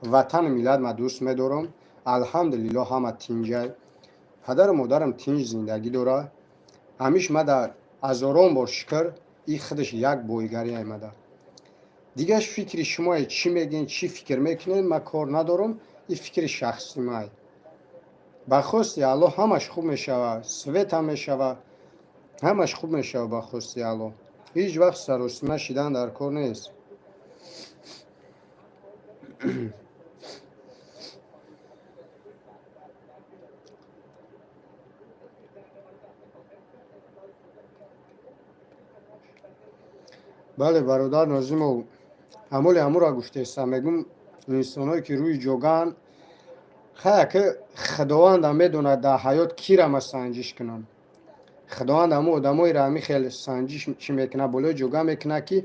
A: ватану миллат ма дӯст медорам. Алҳамдулилло, ҳама тинҷай, падару модарам тинҷ зиндагӣ дорад. Ҳамиш ма дар ҳазорон бор шукр, и худаш як боигарӣ аймада. Дигаш фикри шумое, чӣ мегӯен, чӣ фикр мекунед, ман кор надорам, и фикри шахси май. Ба хости Аллоҳ ҳамаш хуб мешавад, свет ҳам мешавад, ҳамаш хуб мешавад, ба хости Аллоҳ. Ҳеҷ вақт саросима шидан дар кор нест. Бале, бародар Нозимов, ҳамоли ҳамура гуфтестам. Мегӯм, инсонҳое ки рӯи ҷогаанд, хая ки Худовандам медонад, дар ҳаёт кира ма санҷиш кунам. Худованд ҳамун одамоеро ҳамин хел санҷиш чӣ мекунад, болои ҷога мекунад, ки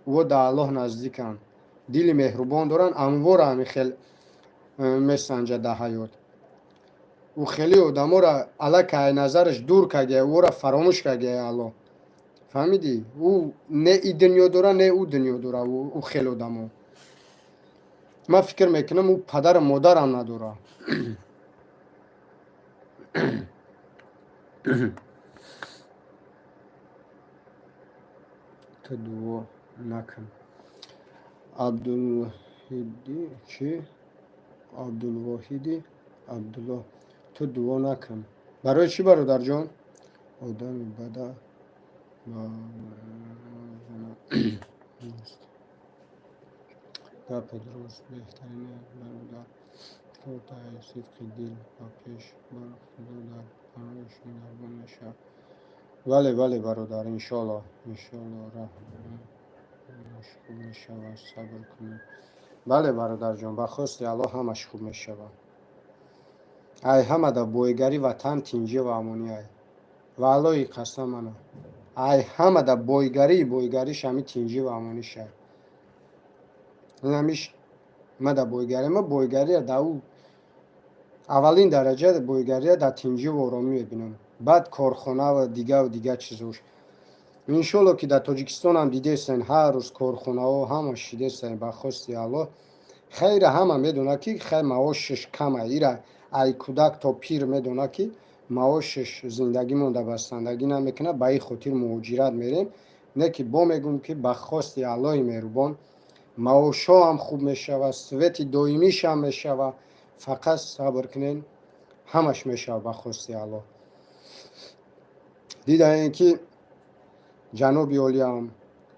A: ӯ дар Аллоҳ наздиканд, дили меҳрубон доранд, амвора ҳамин хел месанҷад дар ҳаёт. Ӯ хеле одаморо аллакай назараш дур кардия, ӯро фаромӯш кардия Аллоҳ, фаҳмидӣ? Ӯ не и дунё дора, не ӯ дунё дора. Ӯ хеле одамо, ман фикр мекунам, ӯ падару модарам надора. Ту дуо накун. Абдулҳиди чӣ, Абдулвоҳиди Абдуллоҳ, ту дуо накун. Барои чӣ, бародарҷон? Одами бада нест. Гапи дуруст, беҳтарине, бародар. Тортай сидқи дил ба пеш бар, Худо дар паноҳаш нигаҳбон мешавад. Бале, бале, бародар, иншоалло, иншоалло, раҳмаш хуб мешавад, сабр кунед. Бале, бародарҷон, ба хости Аллоҳ ҳамаш хуб мешавад. Ай ҳамада боигари ватан тинҷӣ ва амонӣ ай. Валлоҳи, қасам, мана ай ҳамада боигарии боигариш ҳами тинҷӣ ва амониша. Ҳамиш мада боигарӣ, ма боигария да ӯ аввалин дараҷа боигария дар тинҷӣ ва оромӣ мебинам, баъд корхона ва дигаву дигар чизош. Иншолло, ки дар Тоҷикистонам дидесен, ҳар рӯз корхонаҳо ҳама шидесен, ба хости Аллоҳ. Хайра, ҳама медонад, ки хай маошаш кама. Ира ай кӯдак то пир медонад, ки маошаш зиндагӣ монда бастандагӣ намекунад. Ба ин хотир муҳоҷират мерем. Не ки бо мегӯм, ки ба хости Аллоҳи меҳрубон маошҳо ҳам хуб мешавад, свети доимишам мешавад. Фақат сабр кунен, ҳамаш мешавад ба хости Аллоҳ. Дидаем, ки ҷаноби олиам,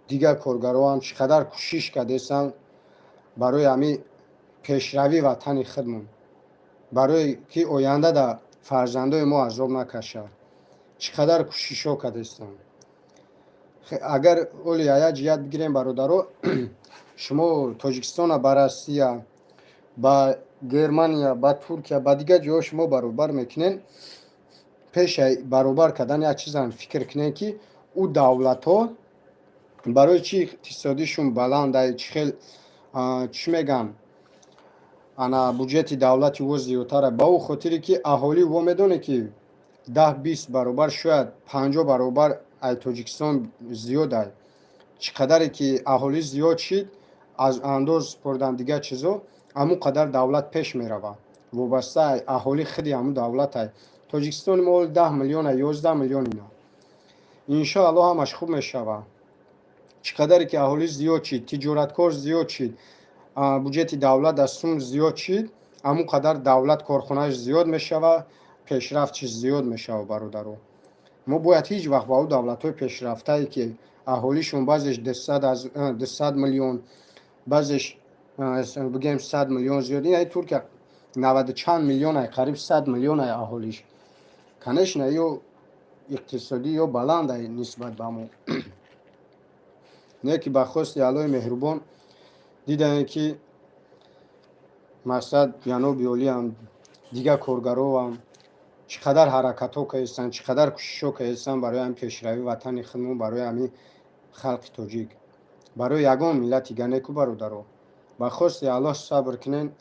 A: дигар коргароам чӣ қадар кӯшиш кардесанд барои ҳамин пешравии ватани худмон, барое ки оянда да фарзандои мо азоб накашад, чӣ қадар кӯшишҳо кардестанд. Агар оли як ҷиҳат бигирем, бародаро, шумо Тоҷикистона ба Россия, ба Германия, ба Туркия, ба дигар ҷоҳо шумо баробар мекунен, пеши баробар кардан як чизам фикр кунем, ки ӯ давлатҳо барои чӣ иқтисодишон баланд, чӣ хел, чӣ мегӯям, ана буҷети давлати ӯ зиёдтара? Ба ӯ хотире, ки аҳолии во медонед, ки 10-20 баробар, шояд 50 баробар ай Тоҷикистон зиёд. Ай чӣ қадаре ки аҳолӣ зиёд шид, аз андоз супордан, дигар чизо, ҳамон қадар давлат пеш меравад. Вобаста аҳолӣ худи ҳамун давлат. Ай Тоҷикистони мо 10 миллиона, 11 миллион ина. Иншоаллоҳ, ҳамаш хуб мешавад. Чӣ қадаре ки аҳолӣ зиёд шид, тиҷораткор зиёд шид, буҷети давлат аз сум зиёд шид, ҳамон қадар давлат корхонааш зиёд мешавад, пешрафтш зиёд мешавад. Бародаро, мо бояд ҳеҷ вақт ба ӯ давлатҳои пешрафтае, ки аҳолишон баъзеш 200 миллион, баъзеш, бигем, 100 миллион зиёд, ин Туркия наваду чанд миллионай, қариб 100 миллионай аҳолиш, конечно, ё иқтисодӣ ё баландай нисбат ба мо. Не ки ба хости Аллоҳи меҳрубон дидаем, ки мақсад ҷаноби олиам, дигар коргароам чӣ қадар ҳаракатҳо кардастанд, чӣ қадар кӯшишҳо кардастанд барои ҳамин пешравии ватани худмон, барои ҳамин халқи тоҷик, барои ягон миллати дига неку. Бародаро, ба хости Аллоҳ, сабр кунен.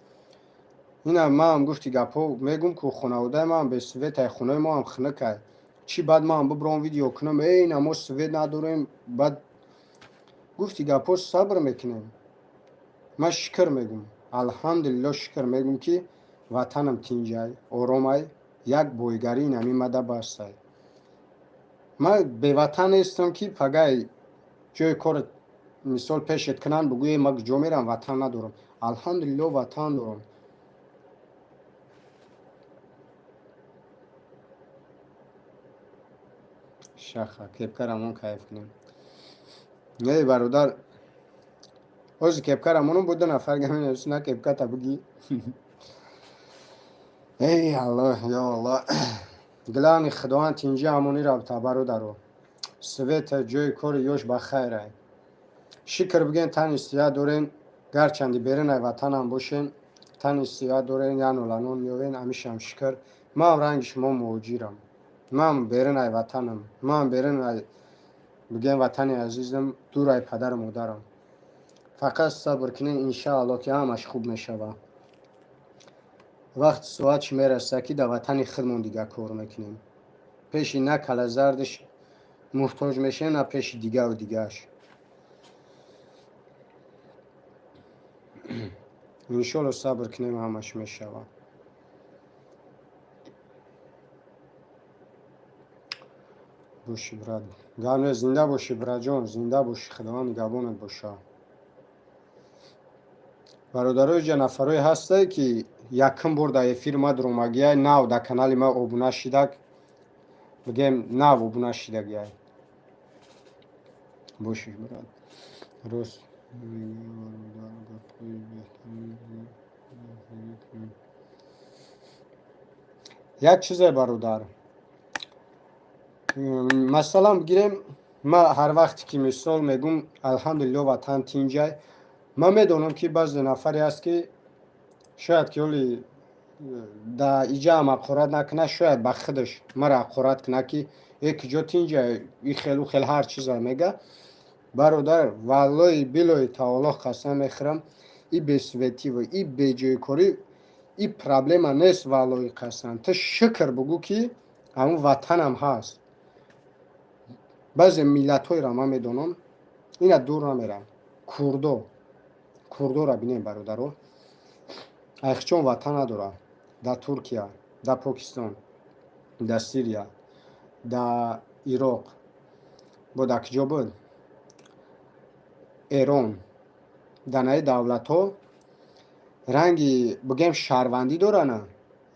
A: Ина маам гуфти гапҳо мегум, ку хонаводаи маам бе светай, хонаи моам хунукай. Чӣ баъд маам бибуром, видео кунам, э, ина мо свет надорем. Баъд гуфти гапҳо, сабр мекунем. Ман шукр мегум, алҳамдулилло, шукр мегум, ки ватанам тинҷай, оромай. Як бойгарӣ инами мада бастай. Ман беватан нестам, ки пагай ҷои кор, мисол, пешет кунанд, бугӯе: «Ман куҷо мерам, ватан надорам». Алҳамдулилло, ватан дорам. Шаха кепкарамон кайф кунем. Не, бародар, ҳозир кепкарамонум бо ду нафар гаминавис, на кепката бугӣ. Эй Аллоҳ, ё Аллоҳ, главный Худованд тинҷи амонӣ равта. Бародаро, света, ҷои кори ёш ба хайрай. Шукр бигӯен, тани сиҳат дорен. Гарчанди берунай ватанам бошен, тани сиҳат дорен, як ноланон меёвен, ҳамишам шукр. Ман ранги шумо муҳоҷирам, ман берунай ватанам, ман берунай, бигӯем, ватани азизам, дурай падару модарам. Фақат сабр кунед, иншаалло, ки ҳамаш хуб мешавад. Вақти соат чӣ мерасад, ки дар ватани худмон дигар кор мекунем, пеши на калазардаш муҳтоҷ мешавем, на пеши дигару дигааш. Иншолло, сабр кунем, ҳамаш мешавад. Боши, брат, гап не, зинда бошӣ, братҷон, зинда бошӣ, Худованд нигаҳбонат боша. Бародарои ҷа, нафарое ҳастае, ки якум бор дар эфир ма дуромагиай, нав дар канали ма обуна шидак, бигем, нав обуна шидагиай. Боши, брат, рост. Як чизе, бародар, масалан бигирем, ма ҳар вақте ки, мисол, мегум: «Алҳамдулилло, ватан тинҷай», ман медонам, ки баъзе нафаре ҳаст, ки шояд ки оли да иҷаам ҳақорат накунад, шояд ба худаш мара ҳақорат кунад, ки э, куҷо тинҷа, и хелу хел, ҳар чиза мега. Бародар, валлои билои таоло қасам мехӯрам, и бесветиву и беҷойкорӣ и проблема нест. Валлои қасам, ту шукр бугӯ, ки ҳамун ватанам ҳаст. Баъзе миллатҳоеро ман медонам, ина дур намерам, курдо, курдоро бинем, бародаро, айхчон ватан надорад. Дар Туркия, дар Покистон, дар Сирия, дар Ироқ, бо дар куҷо буд, Эрон, дар наи давлатҳо ранги бигем шаҳрвандӣ дорана,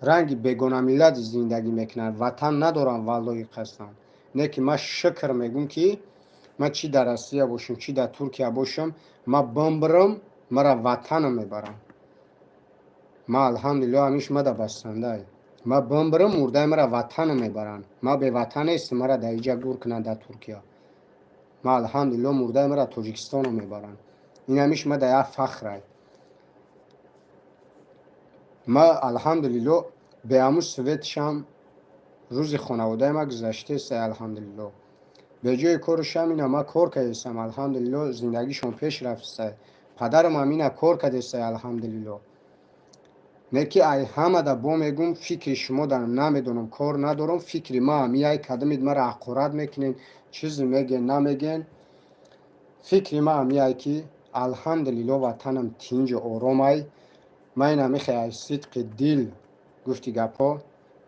A: ранги бегонамиллат зиндагӣ мекунанд, ватан надоранд, валлоҳи қасам. Не ки ман шукр мегӯм, ки ман чӣ дар Россия бошам, чӣ дар Туркия бошам, ман бимбирам, мара ватанам мебарам. Ман, алҳамдулилло, ҳамиш мада басандай. Ман бимбирам, мурдаи мара ватанам мебаранд. Ман беватан нестам, мара дар иҷа гур кунанд, дар Туркия. Ман, алҳамдулилло, мурдаи мара Тоҷикистонам мебаранд. Ин ҳамиш мада як фахрай. Ман, алҳамдулилло, беҳамун светшам рӯзи хонаводаи ман гузаштаест, алҳамдулилло. Беҷои корушам ина ман кор кардестам, алҳамдулилло, зиндагишон пеш рафтестай. Падарам ина кор кардестай, алҳамдулилло. Не ки ай ҳамада бо мегӯм, фикри шумо дар намедонам, кор надорам, фикри ма ҳамияй. Кадамид мара ҳақорат мекунен, чизе меген, намеген, фикри ма ҳамияй, ки алҳамдулилло, ватанам тинҷу оромай. Ман ина мехоҳ ай сидқи дил гуфти гапҳо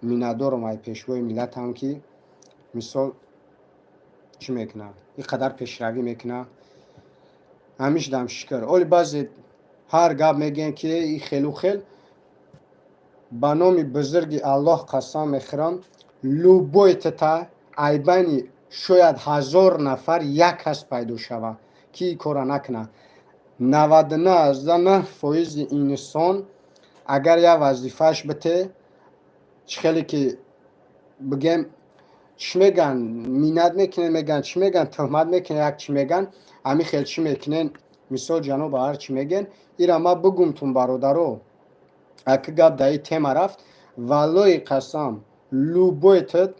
A: миннатдорам ай пешвои миллатам, ки мисол чӣ мекунад, ин қадар пешравӣ мекунад, ҳамиш дам шукр. Оли баъзе ҳар гап мегӯянд, ки и хелу хел. Ба номи бузурги Аллоҳ қасам мехӯрам, любой тата айбани шояд 1000 нафар як кас пайдо шавад, ки ин корра накунад. 99,9 фоизи инсон агар як вазифааш бите, чӣ хеле ки бигем, чӣ мегӯянд, миннат мекунен, мегӯянд, чӣ мегӯянд, тӯҳмат мекунен, як чӣ мегӯянд, ҳамин хел чӣ мекунен, мисол ҷаноба ҳар чӣ мегӯен. Ира ман бигумтун, бародаро, аки гап дар ин тема рафт, валлоҳи қасам, любой тит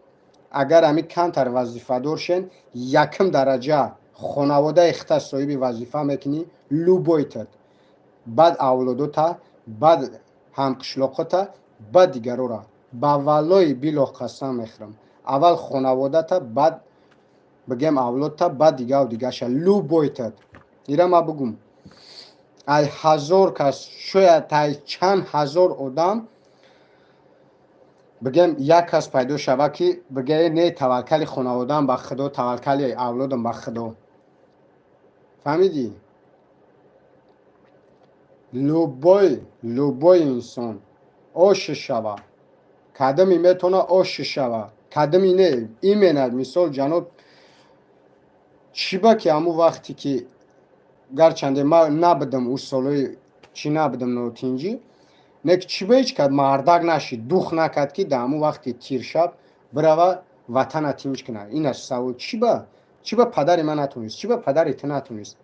A: агар ҳамин камтар вазифадор шен, якум дараҷа хонаводаи хита соҳиби вазифа мекунӣ, любой тит, баъд авлодота, баъд ҳамқишлоқота, баъд дигарора. Ба валлоҳи биллоҳ қасам мехӯрам, аввал хонаводата, баъд бигем авлодта, баъд дигару дигарша, любой тит. Ира ман бигум, ай 1000 кас, шояд ай чанд ҳазор одам бигем, як кас пайдо шава, ки бигӯе: «Не, таваккали хонаводаам ба Худо, таваккали авлодам ба Худо». Фаҳмидӣ? Любой инсон оши шава, кадами метавона оши шава, кадами не, именно мисол ҷаноб чӣ ба ки ҳамун вақте ки гарчанде ман набудам, ӯ солҳои чӣ набудам, нотинҷӣ, не ки чӣ ба ҳеҷ кад мардак нашид, дух накард, ки дар ҳамун вақти тиршаб бирава, ватана тинҷ кунад? Ин аст савол. Чӣ ба, чӣ ба падари ман натонист, чӣ ба падари ту натонист?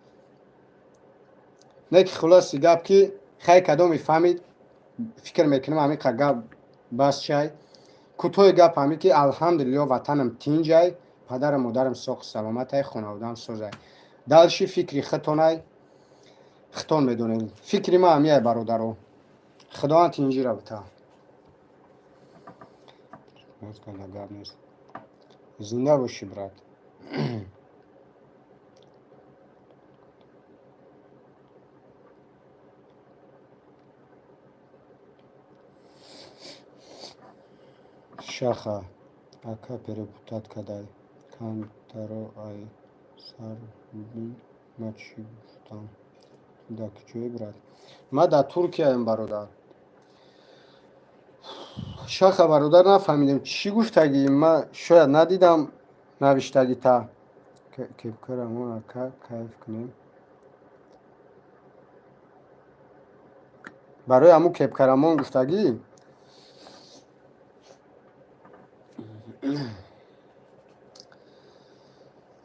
A: Не ки хулоси гап, ки хай, кадоме фаҳмид, фикр мекунам, ҳамин қа гап бас чай. Кӯтоҳи гап ҳамин, ки алҳамдулилло, ватанам тинҷай, падарам модарам соқу саломатай, хонаводаам созай. Дальше фикри хитонай, хитон медонем. Фикри ман ҳамияй, бародаро. Худованд тинҷира бита. Гап нест, зинда бошӣ, брат. Шаха ака, перепутать кадай камтаро, ай сарбин. Ман чӣ гуфтам? Ту дар куҷоӣ, брат? Ман дар Туркияем, бародар. Шаха, бародар, нафаҳмидем, чӣ гуфтагӣ. Ман шояд надидам навиштагита. Кепкарамон, ака, кайф кунем. Барои ҳамун кепкарамон гуфтагӣ.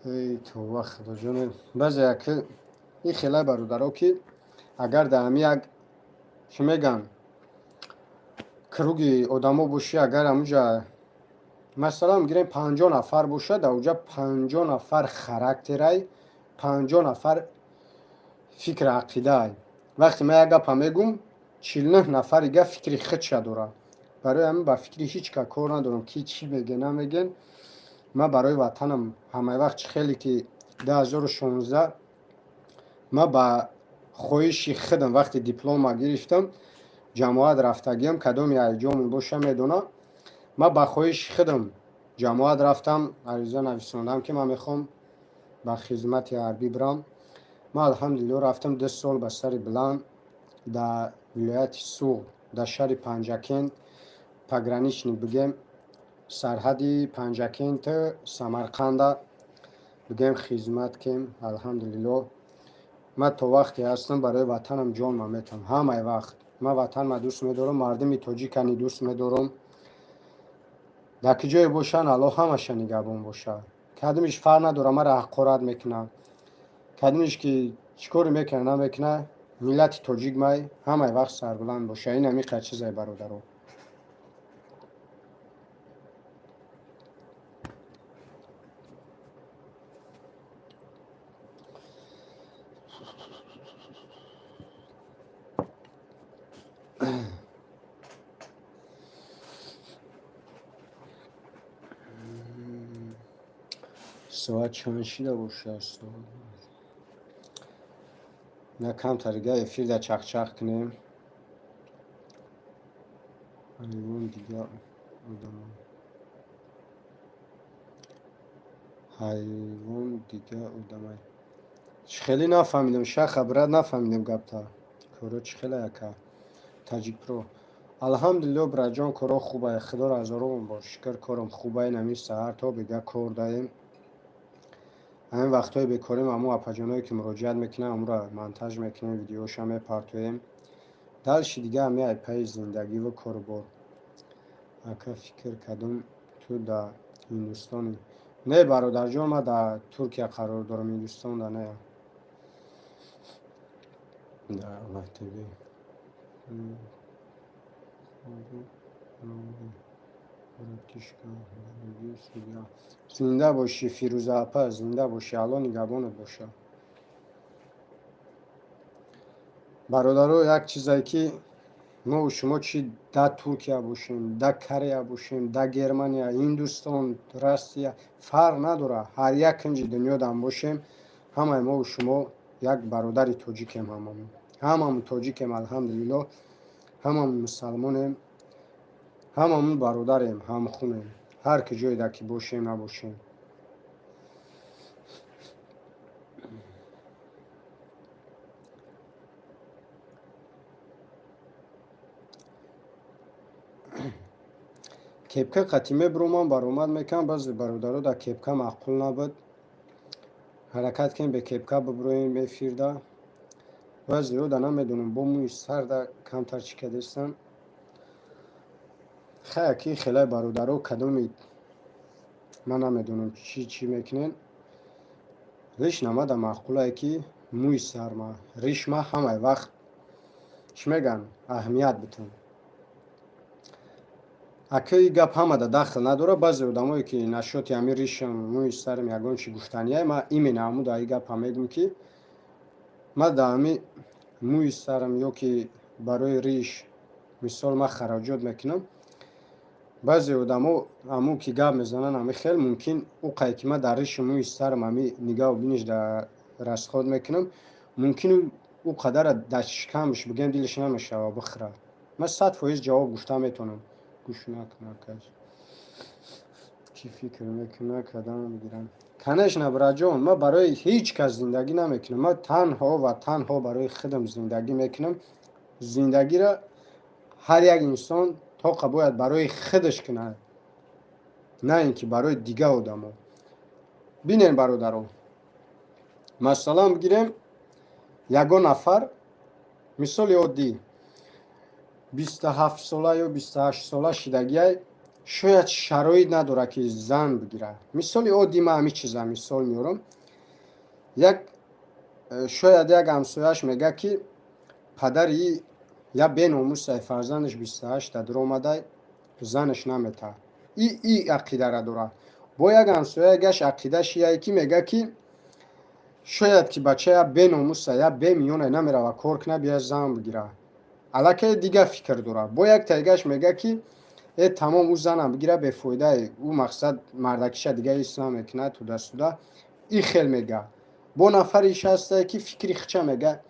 A: Эй товба, Худоҷоне, баъзе яки ин хелай, бародаро, ки агар дар ҳами як, чӣ мегӯянд, круги одамо бошӣ, агар ҳамуҷа масалан гирем, 50 нафар бошад, дар уҷа 50 нафар характерай, 50 нафар фикри ақидаай. Вақте ман як гапа мегӯм, 49 нафари гап фикри худша дорад. Барои ҳамин ба фикри ҳеҷ ка кор надорам, ки чӣ меге, намеген. Ман барои ватанам ҳамаи вақт, чӣ хеле ки 2016 ман ба хоҳиши худам вақте диплома гирифтам, ҷамоат рафтагиам, кадоми айҷомон боша, медонам, ман ба хоҳиши худам ҷамоат рафтам, ариза нависондам, ки ман мехоҳам ба хизмати ҳарбӣ бирам. Ман, алҳамдулилло, рафтам, 2 сол ба сари баланд дар вилояти Суғд, дар шаҳри Панҷакент, пограничник бигем, сарҳади Панҷакенту Самарқанда бигем, хизмат кем. Алҳамдулилло, ман то вақте ҳастам, барои ватанам ҷонма метавам. Ҳамаи вақт ман ватанма дӯст медорам, мардуми тоҷикани дӯст медорам. Дар ки ҷое бошанд, Аллоҳ ҳамаша нигаҳбон бошад. Кадомиш фарқ надорад, маро ҳақорат мекунад, кадомиш ки чӣ коре мекунад, намекунад, миллати тоҷик май ҳамаи вақт сарбаланд боша. Ин ҳамиқа чизае, бародаро. Соат чанд шида бошад? На, камтарига эфирда чақчақ кунем. Ҳайвон дига одама, ҳайвон дига одамай. Чӣ хеле нафаҳмидам, шаха, брат, нафаҳмидем гапта. Коро чӣ хеле, ака Таҷикпро? Алҳамдулилло, братҷон, коро хубае, худоро ҳазорон бор шукр, корам хубае. Нами саҳар то бега кор даем. Ҳамин вақтҳои бекорим ҳамун апаҷоное ки муроҷиат мекунанд, ҳамуро монтаж мекунем, видеоша мепартоем. Дальше дига ҳами пайи зиндагиву корубор. Ака, фикр кардум, ту дар Ҳиндустонӣ. Не, бародарҷон, ман дар Туркия қарор дорам, Ҳиндустонда не. Дар ВТБ. Братишка. Зинда бошӣ, Фирӯза апа, зинда бошӣ, Алло нигаҳбонат бошад. Бародаро, як чизе ки мо шумо чи дар Туркия бошем, дар Корея бошем, дар Германия, Ҳиндустон, Россия, фарқ надорад, ҳар як кунҷи дунёдам бошем, ҳамаи мову шумо як бародари тоҷикем. Ҳамамон, ҳамамон тоҷикем, алҳамдулилло, ҳамамон мусалмонем, ҳамамон бародарем, ҳамхунем, ҳар ки ҷойда ки бошем, набошем. Кепка қатӣ мебурумам, баромад мекунам. Баъзе бародаро дар кепка маъқул набуд. Ҳаракат кунем, бе кепка бибуроем эфирда. Баъзеҳо да намедонам, бо мӯи сарда камтар чӣ кардестам. Хая ки хелай бародаро кадоми, ман намедонам, чӣ чӣ мекунен. Лично мада маъқулае ки мӯи сарма, ришма ҳамаи вақт, чӣ мегӯянд, аҳамият битам. Акаи, гап ҳамада дахл надорад. Баъзе одамое ки насчёти ҳамин ришам, мӯи сарам ягон чи гуфтанияй, ман именно ҳамуда и гапа мегӯм, ки ман дар ҳамин мӯи сарам ё ки барои риш, мисол, ман хароҷот мекунам. Баъзе одамо ҳамун ки гап мезананд, ҳамин хел мумкин ӯ ки ман дар ришу мӯи сарам ҳамин нигаҳу биниш дар расход мекунам, мумкин ӯ қадара дар шикамаш, бигӯем, дилаш намешавад бихӯрад. Ман 100% ҷавоб гуфта метавонам. Гӯш накунад, кас чӣ фикр мекунад, кадам бигирам. Конечно, братҷон, ман барои ҳеҷ кас зиндагӣ намекунам, ман танҳо ва танҳо барои худам зиндагӣ мекунам. Зиндагиро ҳар як инсон тоқа бояд барои худаш кунад, на ин ки барои дигар одамо. Бинен, бародаро, масалан, бигирем, ягон нафар, мисоли оддӣ, 27-сола ё 28-сола шидагиай, шояд шароит надорад, ки зан бигирад. Мисоли оддӣ, ман ҳамин чиза мисол меорам. Як шояд як ҳамсояш мегӯяд, ки падари я беномусай, фарзандаш 28-та дуромадай, занаш наметаҳад. И ақидара дорад. Бо як ҳамсоягаш ақидаш ияе, ки мегӯяд, ки шояд ки бача я беномуса, я бемиёнай, намерава кор кунад, бия зан бигирад. Аллакай дигар фикр дорад. Бо як тайгаш мегӯяд, ки Э, тамом, ӯ занам бигира, бефоида, ӯ мақсад мардакиша дига ҳис намекунад, туда-сюда, и хел мега. Бо нафариш ҳастае, ки фикри хича мега: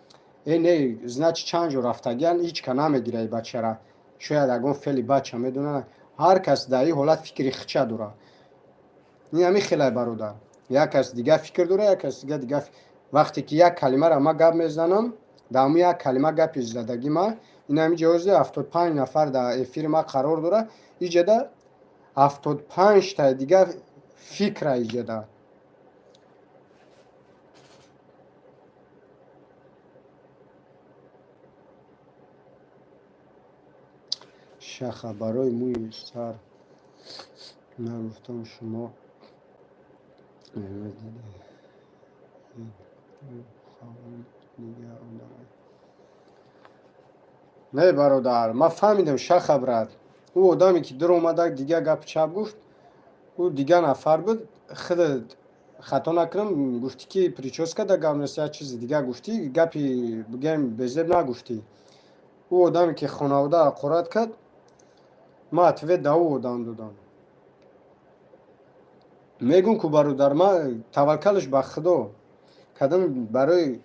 A: «Э, не, значит, чанд ҷо рафтагиан, ҳеҷ ка намегира и бачара, шояд ягон феъли бача медонад». Ҳар кас дар ин ҳолат фикри хича дорад. Ин ҳамин хелай, бародар, як кас дига фикр дорад, як кас дига. Вақте ки як калимаро ма гап мезанам, дар ҳамун як калима гапи задагӣ ма ин ҳамин ҷози 75 нафар дар эфири ма қарор дорад, иҷада 75-таи дига фикра иҷада. Шаха, барои мӯи сар нагуфтам, шумо дидед. Дига одамай не, бародар, ман фаҳмидам, шаха, брат. Ӯ одаме, ки дуромада, дига гапи чап гуфт, ӯ дига нафар буд. Худат хато накунам, гуфтӣ, ки прическа да гап нест, як чизи дига гуфтӣ, гапи бигӯем безеб нагуфтӣ. Ӯ одаме, ки хонавода ҳақорат кард, ман ответ да ӯ одам додам. Мегӯм ку, бародар, ман таваккалш ба Худо кардам. Барои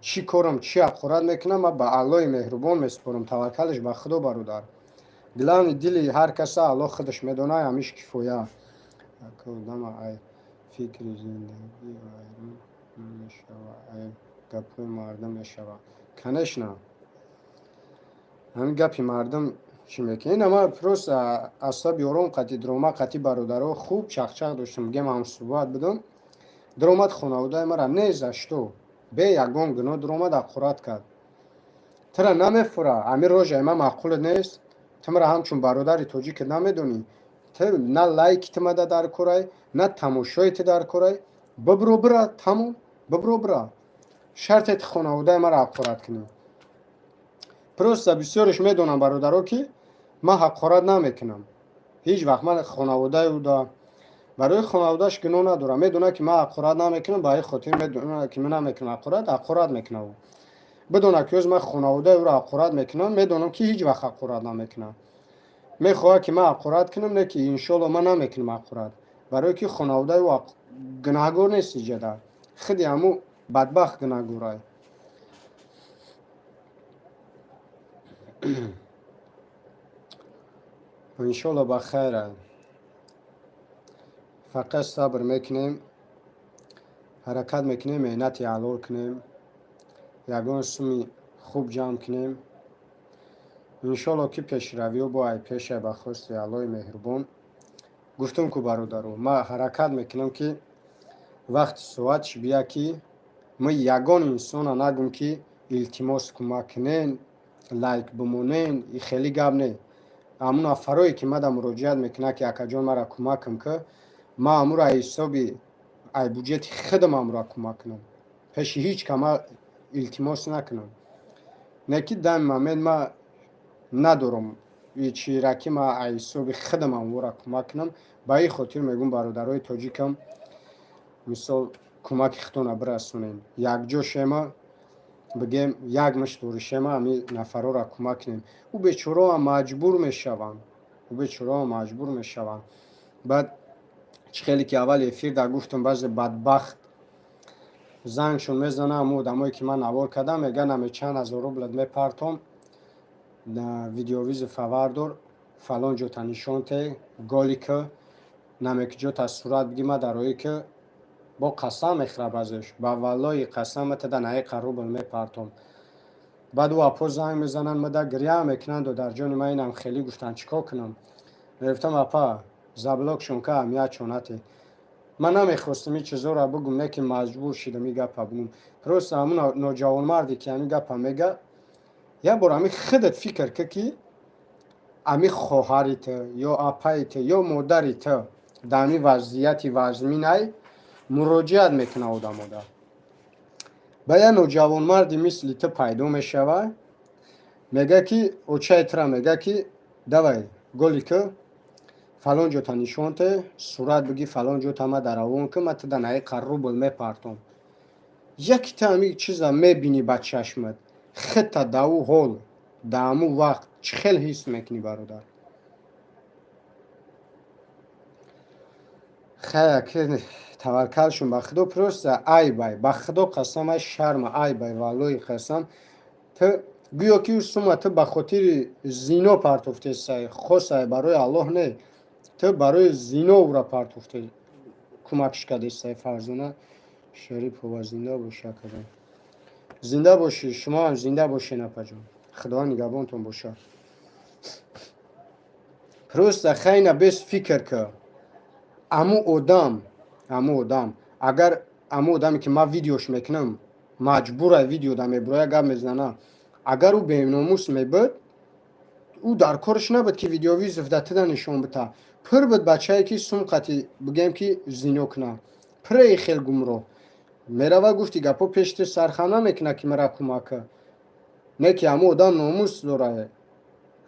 A: чӣ корам, чӣ ҳақорат мекунам, ман ба Аллоҳи меҳрубон месупорам. Таваккалш ба Худо, бародар. Главный, дили ҳар каса Аллоҳ худаш медонад, ҳамиш кифоя. Одама ай фикри зиндагӣ вайрон намешава, ай гапҳои мардум мешава. Конечно, ҳамин гапи мардум чӣ мекунад? Ина ман просто асаби ором қати дрома, қати бародаро хуб чақчақ доштам, мегӯям, ҳамсӯҳбат будам. Даромад, хонаводаи мара не за что, бе ягон гуноҳ даромад, ҳақорат кард. Тура намефура, ҳамин рожаи ман маъқулат нест, ту мара ҳамчун бародари тоҷикат намедонӣ. Ту на лайки ту мада дар корай, на тамошои ту дар корай. Бибро, бира, тамом, бибро, бира. Шарте ту хонаводаи мара ҳақорат кунӣ? Просто бисёреш медонам, бародаро, ки ман ҳақорат намекунам ҳеҷ вақт. Ман хонаводаи ӯ барои хонаводааш гуноҳ надорам. Медонад, ки ман ҳақорат намекунам, ба ин хотир медонад, ки ман намекунам ҳақорат, ҳақорат мекунам. Ӯ бидонад, ки оз ман хонаводаи ӯро ҳақорат мекунам, медонам, ки ҳеҷ вақт ҳақорат намекунам. Мехоҳад, ки ман ҳақорат кунам, не ки иншоалло ман намекунам ҳақорат, барое ки хонаводаи ӯ гунаҳгор нест. Иҷада худи ҳамун бадбахт гунаҳгорай. Иншоалло, ба хайра, фақат сабр мекунем, ҳаракат мекунем, меҳнати ҳалол кунем, ягон суми хуб ҷамъ кунем. Иншоалло, ки пешравиҳо бо ай пеша, ба хости Аллоҳи меҳрубон. Гуфтум ку, бародаро, ман ҳаракат мекунам, ки вақти соатш бия, ки ман ягон инсона нагум, ки илтимос, кӯмак кунен, лайк бимонен, и хеле гап не. Ҳамун нафарое, ки мада муроҷиат мекунад, ки акаҷон, мара кӯмак кун, ки ман ҳамуро ай ҳисоби ай буҷети худам ҳамуро кӯмак кунам, пеши ҳеҷ ка ман илтимос накунам. Не ки дами момент ман надорам чира, ки ман ай ҳисоби худам ҳамуро кӯмак кунам. Ба ин хотир мегӯм, бародарои тоҷикам, мисол, кӯмаки худтона бирасонем, якҷо шема, бигем, як мушт доришема, ҳамин нафарҳоро кӯмак кунем. Ӯ бечораам маҷбур мешаванд, ӯ бечораам маҷбур мешаванд. Баъд чӣ хеле ки аввали эфир да гуфтам, баъзе бадбахт зангшон мезанам, ҳамун одамое, ки ман навор кардам, мегӯянд: «Аме чанд ҳазор рублат мепартом, видеовызов вардор, фалон ҷота нишон те, голика намекиҷота сурат биги, ма дарои ки бо қасам мехӯра». Баъзеш ба валлои қасам матада наиқа рубл мепартом. Баъд ӯ апо занг мезананд, мада гиря мекунанд: «Додарҷони ман, инам хеле гуфтанд, чӣ кор кунам?» Мегуфтам: «Апа, заблокшон ка, аҳамият чонате». Ман намехостам ин чизоро бигум, не ки маҷбур шидам ин гапа бигум. Просто ҳамун ноҷавонмарде, ки ҳамин гапа мега, як бор ҳамин худат фикр кӣ, ки ҳамин хоҳари ту ё апаи ту ё модари ту дар ҳамин вазъияти вазминай муроҷиат мекунад одамода, ба як ноҷавонмарди мисли ту пайдо мешавад, мега, ки очаи тура мега, ки давай голи ки, фалон ҷота нишон те, сурат биги, фалон ҷота ма даравон ки, ма туда наиқа рубл мепартом. Яки ту ҳамин чиза мебинӣ ба чашмат, худта да ӯ ҳол, да ҳамун вақт чӣ хел ҳис мекунӣ, бародар? Хая, ки таваккалшон ба Худо, просто айбай, ба Худо қасам, ай шарма, айбай, валлоҳи қасам. Ту гӯё ки ӯ сума ту ба хотири зино партофтесай, хосай барои Аллоҳ не, ту барои зино ӯра партофте, кӯмакш кардесай. Фарзона Шарипова, зинда боши, акаҷон, зинда бошӣ, шумоам зинда бошед, апаҷон, Худованд нигаҳбонтон бошад. Просто хайна бес фикр ка, аму одам, агар аму одаме ки ман видеош мекунам, маҷбура видео да мебуроя, гап мезана, агар ӯ беномус мебуд, ӯ дар кораш набуд, ки видеовызов да тида нишон бита. Пур буд бачае, ки сум қати бигем, ки зино куна, пураи хел гумроҳ мерава, гуфти гапо пеши ту сархам намекуна, ки мара кӯмак ка. Не ки аму одам номус дора,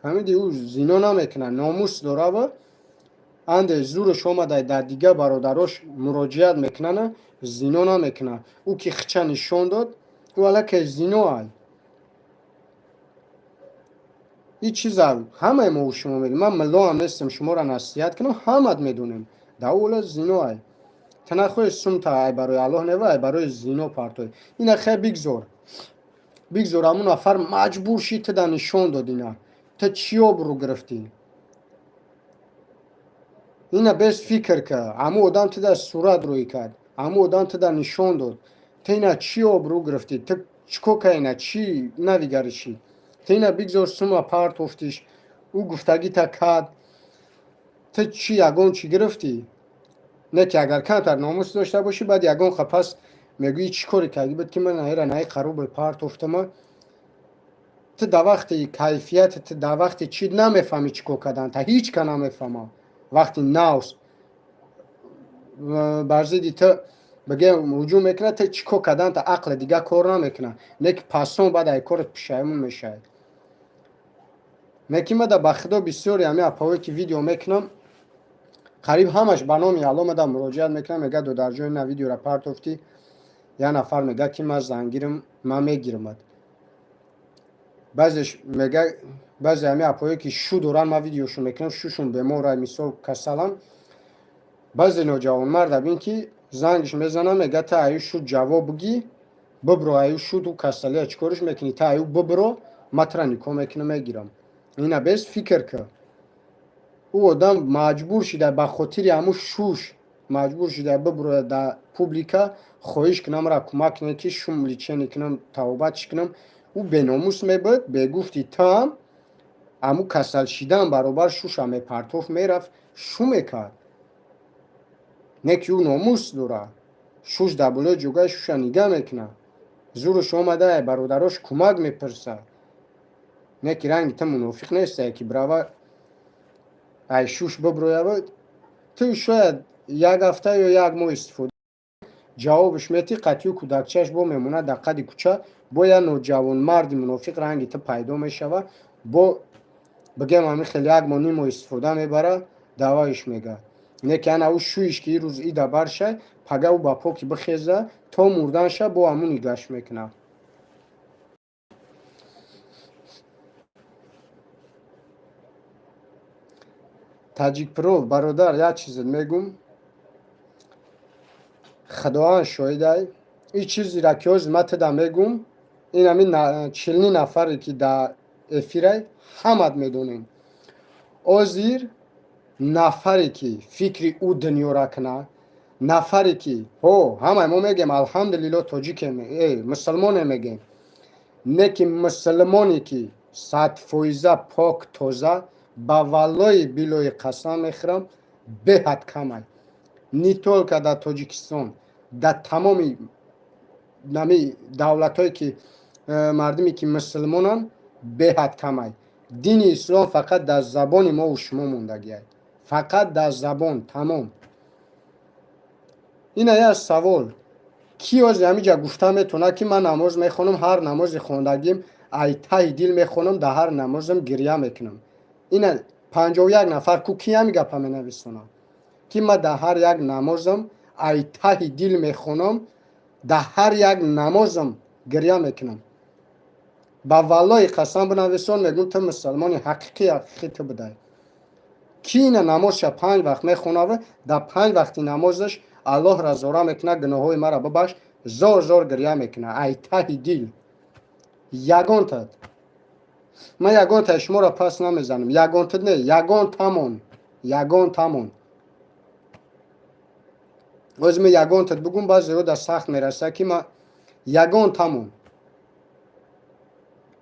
A: фаҳмиди? Ӯ зино намекуна, номус дорава, анде зураш омада, дар дигар бародарош муроҷиат мекунана, зино намекуна. Ӯ ки хича нишон дод, ӯ аллакай зино ай. Ин чиза ҳамаи мо шумо медонем. Ман миллоам нестам шуморо насиҳат кунам, ҳамат медонем. Дар ӯ зино ай. Ту нахоҳӣ сумта ай барои Аллоҳ нева, ай барои зино партоӣ. Ина хе бигзор, бигзор, ҳамун нафар маҷбур шид, ту да нишон дод. Ина ту чӣ обрӯ гирифтӣ? Ина бес фикр ка, ҳамун одам ту да сурат рӯй кард, ҳамун одам ту да нишон дод, ту ина чӣ обрӯ гирифтӣ? Ту чӣ кор кардӣ? Ина чӣ навигарӣ шид? Ту ина бигзор, сума партофтиш, ӯ гуфтагита кард, ту чӣ, ягон чӣ гирифтӣ? Не ки агар камтар номус дошта бошӣ, баъд ягон пас мегӯӣ, чӣ коре кардӣ буд, ки ман аира наи қарубл партофтама? Ту дар вақти кайфияти, ту дар вақти чӣ намефаҳмӣ, чӣ кор кардан та ҳеҷ ка намефаҳма. Вақти навс бар зидди ту бигем ҳуҷум мекунад, ту чӣ кор кардан та ақли дигар кор намекунад. Не ки пасон баъд ай корат пушаймон мешавад. Не ки мада, ба Худо, бисёре ҳами апаҳое ки видео мекунам, қариб ҳамаш ба номи Алло мада муроҷиат мекунам, мега: «Додарҷон, ина видеора партофтӣ». Як нафар мега, ки ман зангирам, ман мегирамад. Баъзеш мега, баъзе ҳами апоҳое ки шу доранд, ман видеошон мекунам, шушон бемора, мисол касалан. Баъзе ноҷавонмарда бин, ки зангш мезанам, мега: «Та аю шу ҷавоб бигӣ, бибро аю шу, ту касалия чӣ кориш мекунӣ? Та аю бибро, ман тура никоҳ мекунам, мегирам». Ина бес фикр ка, ӯ одам маҷбур шида, ба хотири ҳамун шуш маҷбур шида биброяд дар публика, хоҳиш кунам, ра кӯмак кунед, ки шум лечение кунам, табобатш кунам. Ӯ беномус мебуд, бегуфти таам ҳамун касал шидан баробар шуша мепартофт, мерафт, шу мекард. Не ки ӯ номус дорад, шуш дар болои ҷогаи шуша нигаҳ мекунад, зуруш омада, бародарош кӯмак мепурсад. Не ки ранги ту мунофиқ нестае, ки бирава, ай шуш биброява. Ту шояд як ҳафта ё як моҳ истифода, ҷавобаш метӣ, қатъию кӯдакчааш бо мемонад дар қади кӯча, бо як ноҷавонмарди мунофиқ ранги ту пайдо мешавад, бо бигем ҳамин хел як моҳ, ним моҳ истифода мебарад, даваиш мега. Не ки ана ӯ шӯиш ки ирӯз ида баршай, пага ӯ ба поки бихеза, то мурданша бо ҳамун нигаш мекунад. Таҷикпро, бародар, як чизет мегум, Худованд шоҳидай, ин чизеро ки ҳозир ман туда мегум, ин ҳамин 40 нафаре ки дар эфирай, ҳамат медонем. Озир нафаре ки фикри ӯ дунёра кунад, нафаре ки ҳо, ҳамаи мо мегем, алҳамдулилло, тоҷикем, мусулмоне мегем, не ки мусулмоне ки 100% пок тоза, ба валлои билои қасам мехӯрам, беҳад камай, не только дар Тоҷикистон, дар тамоми нами давлатҳое ки мардуме ки мусулмонанд, беҳад камай. Дини ислом фақат дар забони мову шумо мондагиай, фақат дар забон, тамом. Ина як савол: ки ҳозир ҳамиҷа гуфта метавонад, ки ман намоз мехонам, ҳар намози хондагим ай таҳи дил мехонам, дар ҳар намозам гиря мекунам? Ина 51 нафар ку, ки ҳами гапа менависонам, ки ман дар ҳар як намозам ай таҳи дил мехонам, дар ҳар як намозам гиря мекунам? Ба валлои қасам бинависон, мегӯм, ту мусалмони ҳақиқӣ, ҳақиқӣ ту будай. Ки ина намозша панҷ вақт мехонава, дар панҷ вақти намозаш Аллоҳра зора мекунад, гуноҳҳои маро бибахш, зор зор гирья мекунад ай таҳи дил? Ягонтат. Ман ягонтаи шуморо пас намезанам, ягонтат не, ягонтамон, ягонтамон. Ози ма ягонтат бугум, баъзеҳо дар сахт мераса, ки ма ягонтамон,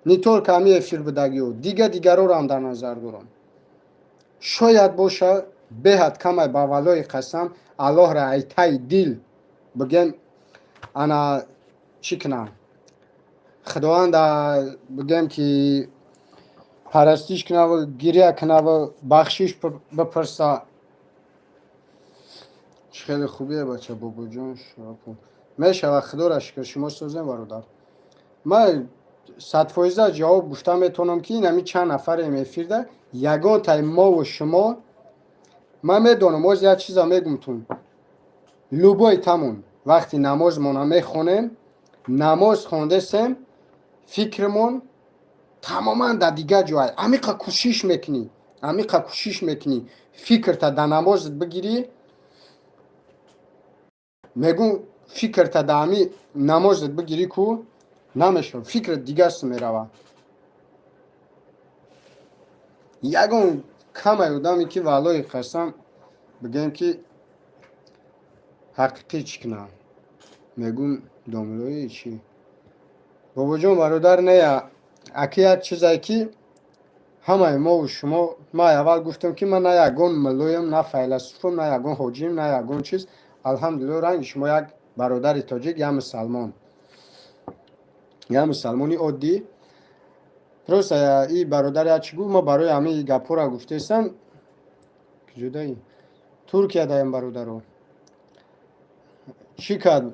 A: не только ҳами эфир будагиҳо, дига дигароро ҳам дар назар дорам. Шояд боша, беҳад камай. Ба валлои қасам, Аллоҳра ай таи дил бигем, ана чӣ кунам, Худованда бигем, ки парастиш кунаву гиря кунаву бахшиш бипурса. Чӣ хеле хубие, бача. Бобоҷон, мешава, Худоро шукр, шумо созем, бародар. Ман 100% ҷавоб гуфта метавонам, ки инами чанд нафарем эфирда, ягонтаи мову шумо. Ман медонам, оз як чиза мегумтун: любой тамон вақти намозмона мехонем, намоз хондесем, фикрмон тамоман дар дигар ҷой. Амиқа кӯшиш мекунӣ, амиқа кӯшиш мекунӣ, фикрта дар намозат бигирӣ. Мегум, фикрта дар ами намозат бигирӣ, ку намешавад, фикрат дигаст мерава. Ягон камай одаме, ки валлои қасам, бигем, ки ҳақиқӣ чӣ кунам. Мегум, домлои чӣ, бобоҷон, бародар, нея аки, як чизе, ки ҳамаи мову шумо. Ман аввал гуфтам, ки ман на ягон муллоем, на файласуфам, на ягон ҳоҷием, на ягон чиз. Алҳамдулилло, ранги шумо як бародари тоҷик, як мусалмон, як мусалмони оддӣ. Просто и бародар як чӣ гуфт, ма барои ҳамаи гапҳоро гуфтаистам. Куҷодаи? Туркия даем, бародаро. Чӣ кард?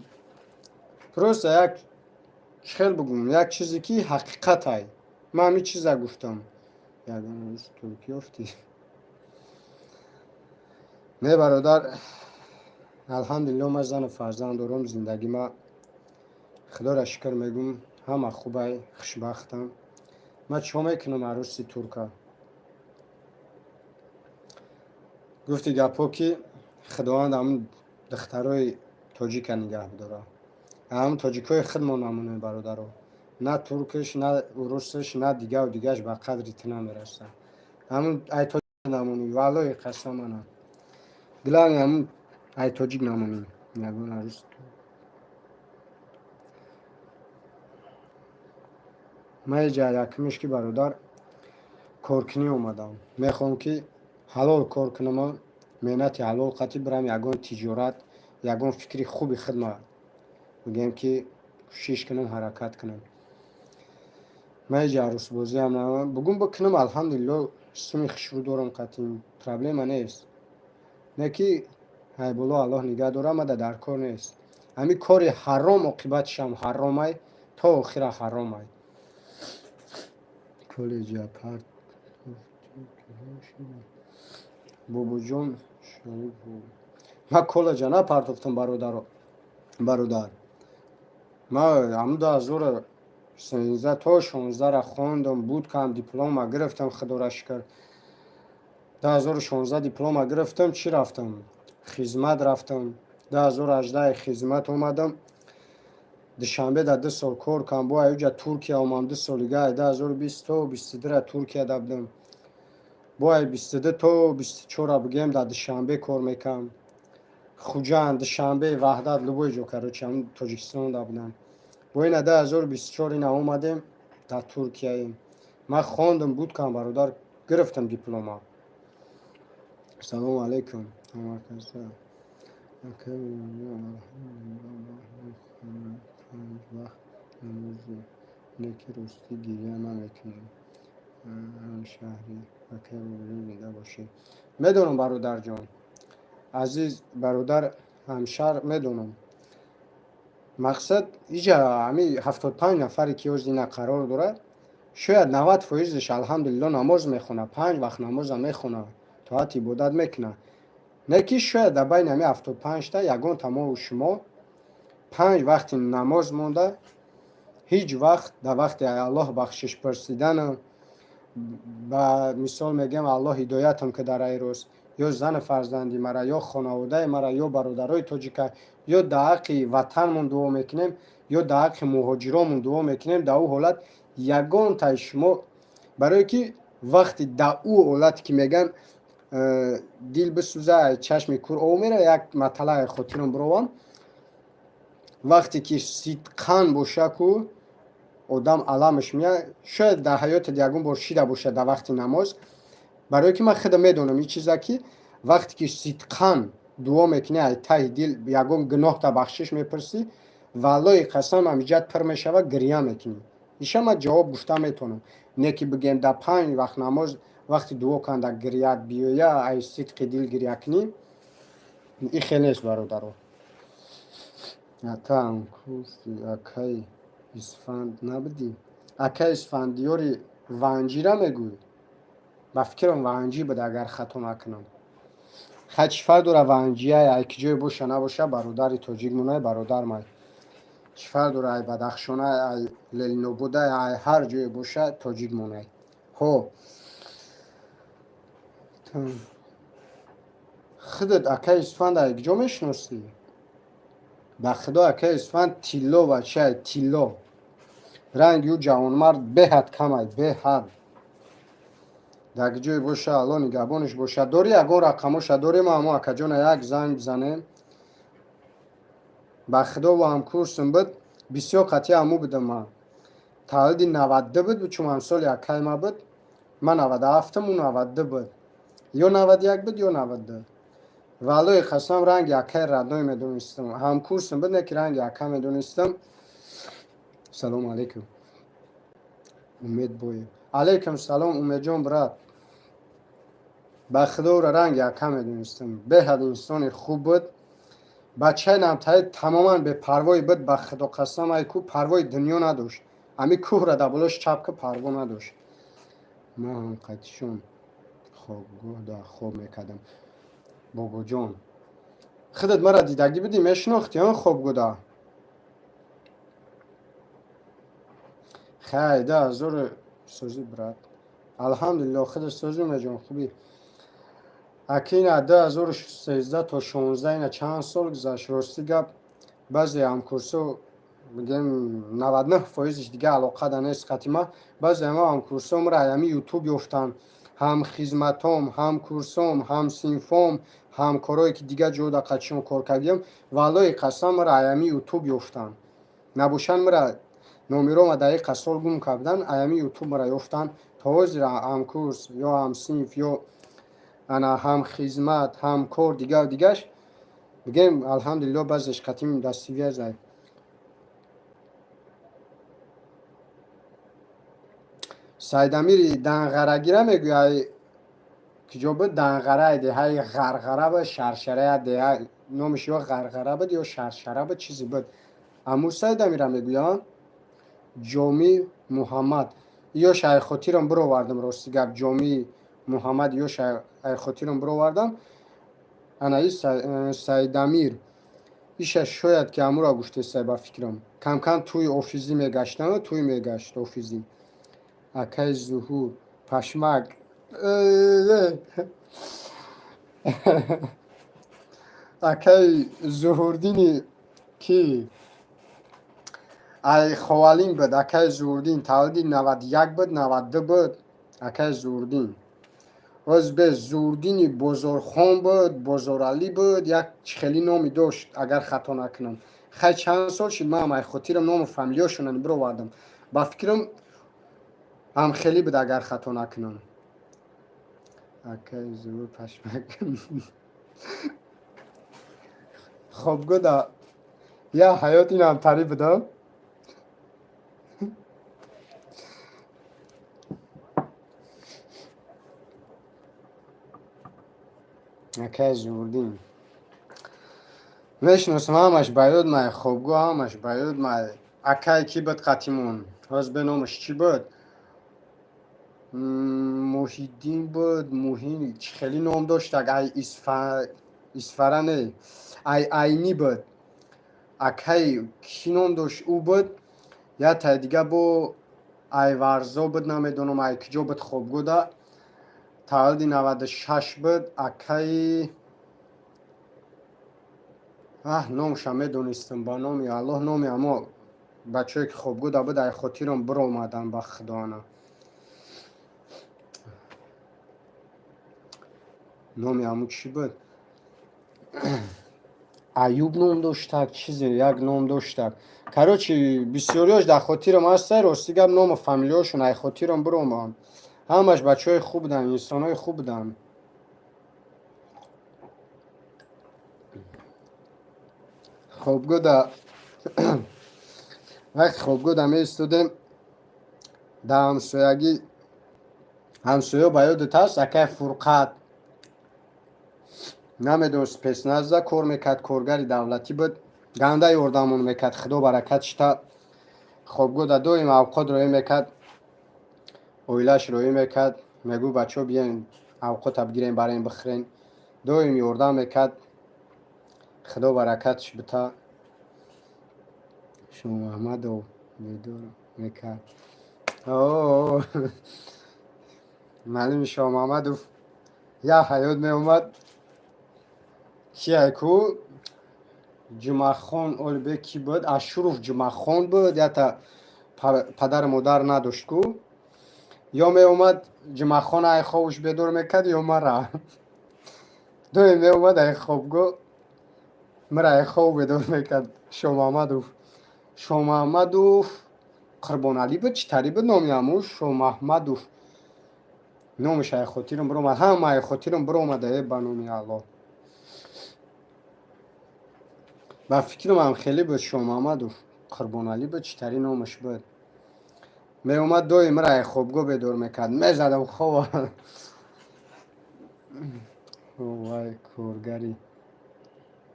A: Просто як хел бугум, як чизе, ки ҳақиқатай, ман ҳамин чиза гуфтам. Ягон рӯз туркӣ ёфтӣ? Не, бародар, алҳамдулилло, ман зану фарзанд дорам, зиндагӣ ма, Худоро шукр, мегум, ҳама хубай, хушбахтам. Ман чико мекунам арӯси турка? Гуфти гапҳо, ки Худованд ҳамун духтарои тоҷика нигаҳ бидорад, ҳамун тоҷикҳои худмон намонем, бародаро. На туркаш, на урусаш, на дигаву дигаш ба қадри ту намерасад. Ҳамун ай тоҷик намонӣ, валлои қасам, ана главное, ҳамун ай тоҷик намонӣ. Ягон арӯс ман иҷа якумиш, ки, бародар, коркунӣ омадам. Мехоҳам, ки ҳалол кор кунам, меҳнати ҳалол қатӣ бирам, ягон тиҷорат, ягон фикри хуби хидма, бигӯем, ки кӯшиш кунам, ҳаракат кунам. Ман иҷа арӯсбозиам бугум бикунам, алҳамдулилло, суми хушрӯ дорам, қатъи проблема нест. Не ки ҳайболо, Аллоҳ нигаҳ дорад, мада дар кор нест ҳамин кори ҳаром, оқибатишам ҳаромай, то охира ҳаромай. Коллеҷа парт, бобоҷон. Ман коллеҷа напартофтам, бародаро, бародар. Ман ҳамун 2013 то 16-ра хондам, буд кам, диплома гирифтам, Худоро шукр. 2016 диплома гирифтам, чӣ рафтам, хизмат рафтам. 2018 хизмат омадам, Душанбе дар 2 сол кор кардам, бо аюҷа Туркия омам, 2 солига, 2020 то 22-ра Туркияда будам, бо ай 22 то 24-ра, бигӯем, дар Душанбе кор мекардам. Хуҷанд, Душанбе, Ваҳдат, любой ҷо, короче, ҳамн Тоҷикистонда будам. Бо ина 2024 ина омадем, дар Туркияем. Ман хондам, буд кам, бародар, гирифтам диплома. Салому алайкум. Панҷ вақт намози неки, ростӣ, гиря намекунем. Ҳамшаҳрӣ, акай бобоҷон, зинда бошӣ. Медонам, бародарҷон азиз, бародар, ҳамшаҳр, медонам. Мақсад иҷа ҳами 75 нафаре, ки ҳоз ина қарор дорад, шояд 90%-ш, алҳамдулилло, намоз мехонад, панҷ вақт намоза мехонад, тоат ибодат мекунад. Не ки шояд дар байни ҳами 75-та ягонта мову шумо панҷ вақти намоз монда, ҳеҷ вақт дар вақти Аллоҳ бахшиш пурсидану Ба мисол мегӯям, Аллоҳ ҳидоятам ки дар ай рост, ё зану фарзанди мара, ё хонаводаи мара, ё бародарои тоҷика, ё дар ҳаққи ватанмон дуо мекунем, ё дар ҳаққи муҳоҷиромон дуо мекунем. Дар ӯ ҳолат ягонтаи шумо, барое ки вақти дар ӯ ҳолате ки мегӯянд, дил бисӯза, чашми кур об мера, як маталае хотирам бировам. Вақте ки сидқан боша ку одам аламаш меяд. Шояд дар ҳаётат ягон бор шида бошад дар вақти намоз, барое ки ман худам медонам ин чиза, ки вақте ки сидқан дуо мекунӣ, ай таҳи дил ягон гуноҳта бахшиш мепурсӣ, валлои қасам, ҳамиҷат пур мешава, гирья мекунӣ. Иша ман ҷавоб гуфта метавонам. Не ки бигем, дар панҷ вақт намоз вақти дуо канда гирьят биёя, ай сидқи дил гирья кунӣ, ин хел нест, бародаро. Ата ҳамкурси акаи Исфанд набудӣ? Акаи Исфандиёри Ванҷира мегӯй? Ба фикрам, Ванҷӣ буд, агар хато накунам. Хай, чӣ фарқ дора, Ванҷия, ай ки ҷое боша набоша, бародари тоҷикмонай, бародар май. Чӣ фарқ дора, ай Бадахшонай, ай Ленинободай, ай ҳар ҷое боша, тоҷикмонай. Ҳо, худат акаи Исфанд ай куҷо мешиносӣ? Ба худо, акаи Исфанд тилло бачаи тилло. Ранги ӯ ҷавонмард беҳад камай, беҳад. Дар ҷое боша, Алло нигаҳбонаш боша. Дорӣ ягон рақамоша дорем? Ҳамо акаҷона як занг бизанем. Ба худо, ҳамкурсим буд, бисёр қатъи ҳаму будам ман. Таваллуди 92 буд, чун ҳамсоли акаи ма буд. Ман 97-м, ӯ 92 буд, ё 91 буд, ё 92. Валлои қасам, ранги акаи родной медонистам. Ҳамкурсим буд, не ки ранги ака медонистам. Салому алейкум, Умед боев. Алейкум салом, Умедҷон, брат. Ба худо, ӯра ранги ака медонистам. Беҳад инсони хуб буд. Бачаи намтаи тамоман бепарвое буд. Ба худо қасам, ай ку парвои дунё надошт. Ҳами кӯҳра дар болош чапка, парво надошт. Ман ҳам қатишон хобгоҳ дар хоб мекардам. Бобоҷон, худат мара дидагӣ будӣ, мешинохтӣ он хобгоҳда? Хай, да ҳазору созӣ, брат. Алҳамдулилло, худат созӣ, Умедҷон, хубӣ? Акина 2013 то 16, ина чанд сол гузашт. Рости гап, баъзе ҳамкурсо, бигем, 99 фоизиш дига алоқа да нест қатима. Баъзе ҳама ҳамкурсо мара ҳами Ютуб ёфтанд. Ҳам хизматом, ҳамкурсом, ҳамсинфом, ҳамкорое ки дигар ҷода қатишон кор кардиям, валлои қасам, мара аями Ютуб ёфтанд. Набошанд, мара номерома дар сол гум кардан, аями Ютуб мара ёфтанд. То ҳозир ҳамкурс ё ҳамсинф, ё ана ҳамхизмат, ҳамкор, дигар дигаш, бигем, алҳамдулилло, баъзеш қатим дастивия зай. Сайдамири Данғарагира мегӯяй, киҷо буд? Данғарай, деҳаи Ғарғара буд, Шаршарая деҳа номаш, ё Ғарғара буд, ё Шаршара буд, чизе буд. Аму Сайдамира мегӯям. Ҷомӣ Муҳаммад ё шайхотирам бировардам. Рости гап, Ҷомии Муҳаммад ё шайхотирам бировардам. Ана и Сайдамир иша шояд ки амура гуфтесай. Ба фикрам, камкам тӯи офизӣ мегаштам, тӯй мегашт офизӣ. Акаи Зуҳур пашмак, акаи Зуҳурдини ки ай Ховалин буд. Акаи Зуҳурдин таваллуди 91 буд, 92 буд. Акаи Зуҳурдин оз бе Зуҳурдини Бозорхон буд, Бозоралӣ буд, як хеле номи дошт, агар хато накунам. Хай, чанд сол шуд, ман ай хотирам ному фамилиёшонро бировардам. Ба фикрам, ҳам хеле буд, агар хато накунам. Акаи Зуҳур пашмак хобгоҳда я ҳаёт инам тарӣ будам. Акаи Зуҳурдин мешиносам, ҳамаш ба ёд май. Хобгоҳ ҳамаш ба ёд май. Акай кӣ буд қатимон? Ҳоз бе, номаш чӣ буд? Муҳиддин буд, Муҳин, чӣ хеле ном дошт. Ай Исфара не, ай Айнӣ буд. Акай кӣ ном дошт, ӯ буд. Як тай дига бо Ай Варзо буд, намедонам, ай куҷо буд, хобгода таваллуди 96 буд. Акаи, аҳ, номша медонистам, ба номи Аллоҳ, номи амо бачае, ки хобгода буд, ай хотирам биромадан, ба худоана. Номи аму чӣ буд? Аюб ном доштак, чизе як ном доштак. Короче, бисёриёш дар хотирам ҳаста, рости гап, ному фамилиёшон ай хотирам биромад. Ҳамаш бачаҳои хуб буданд, инсонҳои хуб буданд. Хобгода, вақте хобгода меистодем, дар ҳамсоягӣ, ҳамсоё, ба ёдат ҳаст, акай Фурқат, намедонам, спецназа кор мекард, коргари давлатӣ буд, ганда ёрдамон мекард, худо баракат шита. Хобгода доим авқот роӣ мекард, оилааш роӣ мекард, мегӯ: «Бачаҳо, биёен, авқота бигирем, барем, бихӯрен». Доим ёрдам мекард, худо баракатш бита. Шомаҳмадов бедор мекард. Маълими Шоҳмаҳмадов як ҳаёт меомад. Кияй ку, Ҷумъахон Олибек кӣ буд? Ашуров Ҷумъахон буд, ята падару модар надошт ку. Ё меомад, Ҷумъахон ай хобуш бедор мекард, ё мара. Доим меомад ай хобгоҳ, мара ай хоб бедор мекард Шоҳмаҳмадов. Шоҳмаҳмадов Қурбоналӣ буд, чӣ тари буд номи ҳаму Шоҳмаҳмадов? Номаш ай хотирам биромад, ҳама ай хотирам биромада, э, ба номи Аллоҳ. Ба фикрам, ҳам хеле буд, Шоҳмаҳмадов Қурбоналӣ буд, чӣ тари номаш буд. Меомад, доим мара ай хобгоҳ бедор мекард, мезадам хоба. Вай коргари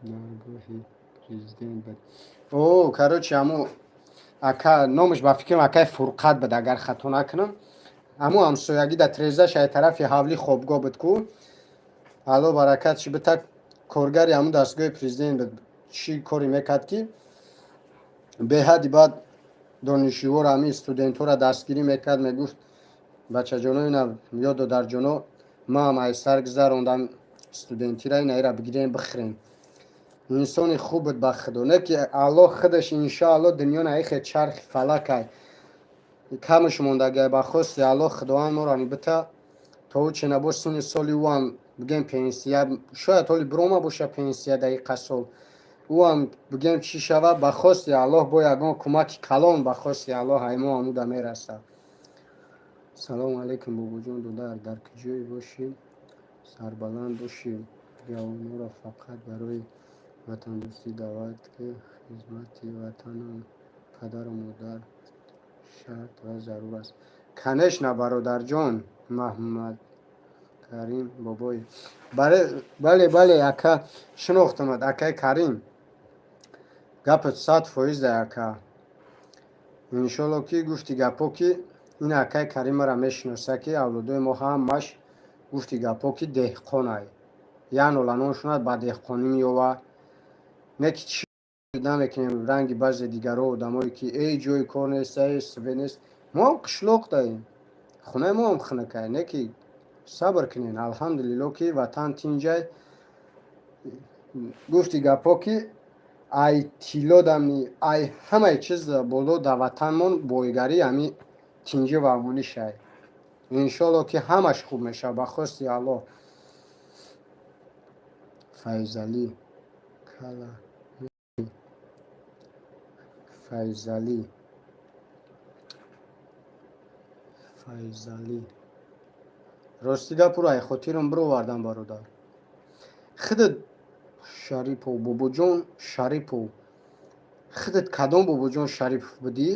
A: даргоҳи президент буд. О, короче, ҳамо ака, номаш, ба фикрам, акаи Фурқат буд, агар хато накунам. Ҳамо ҳамсоягӣ дар трезаш, ай тарафи ҳавлӣ хобгоҳ буд ку. Алло баракатш бита, коргари ҳамун дастгоҳи президент буд. Чӣ коре мекард, ки беҳадди баъд донишҷӯҳоро, ҳамин студентҳоро дастгирӣ мекард, мегуфт: «Бачаҷоно, ина ё додарҷоно, ман ай сар гузарондам студентира, ина ира бигирем, бихӯрем». Инсони хуб буд, ба худо. Не ки Аллоҳ худаш, иншоалло, дунё наихе, чархи фалакай камаш мондагай, ба хости Аллоҳ, Худованд моро бита, то ӯ чена бо синни соли ӯам бигем пенсия, шояд ҳоли бирома боша пенсия дақиқа сол ӯам бигем чӣ шава, ба хости Аллоҳ, бо ягон кӯмаки калон, ба хости Аллоҳ, аймо амуда мерасад. Салому алайкум, бобоҷон, додар, дар куҷое бошӣ, сарбаланд бошӣ. Ҷавонҳоро фақат барои ватандӯстӣ даъват, ки хизмати ватану падару модар шарт ва зарур аст. Конечно, бародарҷон Маҳмадкарим бобои. Бале, бале, ака, шинохтамад, акаи Карим. Гапат 100% ака. Иншолло, ки гуфти гапҳо, ки ин акаи Карим мара мешиноса, ки авлодои мо ҳамаш, гуфти гапҳо, ки деҳқонай. Як ноланон ба деҳқонӣ меёва. Не ки чӣ намекунем, ранги баъзе дигаро, одамое ки эй, ҷои кор нест, эй, свет нест. Мо ҳам қишлоқ даем. Хонаи мо ҳам хунукай, не ки сабр кунен. Алҳамдулилло, ки ватан тинҷай. Гуфти гапҳо, ки ай тилло дамни, ай ҳамаи чиз боло дар ватанмон боигарӣ ҳами тинҷӣ ва амонишай. Иншолло, ки ҳамаш хуб мешавад, ба хости Аллоҳ. Файзалӣ кала, Файзалӣ, Файзалӣ. Рости гап, ӯро ай хотирам бировардам, бародар. Худат Шарипов, бобоҷон Шарипов. Худат кадом бобоҷон Шарипов будӣ?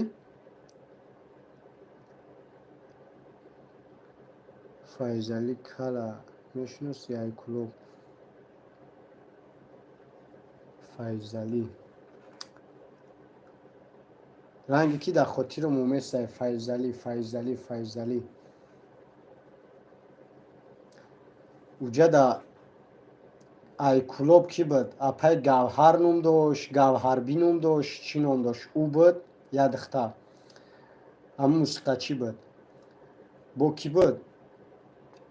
A: Файзалӣ кала мешиносӣ, ай Кӯлоб? Файзалӣ. Ранги ки дар хотирам оместай, Файзалӣ, Файзалӣ, Файзалӣ. Уҷада ай Кӯлоб кӣ буд? Апай Гавҳар ном дошт, Гавҳарбӣ ном дошт, чӣ ном дошт? Ӯ буд, як духтар. Ҳамун мусиқачӣ буд. Бо кӣ буд?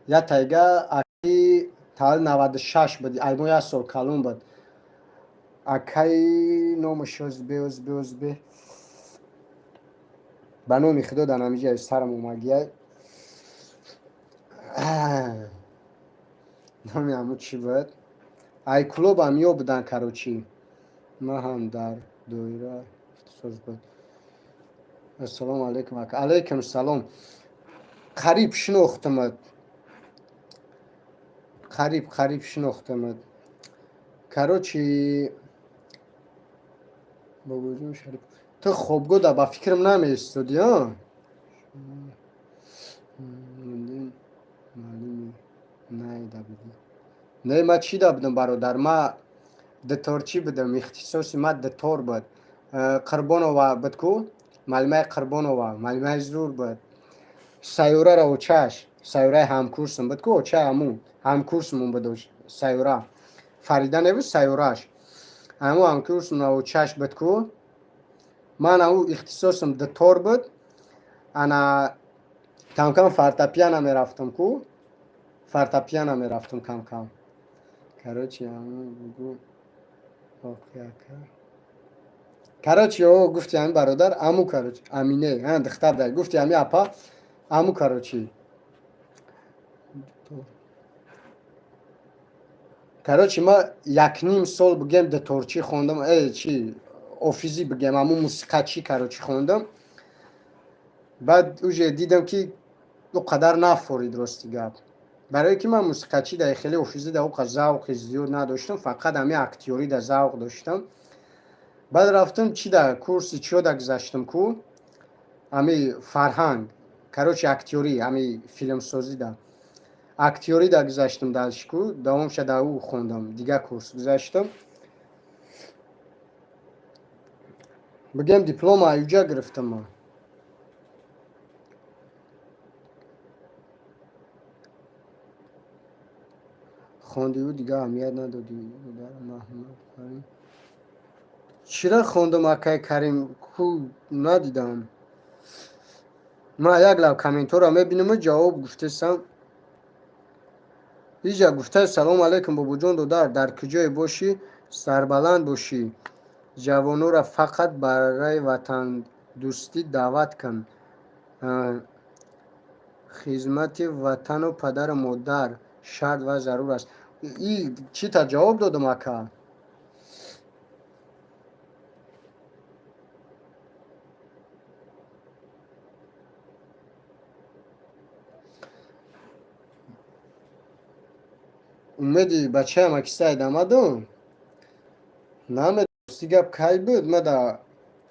A: Я тайга акаи таваллуд 96 буд, аймо як сол калон буд. Акаи номаш озбе озбе озбе. Ба номи Худо дар ҳамиҷа сарам омагиай. Номи ҳамун чӣ буд? Ай клубам ё будан, короче. Ман ҳам дар доира ихтисос буд. Ассалому алайкум ака. Алайкум салом. Қариб шинохтамад. Қариб шинохтамад. Короче, бобоҷон Шариф. Ту хобгоҳ ба фикрам намеистоди, а? Найда будӣ. Не, ман чӣ да будам, бародар? Ман дуторчӣ будам, ихтисоси ман дутор буд. Қурбонова буд ку? Маълимаи Қурбонова, маълимаи зур буд. Сайёраро очааш, сайёраи ҳамкурсам буд ку, очаи ҳамун, ҳамкурсмон буд сайёра. Фарида небуд сайёрааш. Ҳамун ҳамкурсмон очааш буд ку. Ман ҳамун ихтисосам дутор буд. Ана камкам фортепиано мерафтам ку. Фортепиано мерафтам камкам. Короче, ҳамун бугу воқеака. Короче, о гуфти ҳамин бародар, аму короче, Амине, ҳа духтар дай, гуфти ҳамин апа, аму короче. Короче, ма якним сол бигем дуторчӣ хондам, чи офизӣ бигем, аму мусиқачӣ короче хондам. Баъд уже дидам ки ӯ қадар нафорид, рости гап. Барое ки ман мусиқачӣ дар хеле офизӣ дар ӯ завқи зиёд надоштам, фақат ҳамин актёрӣ дар завқ доштам. Баъд рафтам чи да курси чиёда гузаштам ку, ҳами фарҳанг, короче, актёрӣ, ҳами филмсозӣ да. Актёрӣ да гузаштам дальше ку, давомша да ӯ хондам, дигар курс гузаштам. Бигем диплома аюҷа гирифтам ман. Хондиву дигар аҳамият надодӣ, Маҳмад Карим. Чира хондам, акай Карим, ку надидам. Ман як лав комментора мебинаму ҷавоб гуфтесам. Иҷа гуфта салом алайкум бобоҷон додар, дар куҷое бошӣ, сарбаланд бошӣ. Ҷавонора фақат барои ватандӯстӣ даъват кун. Хизмати ватану падару модар шарт ва зарур аст. И чита ҷавоб додам, ака? Умеди бачаам аки Саид омадум? Намедонам, гап кай буд, ма да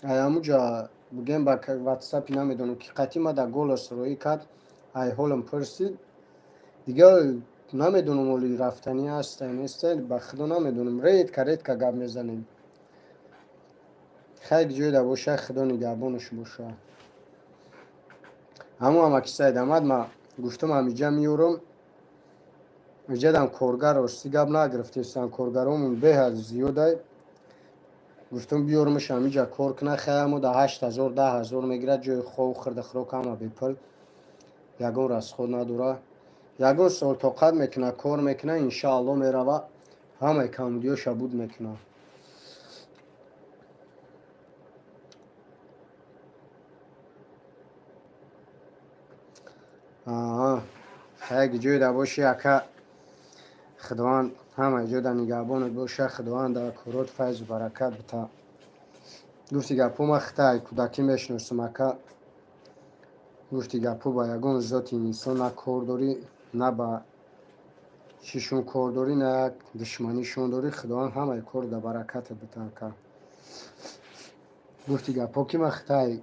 A: аямуҷа бигем ба ватсапи намедонам ки қатъи ма да голос роӣ кард, ай ҳолам пурсид. Дигар намедонам оли рафтанӣ ҳастай нестай, ба худо намедонам. Редко редко гап мезанем. Хайр, ҷойда боша, худо нигаҳбонаш боша. Ҳамун ам аки Саид омад, ма гуфтам ҳамиҷа меёрам. Иҷадам коргар рости гап нагирифтестам, коргаромон беҳад зиёдай. Гуфтам биёрмаш ҳамиҷа кор куна, хай мо да 8000 10 000 мегирад, ҷои хов, хӯрда хӯрок ҳама бепул. Ягон расход надора. Ягон сол тоқат мекуна, кор мекуна, иншаалло мерава, ҳамаи камбудиёша буд мекуна. Аа, як ҷойда бошӣ, ака, Худованд ҳамаи ҷода нигаҳбонат боша, Худованд дар корот файзу баракат бита. Гуфти гапҳо ман хитай кӯдакӣ мешиносам, ака. Гуфти гапҳо ба ягон зоти инсон на кор дорӣ, на ба чишон кор дорӣ, на як душманишон дорӣ. Худованд ҳамаи кор дар баракатат бита, ака. Гуфти гапҳо ки ман хитай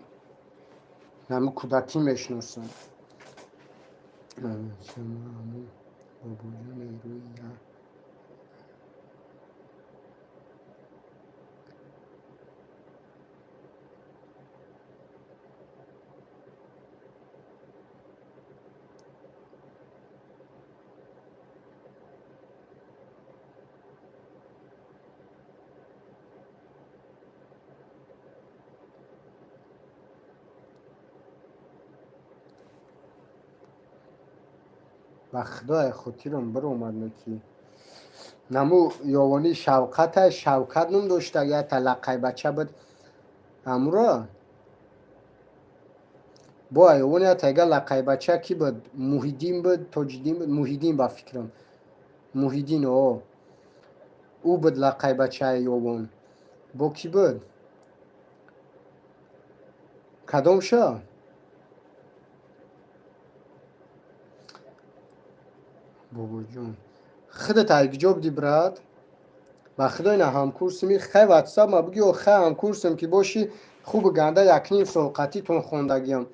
A: ҳамин кӯдакӣ мешиносам. Бобоҷони рӯи як Ба худои хотирам биромад, ки наму ёвони Шавқата, Шавкат ном дошта, якта лақайбача буд, амуро бо айёвон ятайга лақайбача ки буд, Муҳиддин буд, Тоҷиддин буд, Муҳиддин, ба фикрам, Муҳиддин, о, ӯ буд лақайбачаи ёвон. Бо кӣ буд, кадомша? Бобоҷон, худат ай куҷо будӣ, брат? Ба худо, ина ҳамкурсими. Хай, ватсап ма буги. Хай, ҳамкурсам ки бошӣ, хубу ганда якним сол қатитон хондагиам.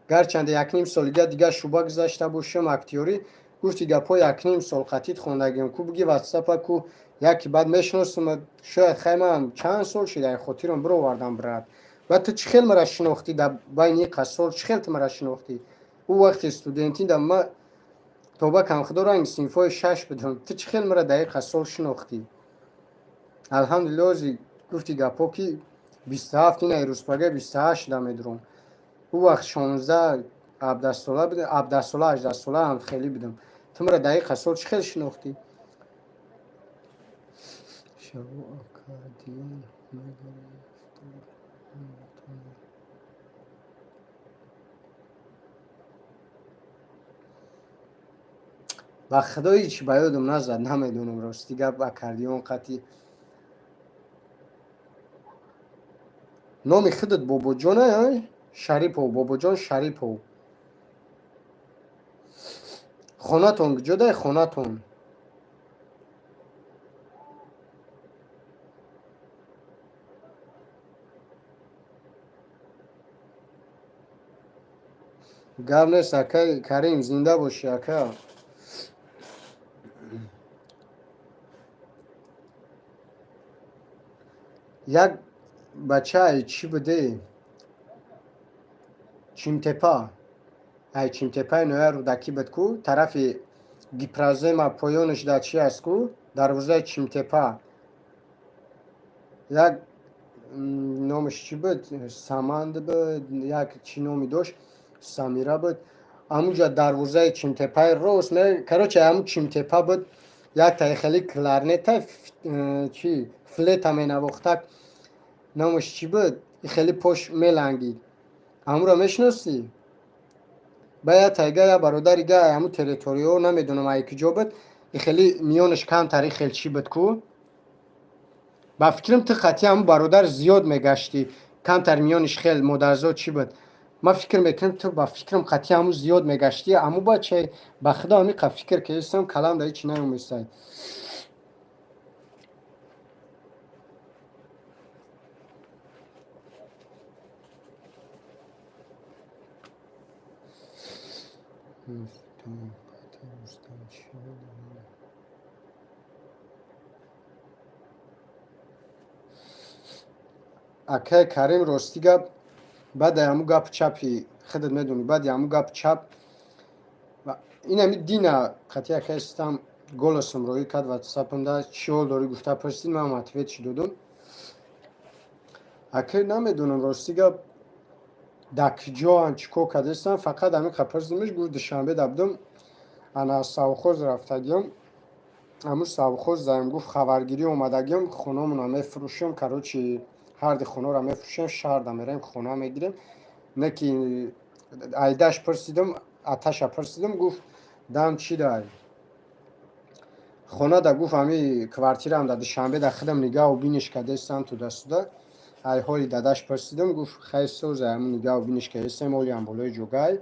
A: Гарчанде якним солига дигар шуба гузашта бошам, актёрӣ гуфти гапҳо, якним сол қатит хондагиам ку. Буги ватсапа ку, яки баъд мешиносам шояд. Хай, ман чанд сол шид, ай хотирам бировардам, брат. Баъд ту чӣ хел мара шинохтӣ? Дар байни ин сол чӣ хел ту мара шинохтӣ? Ӯ вақти студентӣ да ма тоба кам, худо, ранги синфҳои шаш будам. Ту чӣ хел мара дар ин сол шинохтӣ? Алҳамдулилло, ози гуфти гапҳо, ки 27, ина рӯзпага 28 да медурам. Ӯ вақт 16, 17 сола будам, 17 сола, 18 сола ҳам хеле будам. Ту мара дар ин сол чӣ хел шинохтӣ? Шаво аккордеон мегирифтам. Ба худо, ҳеч ба ёдам назад, намедонам, рости гап, аккордеон қатӣ. Номи худат Бобоҷона Шарипов, Бобоҷон Шарипов. Хонатон куҷодай, хонатон? Гап нест, акай Карим, зинда бошӣ, ака. Як бачаи чӣ буде, Чимтепа, ай Чимтепаи ноя Рӯдакӣ буд ку, тарафи Гипрозема поёнаш да чи аст ку, дарвозаи Чимтепа. Як номаш чӣ буд, Саманд буд, як чӣ номе дошт, Самира буд. Ҳамунҷа дарвозаи Чимтепаи рост, короче, ҳамун Чимтепа буд. Яктаи хеле кларнета чи флета менавохтак, номаш чӣ буд, хеле пош мелангид, ҳамуро мешиносӣ? Ба я тайга, я бародари га, ҳамун территорияҳо, намедонам ай куҷо буд, хеле миёнаш камтари хел чӣ буд ку. Ба фикрам, ту қатъи ҳамун бародар зиёд мегаштӣ. Камтар миёниш хел модарзод чӣ буд. Ман фикр мекунам, ту, ба фикрам, қатъи ҳамун зиёд мегаштӣ, ҳамун бачаи. Ба худо, ҳамиқа фикр кардистам, калам да ҳечи наёместай. Рустам, Рустам чӣ? Акай Карим, рости гап, баъди ҳамун гапу чапи худат медонӣ, баъди ҳамун гапу чап, инами дина қатъи акай Рустам голосом роӣ кард ватсапамда, чӣ ҳол дорӣ гуфта пурсид, ман ответ ши додум. Акай, намедонам, рости гап, дар куҷоанд, чӣ кор кардастам. Фақат ҳамин қа пурсидимш, гуфт, Душанбе да будум, ана совхоз рафтагиём, ҳамун совхоз даем, гуфт, хабаргирӣ омадагиём, хонамона мефурӯшем, короче, ҳарди хонаро мефурӯшем, шаҳрда мерем, хона мегирем. Не ки айдаш пурсидум, аташа пурсидум, гуфт, дам чӣ дай хона да, гуфт, ҳами квартираам да Душанбе да худам нигаҳу биниш кардастам туда-сюда. Ай ҳоли дадаш пурсидум, гуфт, хай, соза, ҳамун нигаҳу биниш кардастем, ҳолиам болои ҷогай.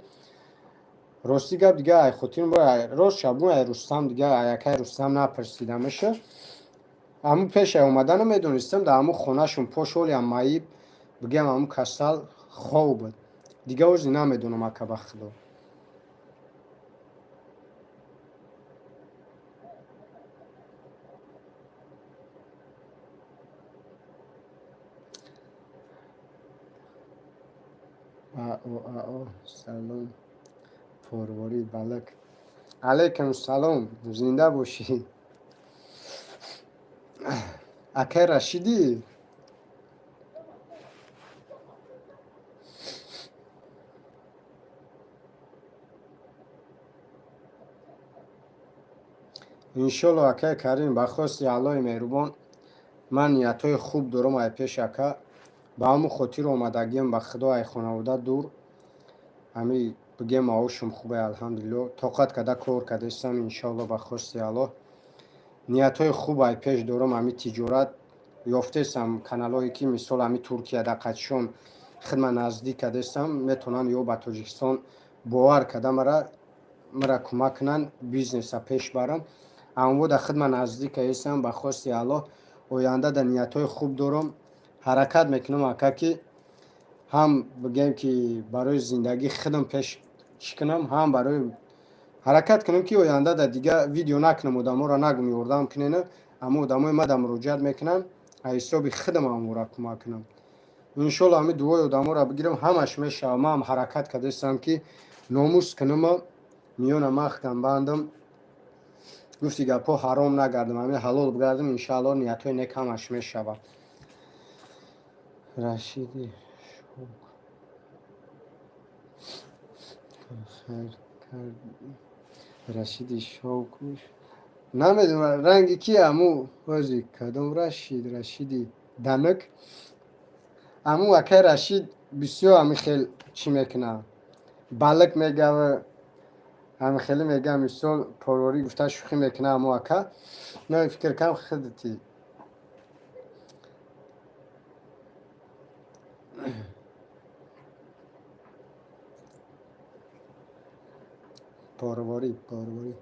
A: Рости гап, дига ай хотирм, рост шабун, ай Рустам, дига ай акай Рустам напурсидамаша. Ҳамун пешай омадана медонистам, дар ҳамун хонашон пош ҳолиам маиб, бигӯям, ҳамун касал хов буд. Дига ози намедонам, ака, ба худо. Ао, ао, салом, порворӣ балак. Алайкум салом, зинда бошӣ, акай Рашидӣ. Иншолло, акай Карим, ба хости Аллоҳи меҳрубон, ман ниятҳои хуб дорам ай пеш, ака. Ба ҳамун хотир омадагиам, ба худо, ай хонавода дур. Ҳами бигем, маошам хубе, алҳамдулилло, тоқат карда кор кардастам. Иншоалло, ба хости Аллоҳ, ниятҳои хуб ай пеш дорам. Ҳами тиҷорат ёфтестам, каналҳое ки, мисол, ҳами Туркияда қатишон хидма наздик кардастам, метавонанд ё ба Тоҷикистон бовар карда мара кӯмак кунанд, бизнеса пеш барам. Амвода хидма наздик кардастам. Ба хости Аллоҳ, оянда дар ниятҳои хуб дорам, ҳаракат мекунам, ака, ки ҳам бигем, ки барои зиндагии худам пеш чӣ кунам, ҳам барои ҳаракат кунам, ки оянда дар дига видео накунам, одаморо нагум ёрдам кунена. Аммо одамои мада муроҷиат мекунанд, аз ҳисоби худам амвора кӯмак кунам. Иншолло, ҳами дуои одаморо бигирам, ҳамаш мешавад. Ман ҳам ҳаракат кардастам, ки номус кунама, миёна махкам бандам, гуфти гапҳо ҳаром нагардам, ҳами ҳалол бигардам. Иншаалло, ниятҳои нек ҳамаш мешавад. Рашиди шок хайр. Рашиди шок, намедонам, ранги ки аму ҳози кадом Рашид, Рашиди данак, аму акай Рашид бисёр ами хел чӣ мекунад, балик мегава, ами хеле мега, мисол, порворӣ гуфта шӯхӣ мекунад аму ака. На, фикр кам худати. Порворӣ, порворӣ.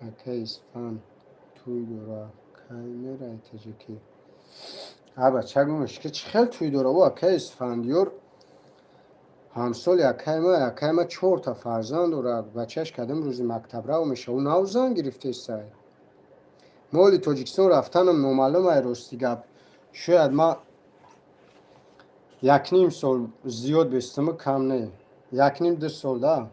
A: Акай Исфан тӯй дора, кай мерай таҷикӣ? А бача, гумш ки чӣ хел тӯй дора ӯ, акай Исфандиёр? Ҳамсоли акай ма, акай ма чорта фарзанд дорад, бачаш кадом рӯзи мактабрав мешава? Ӯ нав зан гирифтесай. Моли Тоҷикистон рафтанам номаълум ай, рости гап. Шояд ма якним сол зиёд бестаму кам не, якним 2 сол да.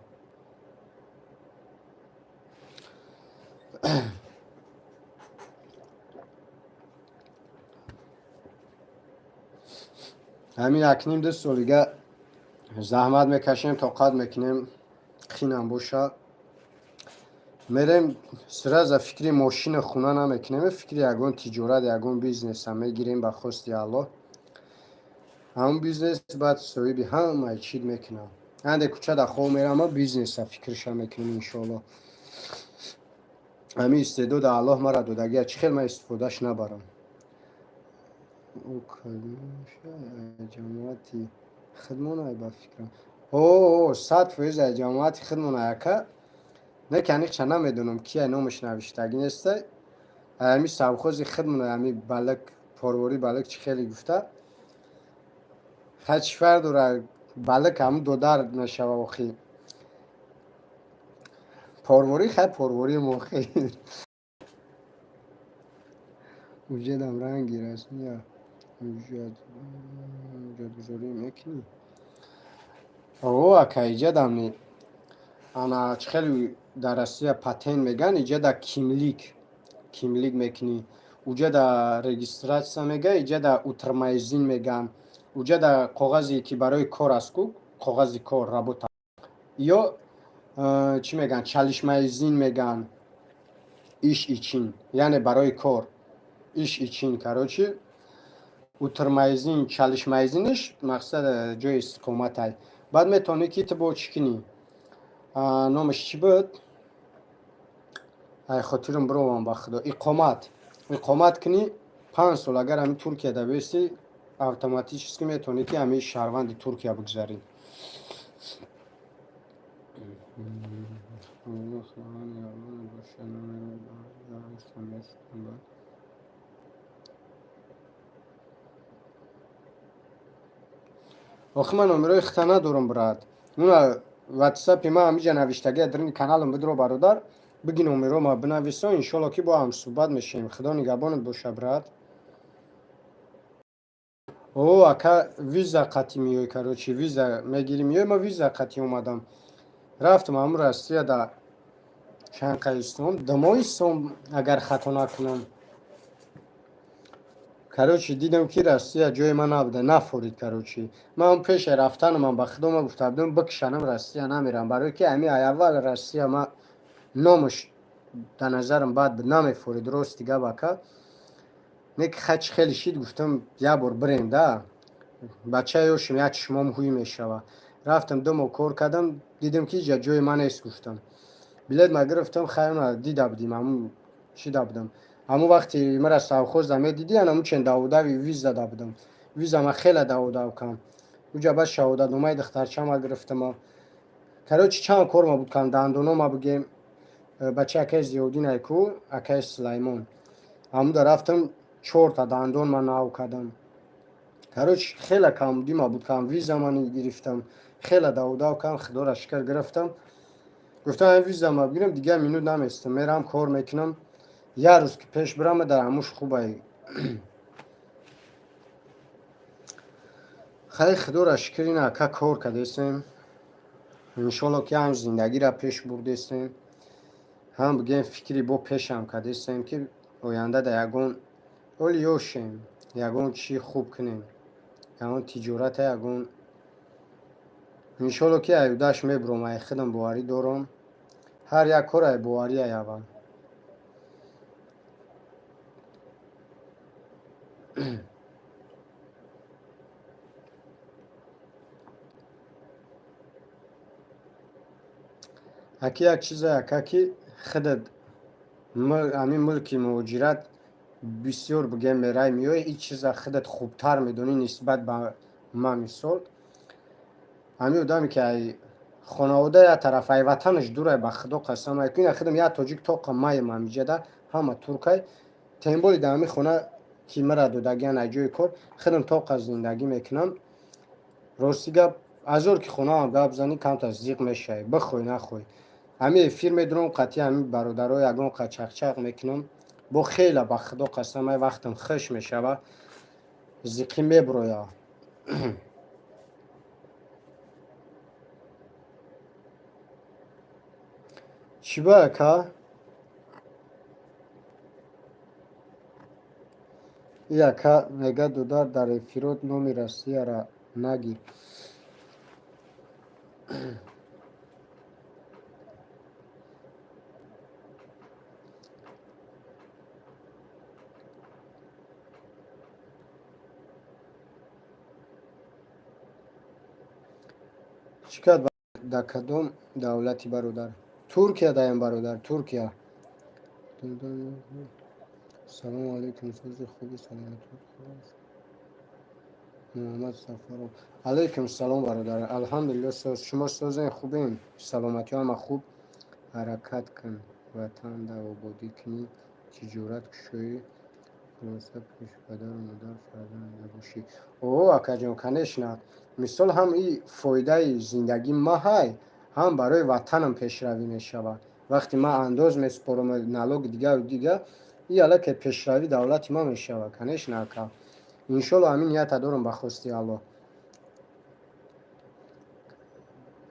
A: Ҳамин якним 2 сол дига заҳмат мекашем, тоқат мекунем, қинам боша, мерем. Сразу фикри мошина, хона намекунем, фикри ягон тиҷорат, ягон бизнеса мегирем. Ба хости Аллоҳ, ҳамон бизнес баъд соҳиби ҳамаи чиз мекунам. Анде кӯчада хоб мерам, бизнеса фикрша мекунем, иншоалло. Ҳамин истеъдода Аллоҳ мара додагия, чӣ хел ман истифодаш набарам? Ҷамоати худмон, ба фикрам, о, 100% ай ҷамоати худмон, ака. Не ки аниқча намедонам, ки ай, номаш навиштагӣ нестай. Ҳами совхози худмон, ҳами балик, порворӣ, балик чӣ хеле гуфта. Хай, чӣ фарқ дора, балик ҳамун додар мешава охи. Порворӣ, хай, порворӣ охи. Уҷадам ранги расмия ҳуҷҷатгузорӣ мекунӣ? О, ака, иҷадам не. Ана чӣ хеле дар Россия патент меган, иҷада kimlik, kimlik мекунӣ. Уҷада регистрация мега, иҷада oturma izin меган. Уҷада коғазе ки барои кор аст ку, коғази кор, работа, ё чӣ меган, çalışma izin меган, iş için, яъне барои кор, iş için. Короче, oturma izin, çalışma izin иш мақсад ҷои истиқоматай. Баъд метавонӣ, ки ту бо чӣ кунӣ, номаш чӣ буд, ай хотирам биромам, ба худо, иқомат, иқомат кунӣ 5 сол. Агар ҳами Туркияда бестӣ, автоматически метавонӣ, ки ҳами шаҳрванди Туркия бигзарӣ. Охи, ман номерои хита надорам, брат. Уна ватсапи ма ҳамиҷа навиштагия, дрини каналам бидро, бародар, биги номеро ма бинависо. Иншолло, ки бо ҳам суҳбат мешавем. Худо нигаҳбонат боша, брат. О, ака, виза қатӣ меёй, короче, виза мегирӣ, меёй. Ма виза қатӣ омадам, рафтам ҳамун Россияда чанд қаистом, 2 моҳи сом, агар хато накунам. Короче, дидам, ки Россия ҷои ман набуда, нафорид. Короче, ман пеше рафтанам, ба худо, ма гуфта будам, бикшанам, Россия намерам, барое ки ҳами аввал Россия ма номаш. Дар назарам бад буд, намефорид, рости гап, ака. Не ки хай, чӣ хеле шид, гуфтам, як бор бирем да, бача ёшим, як чишмом ҳуй мешава. Рафтам, 2 моҳ кор кардам, дидам, ки иҷа ҷои ман нест. Гуфтам, билет ма гирифтам. Хай, она дида будим, ҳамун чида будам, ҳамун вақти мара совхозда медидӣ, анамун чен давудави виза да будам. Виза ма хеле давудав кам уҷа. Баъд шаҳодатномаи духтарчама гирифтама. Короче, чанд корма буд кам, дандонома бигем. Бача акаи Зиёддин айку, акаи Сулаймон, ҳамуда рафтам, чорта дандон ма нав кардам. Короче, хеле камбудима буд кам, виза ман гирифтам, хеле давудав кам, худоро шукр, гирифтам. Гуфтам, ин визама бигирам, дигар минут наместам, мерам, кор мекунам. Як рӯз ки пеш бирам, дар ҳамуш хубай. Хай, худоро шукр, ин ака кор кардесем. Иншолло, ки ҳам зиндагиро пеш бурдесем, ҳам бигем, фикри бо пешам кардесем, ки оянда да ягон оли ёшем, ягон чӣ хуб кунем, ягон тиҷората, ягон. Иншолло, ки аюдаш мебуром. Ай худам боварӣ дорам, ҳар як кор ай боварӣ ай аввал. Аки, як чизе, ака, ки худат ҳамин мулки муҳоҷират бисёр, бигем, мерай меои, ин чиза худат хубтар медонӣ нисбат ба ман. Мисол, ҳамин одаме, ки ай хонавода як тараф, ай ватанаш дурай, ба худо қасам, ай ина худам як тоҷик тоқа маем ҳамиҷада, ҳама туркай. Тем более дар ҳамин хона, ки мара додагиан ай ҷои кор, худам тоқа зиндагӣ мекунам. Рости гап, азор ки хонаам гап занӣ, камтар зиқ мешавӣ, бихоҳӣ нахоҳӣ. Ҳамин эфир медурам, қатъи ҳамин бародаро ягон қа чақчақ мекунам, бо хела, ба худо қасам, ай вақтам хуш мешава, зиқӣ меброя. Чӣ ба, ака? И ака мега: «Додар, дар эфирот номи Россияра нагир». Чӣ кард? Дар кадом давлати, бародар? Туркия даем, бародар, Туркия. Салому алайкум, сози, хуби, саломатӣ, Муҳаммад Сафаров. Алайкум салом, бародар, алҳамдулилло, соз. Шумо созен, хубем, саломатӣ ҳама хуб. Ҳаракат кун, ватанда ободӣ кунӣ, тиҷорат кушоӣ, хулоса, пеши падару модар, фарзанд набошӣ. О, акаҷон, конечно. Мисол, ҳам и фоидаи зиндагии ма ҳай, ҳам барои ватанам пешравӣ мешавад. Вақте ман андоз месупорам, налоги дигару дигар, и аллакай пешравӣ давлати ма мешавад. Конечно, ака, иншолло, ҳамин нията дорам, ба хости Аллоҳ.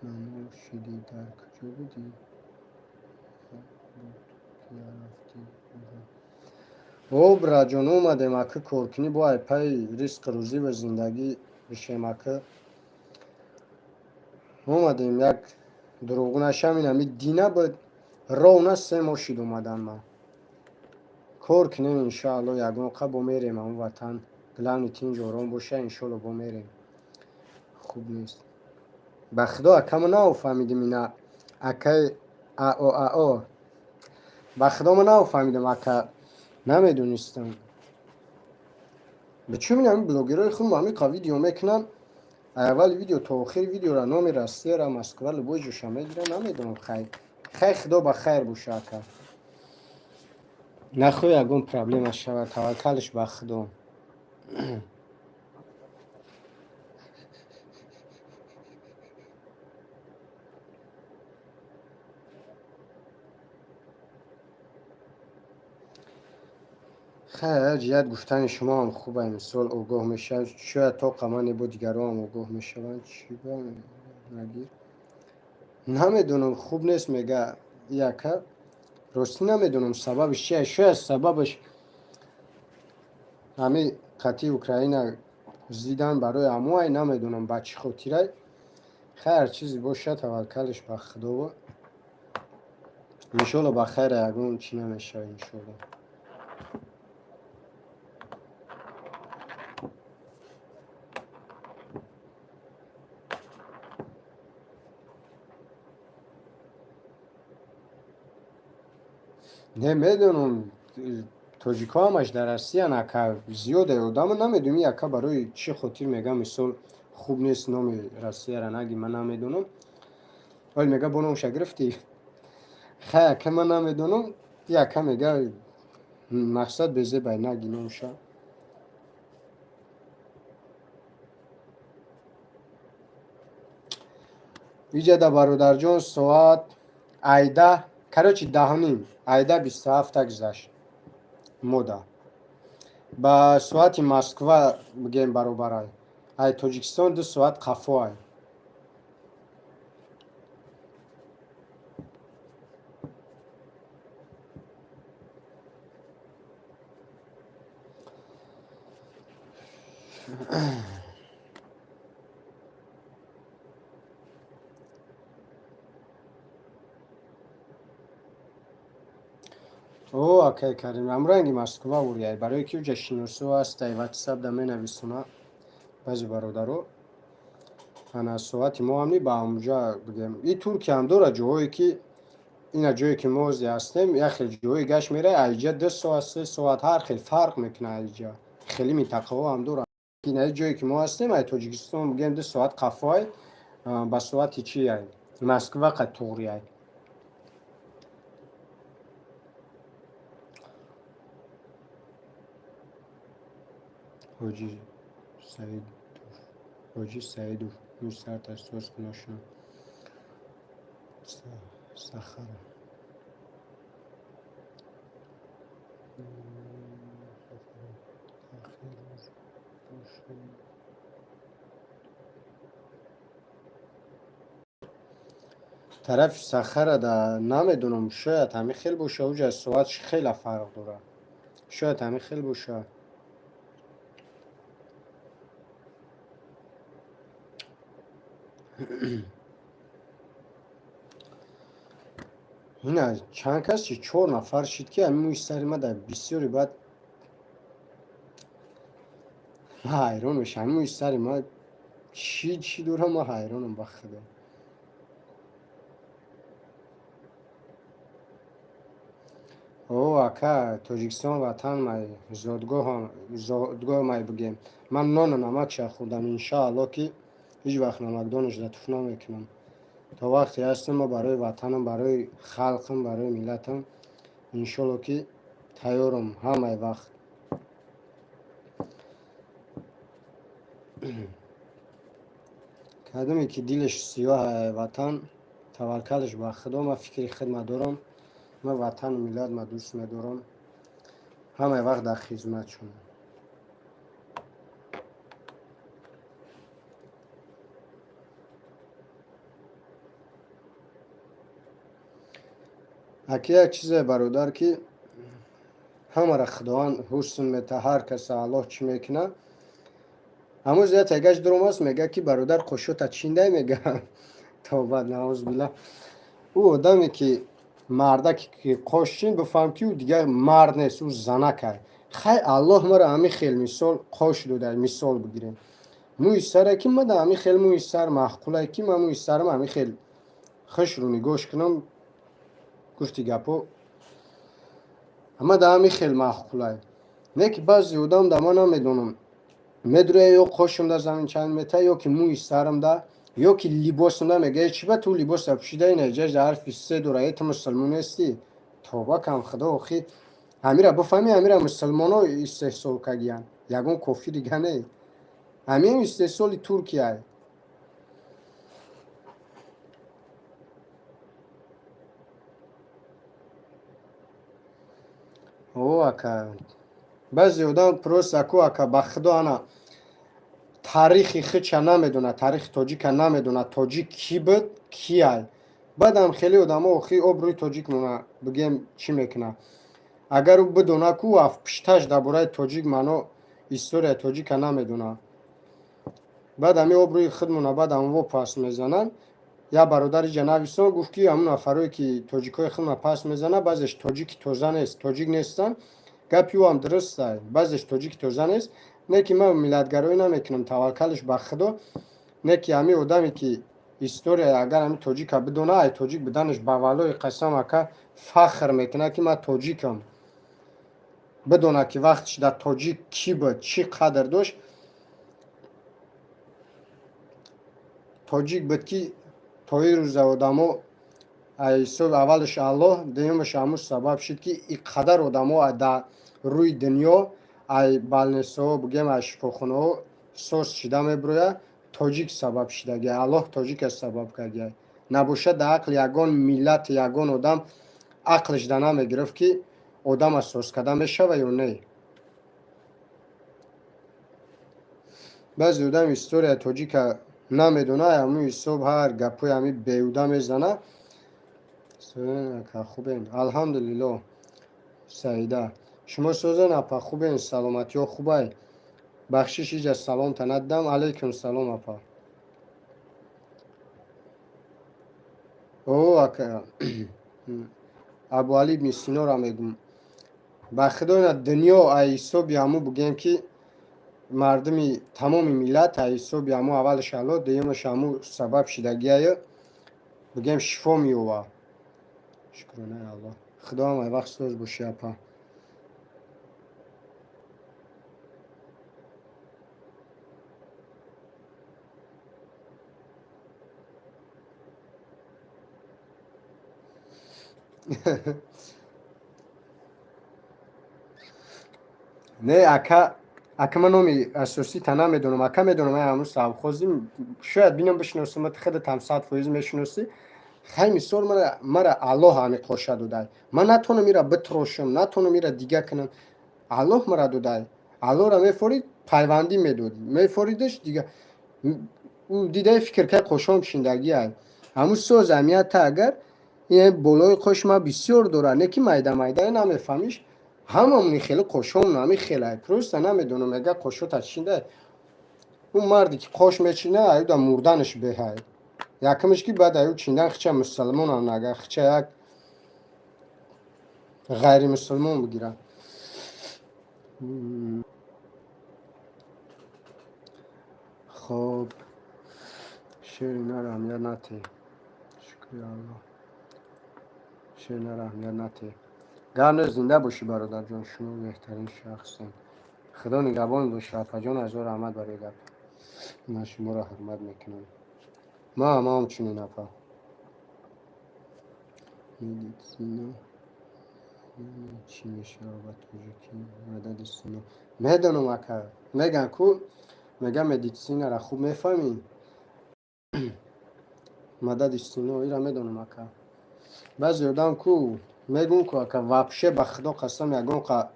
A: Мамнун шидӣ, дар куҷо будӣ? Рафтӣ? О, браҷон, омадем, ака, коркунӣ, бо ай пайи ризқу рӯзӣ ва зиндагӣ бишем, ака. Омадем, як дурӯғ нашам, ин ҳами дина буд, ровно 3 моҳ шид омадан ман. Кор кунем, иншоалло, ягон қа бо мерем ҳамон ватан. Главный тинҷ ором боша, иншоалло, бо мерем. Хуб нест, ба худо, акама, наофаҳмидим ина, акаи ао ао. Ба худо, ма наофаҳмидам, ака, намедонистам. Чун ҳамин блогерҳои худ ҳамин қа видео мекунанд, аввали видео то охири видеора номи Россияра, Москва, любой ҷоша мегиранд, намедонам. Хайр, хай, худо ба хайр боша, ака. Нахоҳ ягон проблема шавад, таваккалш ба худо. Хайр, ҷиҳат гуфтани шумо ҳам хуб ай, мисол, огоҳ мешаванд. Шояд то қамане бо дигарон ҳам огоҳ мешаванд. Чӣ ба нагир? Намедонам, хуб нест, мега яка. Ростӣ, намедонам, сабабаш чи. Шояд сабабаш ҳамин қатъи Украина зидан барои ҳамоай, намедонам, ба чӣ хотирай. Хайр, чизе бошад, таваккалш ба худово. Иншолло, ба хайра, ягон чӣ намешава, иншолло. Не медонам, тоҷикҳо ҳамаш дар Россиян, ака, зиёде одамо. Намедонам, ака, барои чӣ хотир мегӯям, мисол, хуб нест номи Россияра наги, ман намедонам. Оли мега, бо номша гирифтӣ. Хай, ака, ман намедонам, яка мега, мақсад безебай, наги номша. Иҷада, бародарҷон, соат айда, короче, 10:30, айда 27-та гузашт мода. Ба соати Москва бигем баробарай. Ай Тоҷикистон 2 соат қафоай. О, акай Карим, ҳамранги Москва уряй, барое ки уҷа шиносо аст, ай ватсап да менависона баъзе бародаро. Ана соати мо ҳам ни ба ҳамуҷа бигем. И Туркияам дорад ҷоҳое ки ина ҷое ки мо ози ҳастем, як хел ҷоҳои гашт мерай, айҷа 2 соат, 3 соат ҳар хел фарқ мекунад айҷа. Хеле минтақаҳо ҳам дорад. Ина ҷое ки мо ҳастем, ай Тоҷикистон бигем 2 соат қафоай, ба соати чи ай? Москва қад туғри ай. Ҳоҷи Саидов, Ҳоҷи Саидов, мӯи сарташ соз куношна. Сахара. Тарафи Сахара да намедонам, шояд ҳамин хел боша, уҷа соатш хеле фарқ дорад. Шояд ҳамин хел боша. Ина чанд кас чи, чор нафар шид, ки ҳамин мӯи сари ма дар бисёри баъд ман ҳайрон мешавам. Ҳамин мӯи сари ма чӣ чӣ дорам, ман ҳайронам, ба худо. О, ака, Тоҷикистон ватан май, зодгоҳам, зодгоҳ май бигем. Ман нону намакша хӯрдам, иншаалло, ки ҳеҷ вақт намакдонашда туф намекунам. То вақте ҳастам, ма барои ватанам, барои халқам, барои миллатам, иншолло, ки тайёрам ҳамаи вақт. Кадоме ки дилаш сиёҳ ватан, таваккалаш ба Худо, ман фикри хидмат дорам. Ман ватану миллатма дӯст медорам. Ҳамаи вақт дар хизматшон. Аки, як чизе, бародар, ки ҳамаро Худованд ҳусн мета, ҳар каса Аллоҳ чӣ мекунад. Аммо зият ягаш дуромаст, мега, ки бародар, қошота чиндай, мега. Тавба, наузубилла. Ӯ одаме ки мардаке ки қош чин, бифаҳм, ки ӯ дигар мард нест, ӯ занакай. Хай, Аллоҳ маро ҳамин хел, мисол, қош дода, мисол бигирем. Мӯи саре ки мада ҳамин хел мӯи сар маъқулай, ки ман мӯи сарам ҳамин хел хушрӯ нигоҳш кунам, гуфти гапо, ама да ҳамин хел маъқулай. Не ки баъзе одам да ман намедонам, медуря ё қошумда замин чанд мета, ё ки мӯи сарамда, ё ки либосумда, мега, чӣ ба ту либоса пӯшида, ина ҷажда ҳарфи се дора, е ту мусулмон нестӣ? Тавба кам, худо, охи ҳамира бифаҳми, ҳамира мусулмоно истеҳсол кардиянд, ягон кофири дига не, ҳамин истеҳсоли Туркияй. О, ака, баъзе одам просто аку, ака, ба худо, ана таърихи хича намедонад, таърихи тоҷика намедонад, тоҷик кӣ буд, кияй. Баъдам хеле одамо охи обрӯи тоҷик мона бигем чӣ мекунад. Агар ӯ бидона ку пушташ дар бораи тоҷик маъно историяи тоҷика намедонад. Баъд ҳамин обрӯи худмона баъд амво пас мезананд. Як бародар иҷа нависон, гуфт, ки ҳамун нафарое, ки тоҷикҳои худна паст мезана, баъзеш тоҷики тоза нест, тоҷик нестанд. Гапи ӯ ҳам дуруст, баъзеш тоҷики тоза нест. Не ки ман миллатгароӣ намекунам, таваккалш ба Худо. Не ки ҳамин одаме, ки история, агар ҳамин тоҷика бидона, ай тоҷик буданаш ба валлои қасам, ака, фахр мекунад, ки ман тоҷикам. Бидона, ки вақтш дар тоҷик кӣ буд, чӣ қадр дошт. Тоҷик буд, ки то ин рӯза одамо ҳисоби аввалаш Аллоҳ, дуюмаш ҳамун сабаб шуд, ки ин қадар одамо дар рӯи дунё ай больницаҳо, бигем, ай шифохонаҳо соз шида мебирояд. Тоҷик сабаб шидагиай, Аллоҳ тоҷика сабаб кардиай. Набошад, дар ақли ягон миллат, ягон одам ақлаш да намегирифт, ки одама соз карда мешава ё не. Баъзе одам историяи тоҷика намедона, ҳамун ҳисоб ҳар гапҳои ҳамин беҳуда мезана. Хубен, алҳамдулиллоҳ. Саида, шумо созен, апа? Хубен, саломатиҳо хубай? Бахшиш, иҷа саломта надидам. Алайкум салом, апа. О, ака, Абуали ибни Синора мегум. Ба Худо, ина дунё ай ҳисоби ҳамун, бигӯем, ки мардуми тамоми миллат ай ҳисоби ҳамун, аввалаш Аллоҳ, дуюмаш ҳамун сабаб шидагиаю, бигӯем, шифо меёвад. Шукронаи Аллоҳ. Худо ҳамаи вақт соз бошӣ, апа. Не, ака, ака, ман номи асосита намедонам, ака. Медонам, ай ҳамун совхозим. Шояд бинам, бишиносам. Худатам 100% мешиносӣ. Хай, мисол, мара Аллоҳ ҳами қоша додай. Ман натонам ира битрошам, натонам ира дига кунам. Аллоҳ мара додай. Аллоҳра мефорид, пайвандӣ медод, мефоридаш дига. Ӯ дидаи, фикр кай, қошом шиндагиай. Ҳамун соз аҳамията. Агар болои қош ма бисёр дорад, не ки майда майда, намефаҳмиш. Ҳамамони хеле қошом нами хелай, просто намедонам. Мега, қошота чинда. Ӯ марде, ки қош мечина, аюда мурданаш беҳай. Якумш, ки баъд аю чиндан хича мусалмонам нага, хича як ғайримусулмон бигира. Хоб, шери нара аҳамият натеҳ. Шукри Аллоҳ, шери нара аҳамият натеҳ. Гап нест, зинда бошӣ, бародарҷон, шумо беҳтарин шахсем. Худо нигаҳбон боша, апаҷон, ҳазор раҳмат барои гап. Ман шуморо ҳурмат мекунам. Ма ҳамчунин, апа. Медицина чӣ мешавад ба тоҷикӣ? Мадади Сино медонам, ака. Меган ку, меган, медицинара хуб мефаҳмӣ. Мадади Сино ира медонам, ака. Баъзе одам ку, мегӯм ку, ака, вообще, ба Худо қасам, ягон қа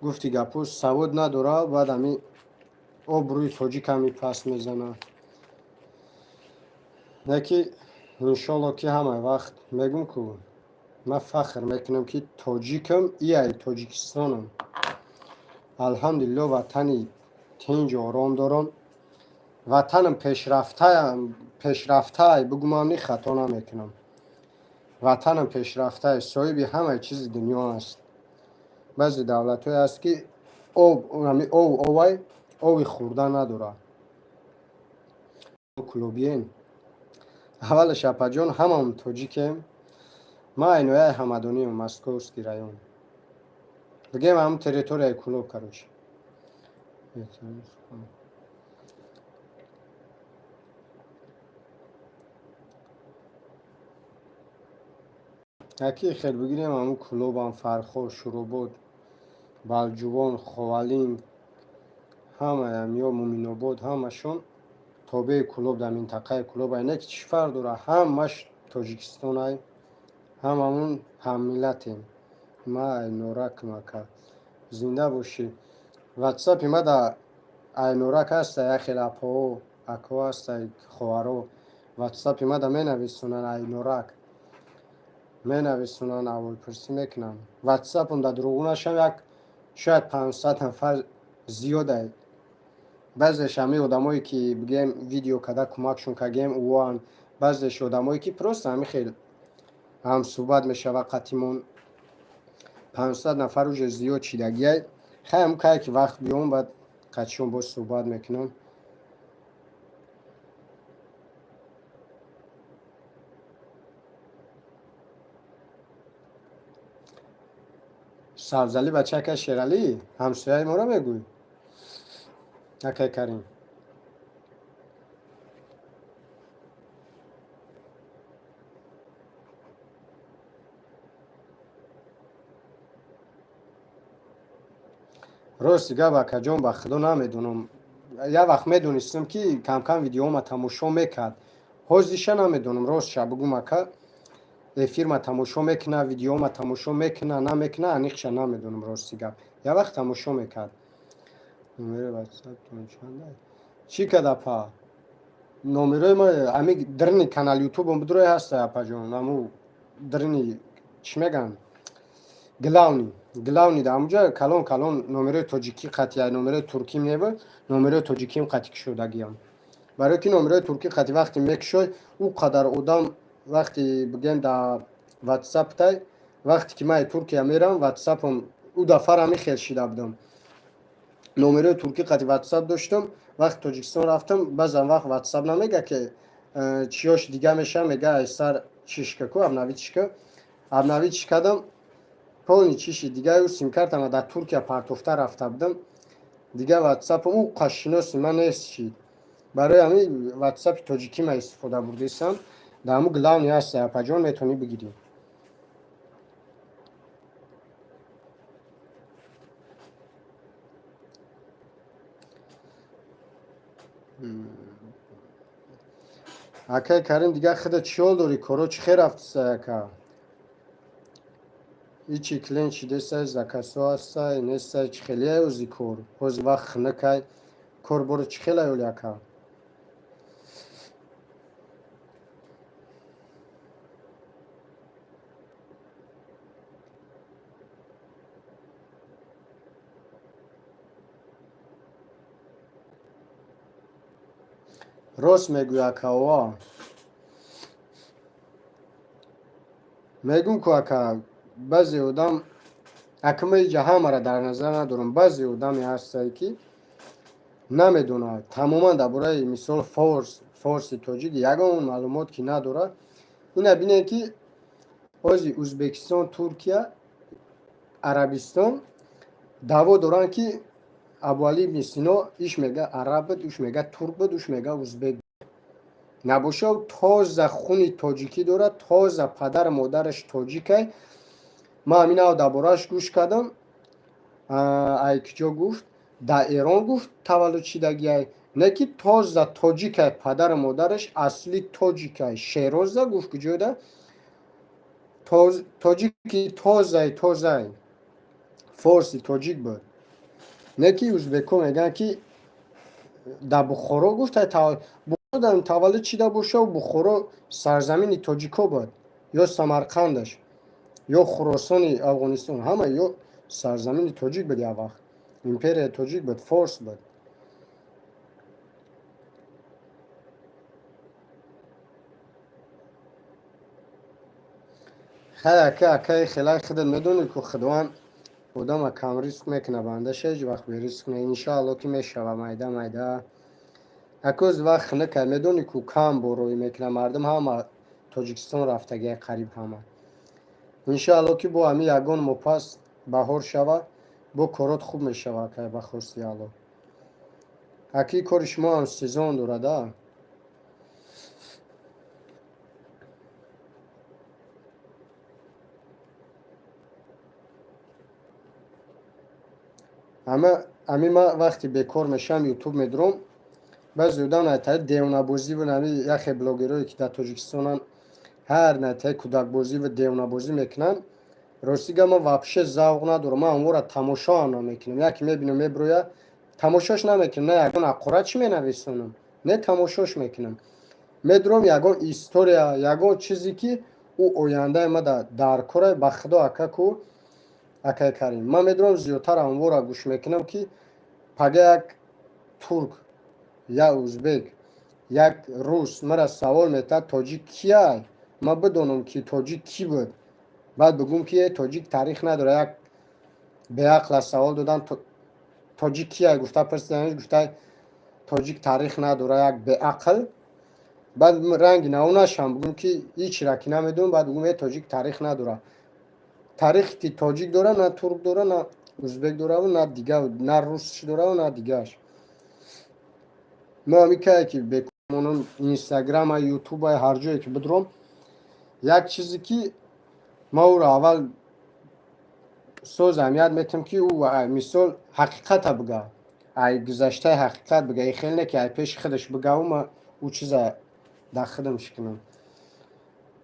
A: гуфти гапҳо савод надора. Баъд ами обрӯи тоҷиками паст мезана. Не ки иншолло, ки ҳамаи вақт мегӯм ку, ман фахр мекунам, ки тоҷикам, иай Тоҷикистонам. Алҳамдулилло, ватани тинҷу ором дорам. Ватанам пешрафтаам, пешрафтаай бигӯмам, ни хато намекунам. Ватанам пешрафтаай, соҳиби ҳамаи чизи дунё аст. Баъзе давлатҳое аст, ки об об овай оби хӯрдан надорад. Клубиен аввалаш, апаҷон, ҳамам тоҷикем. Ман айнояи Ҳамадониам, Московский район, бигем, ҳамн территорияи Кулоб, короче. Яки хел бигирем, ҳамн Кулобам, Фархор, Шуробод, Балҷувон, Ховалинг, ҳамаям ё Муминобод, ҳамашон тобеи Кулоб, дар минтақаи Кулоб. Айне ки чӣ фарқ дорад? Ҳамаш Тоҷикистонай, ҳамамон ҳаммиллатем. Ма Айноракм, ака. Зинда бошӣ. Ватсапи ма да Айнорак ҳаста. Як хел апоҳо, акҳо ҳастай, хоҳаро, ватсапи ма да менависонанд, Айнорак менависонанд, аҳволпурсӣ мекунанд. Ватсапам да дурӯғ нашам, як шояд 500 нафар зиёдай. Баъзеш ҳамин одамое, ки бигем, видео када кӯмакшон кардем, ӯоанд. Баъзеш одамое ки просто ҳамин хел ҳамсӯҳбат мешава қатимон. 500 нафар уже зиёд шидагиай. Хай, ҳам кае ки вақт биём, баъд қатишон боз суҳбат мекунам. Сабзалӣ бачака, Шералӣ ҳамсояи моро мегӯй, акай Карим. Рости гап, акаҷон, ба худо, намедонам. Як вақт медонистам, ки камкам видеома тамошо мекард, ҳозиша намедонам. Ростша бугум, ака, эфирма тамошо мекуна, видеома тамошо мекуна, намекуна, аниқша намедонам. Рости гап, як вақт тамошо мекард. Номери ватсаптон чанда? Чӣ кад, апа? Номерои ма ами дрни канал ютубом бидрои ҳаста, апаҷон. Аму дрни чӣ меган, главный, да амуҷа калон калон номерои тоҷикӣ қатъи, номерои турким неба, номерои тоҷиким қатъи кушодагиам. Барои ки номерои туркӣ қатъи вақте мекушой, ӯ қадар одам вақте бигем да ватсаптай, вақте ки ман Туркия мерам, ватсапам ӯ дафъа ами хел шида будам, номерои туркӣ қатъи ватсап доштам. Вақти Тоҷикистон рафтам, баъзан вақт ватсап намега ки чиёш дига меша, мега айсар чишка ку, обновить шка. Обновить кардам, полный чиши дигаю, симкартама дар Туркия партофта рафта будам. Дига ватсапам ӯ қашиноси ман нест шид. Барои ҳамин ватсапи тоҷикима истифода бурдесам. Дар ҳамун главный ҳаста, апаҷон, метавонӣ бигирӣ. Акай Карим, дигар худа чӣ ҳол дорӣ? Коро чӣ хел рафтиса, ака? Ичи клиент шидесай, заказҳо ҳастай, нестай? Чӣ хелияй ози кор? Ҳози вақт хунукай, кор боро чӣ хелай оли, ака? Рост мегӯй, ака, ова мегӯм ку, ака. Баъзе одам, ака, ма иҷа ҳамаро дар назар надорам, баъзе одаме ҳастае, ки намедонад тамоман дар бораи, мисол, форси тоҷик ягон маълумот ки надорад. Ина бинед, ки ҳози Ӯзбекистон, Туркия, Арабистон даъво доранд, ки Абуалӣ ибни Сино иш мега араб буд, уш мега турк буд, уш мега узбек. Набоша, тоза хуни тоҷикӣ дорад, тоза падару модараш тоҷикай. Ман ҳамин ав дар борааш гӯш кардам. Ай киҷо гуфт, дар Эрон гуфт таваллуд шидагиай, не ки тоза тоҷикай, падару модараш асли тоҷикай. Шероза гуфт, куҷода, тоҷики тозай, тозай форси тоҷик буд. Не ки узбекҳо мегӯянд, ки дар Бухоро гуфт таваллуд шида боша. Бухоро сарзамини тоҷикҳо буд, ё Самарқандаш, ё Хуросони Афғонистон, ҳама ё сарзамини тоҷик буд. Як вақт империяи тоҷик буд, форс буд. Хай, ака, акаи хелай, худат медонӣ ку, Худованд одама камризқ мекуна, бандаша ҳеҷ вақт беризқ не. Иншоалло, ки мешава майда майда. Акоз вақт хунукай, медонӣ ку, кам борӯӣ мекуна, мардум ҳама Тоҷикистон рафтагия, қариб ҳама. Иншоалло, ки бо ҳамин ягон моҳ пас баҳор шава, бо корот хуб мешава, акай, ба хости Алло. Аки кори шумо ҳам сезон дорад, а? Ами ма вақте бекор мешавам, ютуб медурам. Баъзе одам найтаи девонабозӣ ва ами яхе блогерое, ки дар Тоҷикистонанд, ҳар найтаи кӯдакбозӣ ва девонабозӣ мекунанд. Рости гап, ман вообще завқ надорам, ман онҳоро тамошоам намекунам. Яке мебинам, мебироя, тамошош намекунам, на ягон ҳақорат чӣ менависонам, не тамошош мекунам. Медурам ягон история, ягон чизе, ки ӯ ояндаи ма дар кора. Ба худо, ака ку, акай Карим, ман медурам, зиёдтар анворро гӯш мекунам, ки пага як турк, як узбек. Як рус мара савол метад, тоҷик кияй, ман бидонам, ки тоҷик кӣ буд, баъд бигӯм, ки тоҷик таърих надорад. Як беақла савол додан, тоҷик кияй гуфта пурсиданаш, гуфта, тоҷик таърих надорад. Як беақл. Баъд ранги наву нашам, бигӯм, ки ҳичра ки намедонам, баъд бигӯм, е, тоҷик таърих надорад. Таърихе ки тоҷик дорад, на турк дорад, на узбек дораву, на дига, на русш дораву, на дигааш. Мо ҳами ки бекомонам, Инстаграма, Ютуба, ҳар ҷое ки бидром, як чизе ки ма ӯро аввал соз аҳамият метиҳам, ки ӯ, мисол, ҳақиқата бига, ай гузаштаи ҳақиқат бига, и хеле не ки ай пеши худаш бигаву ма ӯ чиза дар худам шикунам.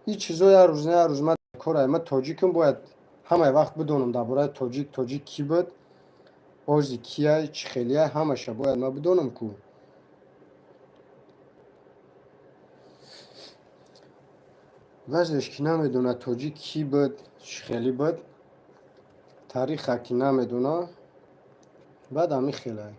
A: Ин чизо як рӯз на як рӯз ма кора. Ма тоҷикам, бояд ҳамаи вақт бидонам дар бораи тоҷик, тоҷик кӣ буд, ози кияй, чӣ хелияй, ҳамаша бояд ма бидонам ку. Баъзеш ки намедонад тоҷик кӣ буд, чӣ хелӣ буд, таъриха ки намедона, баъд ҳамин хелай.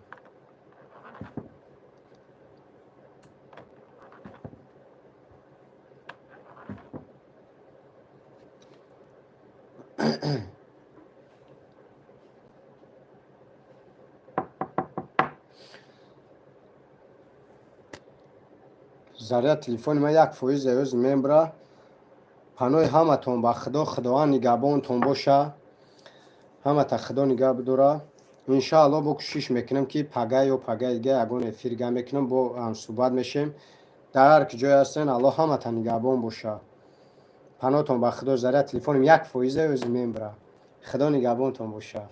A: Заряд телефони ман 1% ӯз мебра. Паноҳи ҳаматон ба Худо, Худованд нигаҳбонтон боша, ҳамата Худо нигаҳ бидора. Иншоалло, бо кӯшиш мекунам, ки пага ё пагаи дига ягон эфир га мекунам, бо ҳамсӯҳбат мешем. Дар ҳар ки ҷое ҳастен, Аллоҳ ҳамата нигаҳбон боша. Паноҳтон ба Худо. Заряд телефоним 1% ӯзи мебра. Худо нигаҳбонтон боша.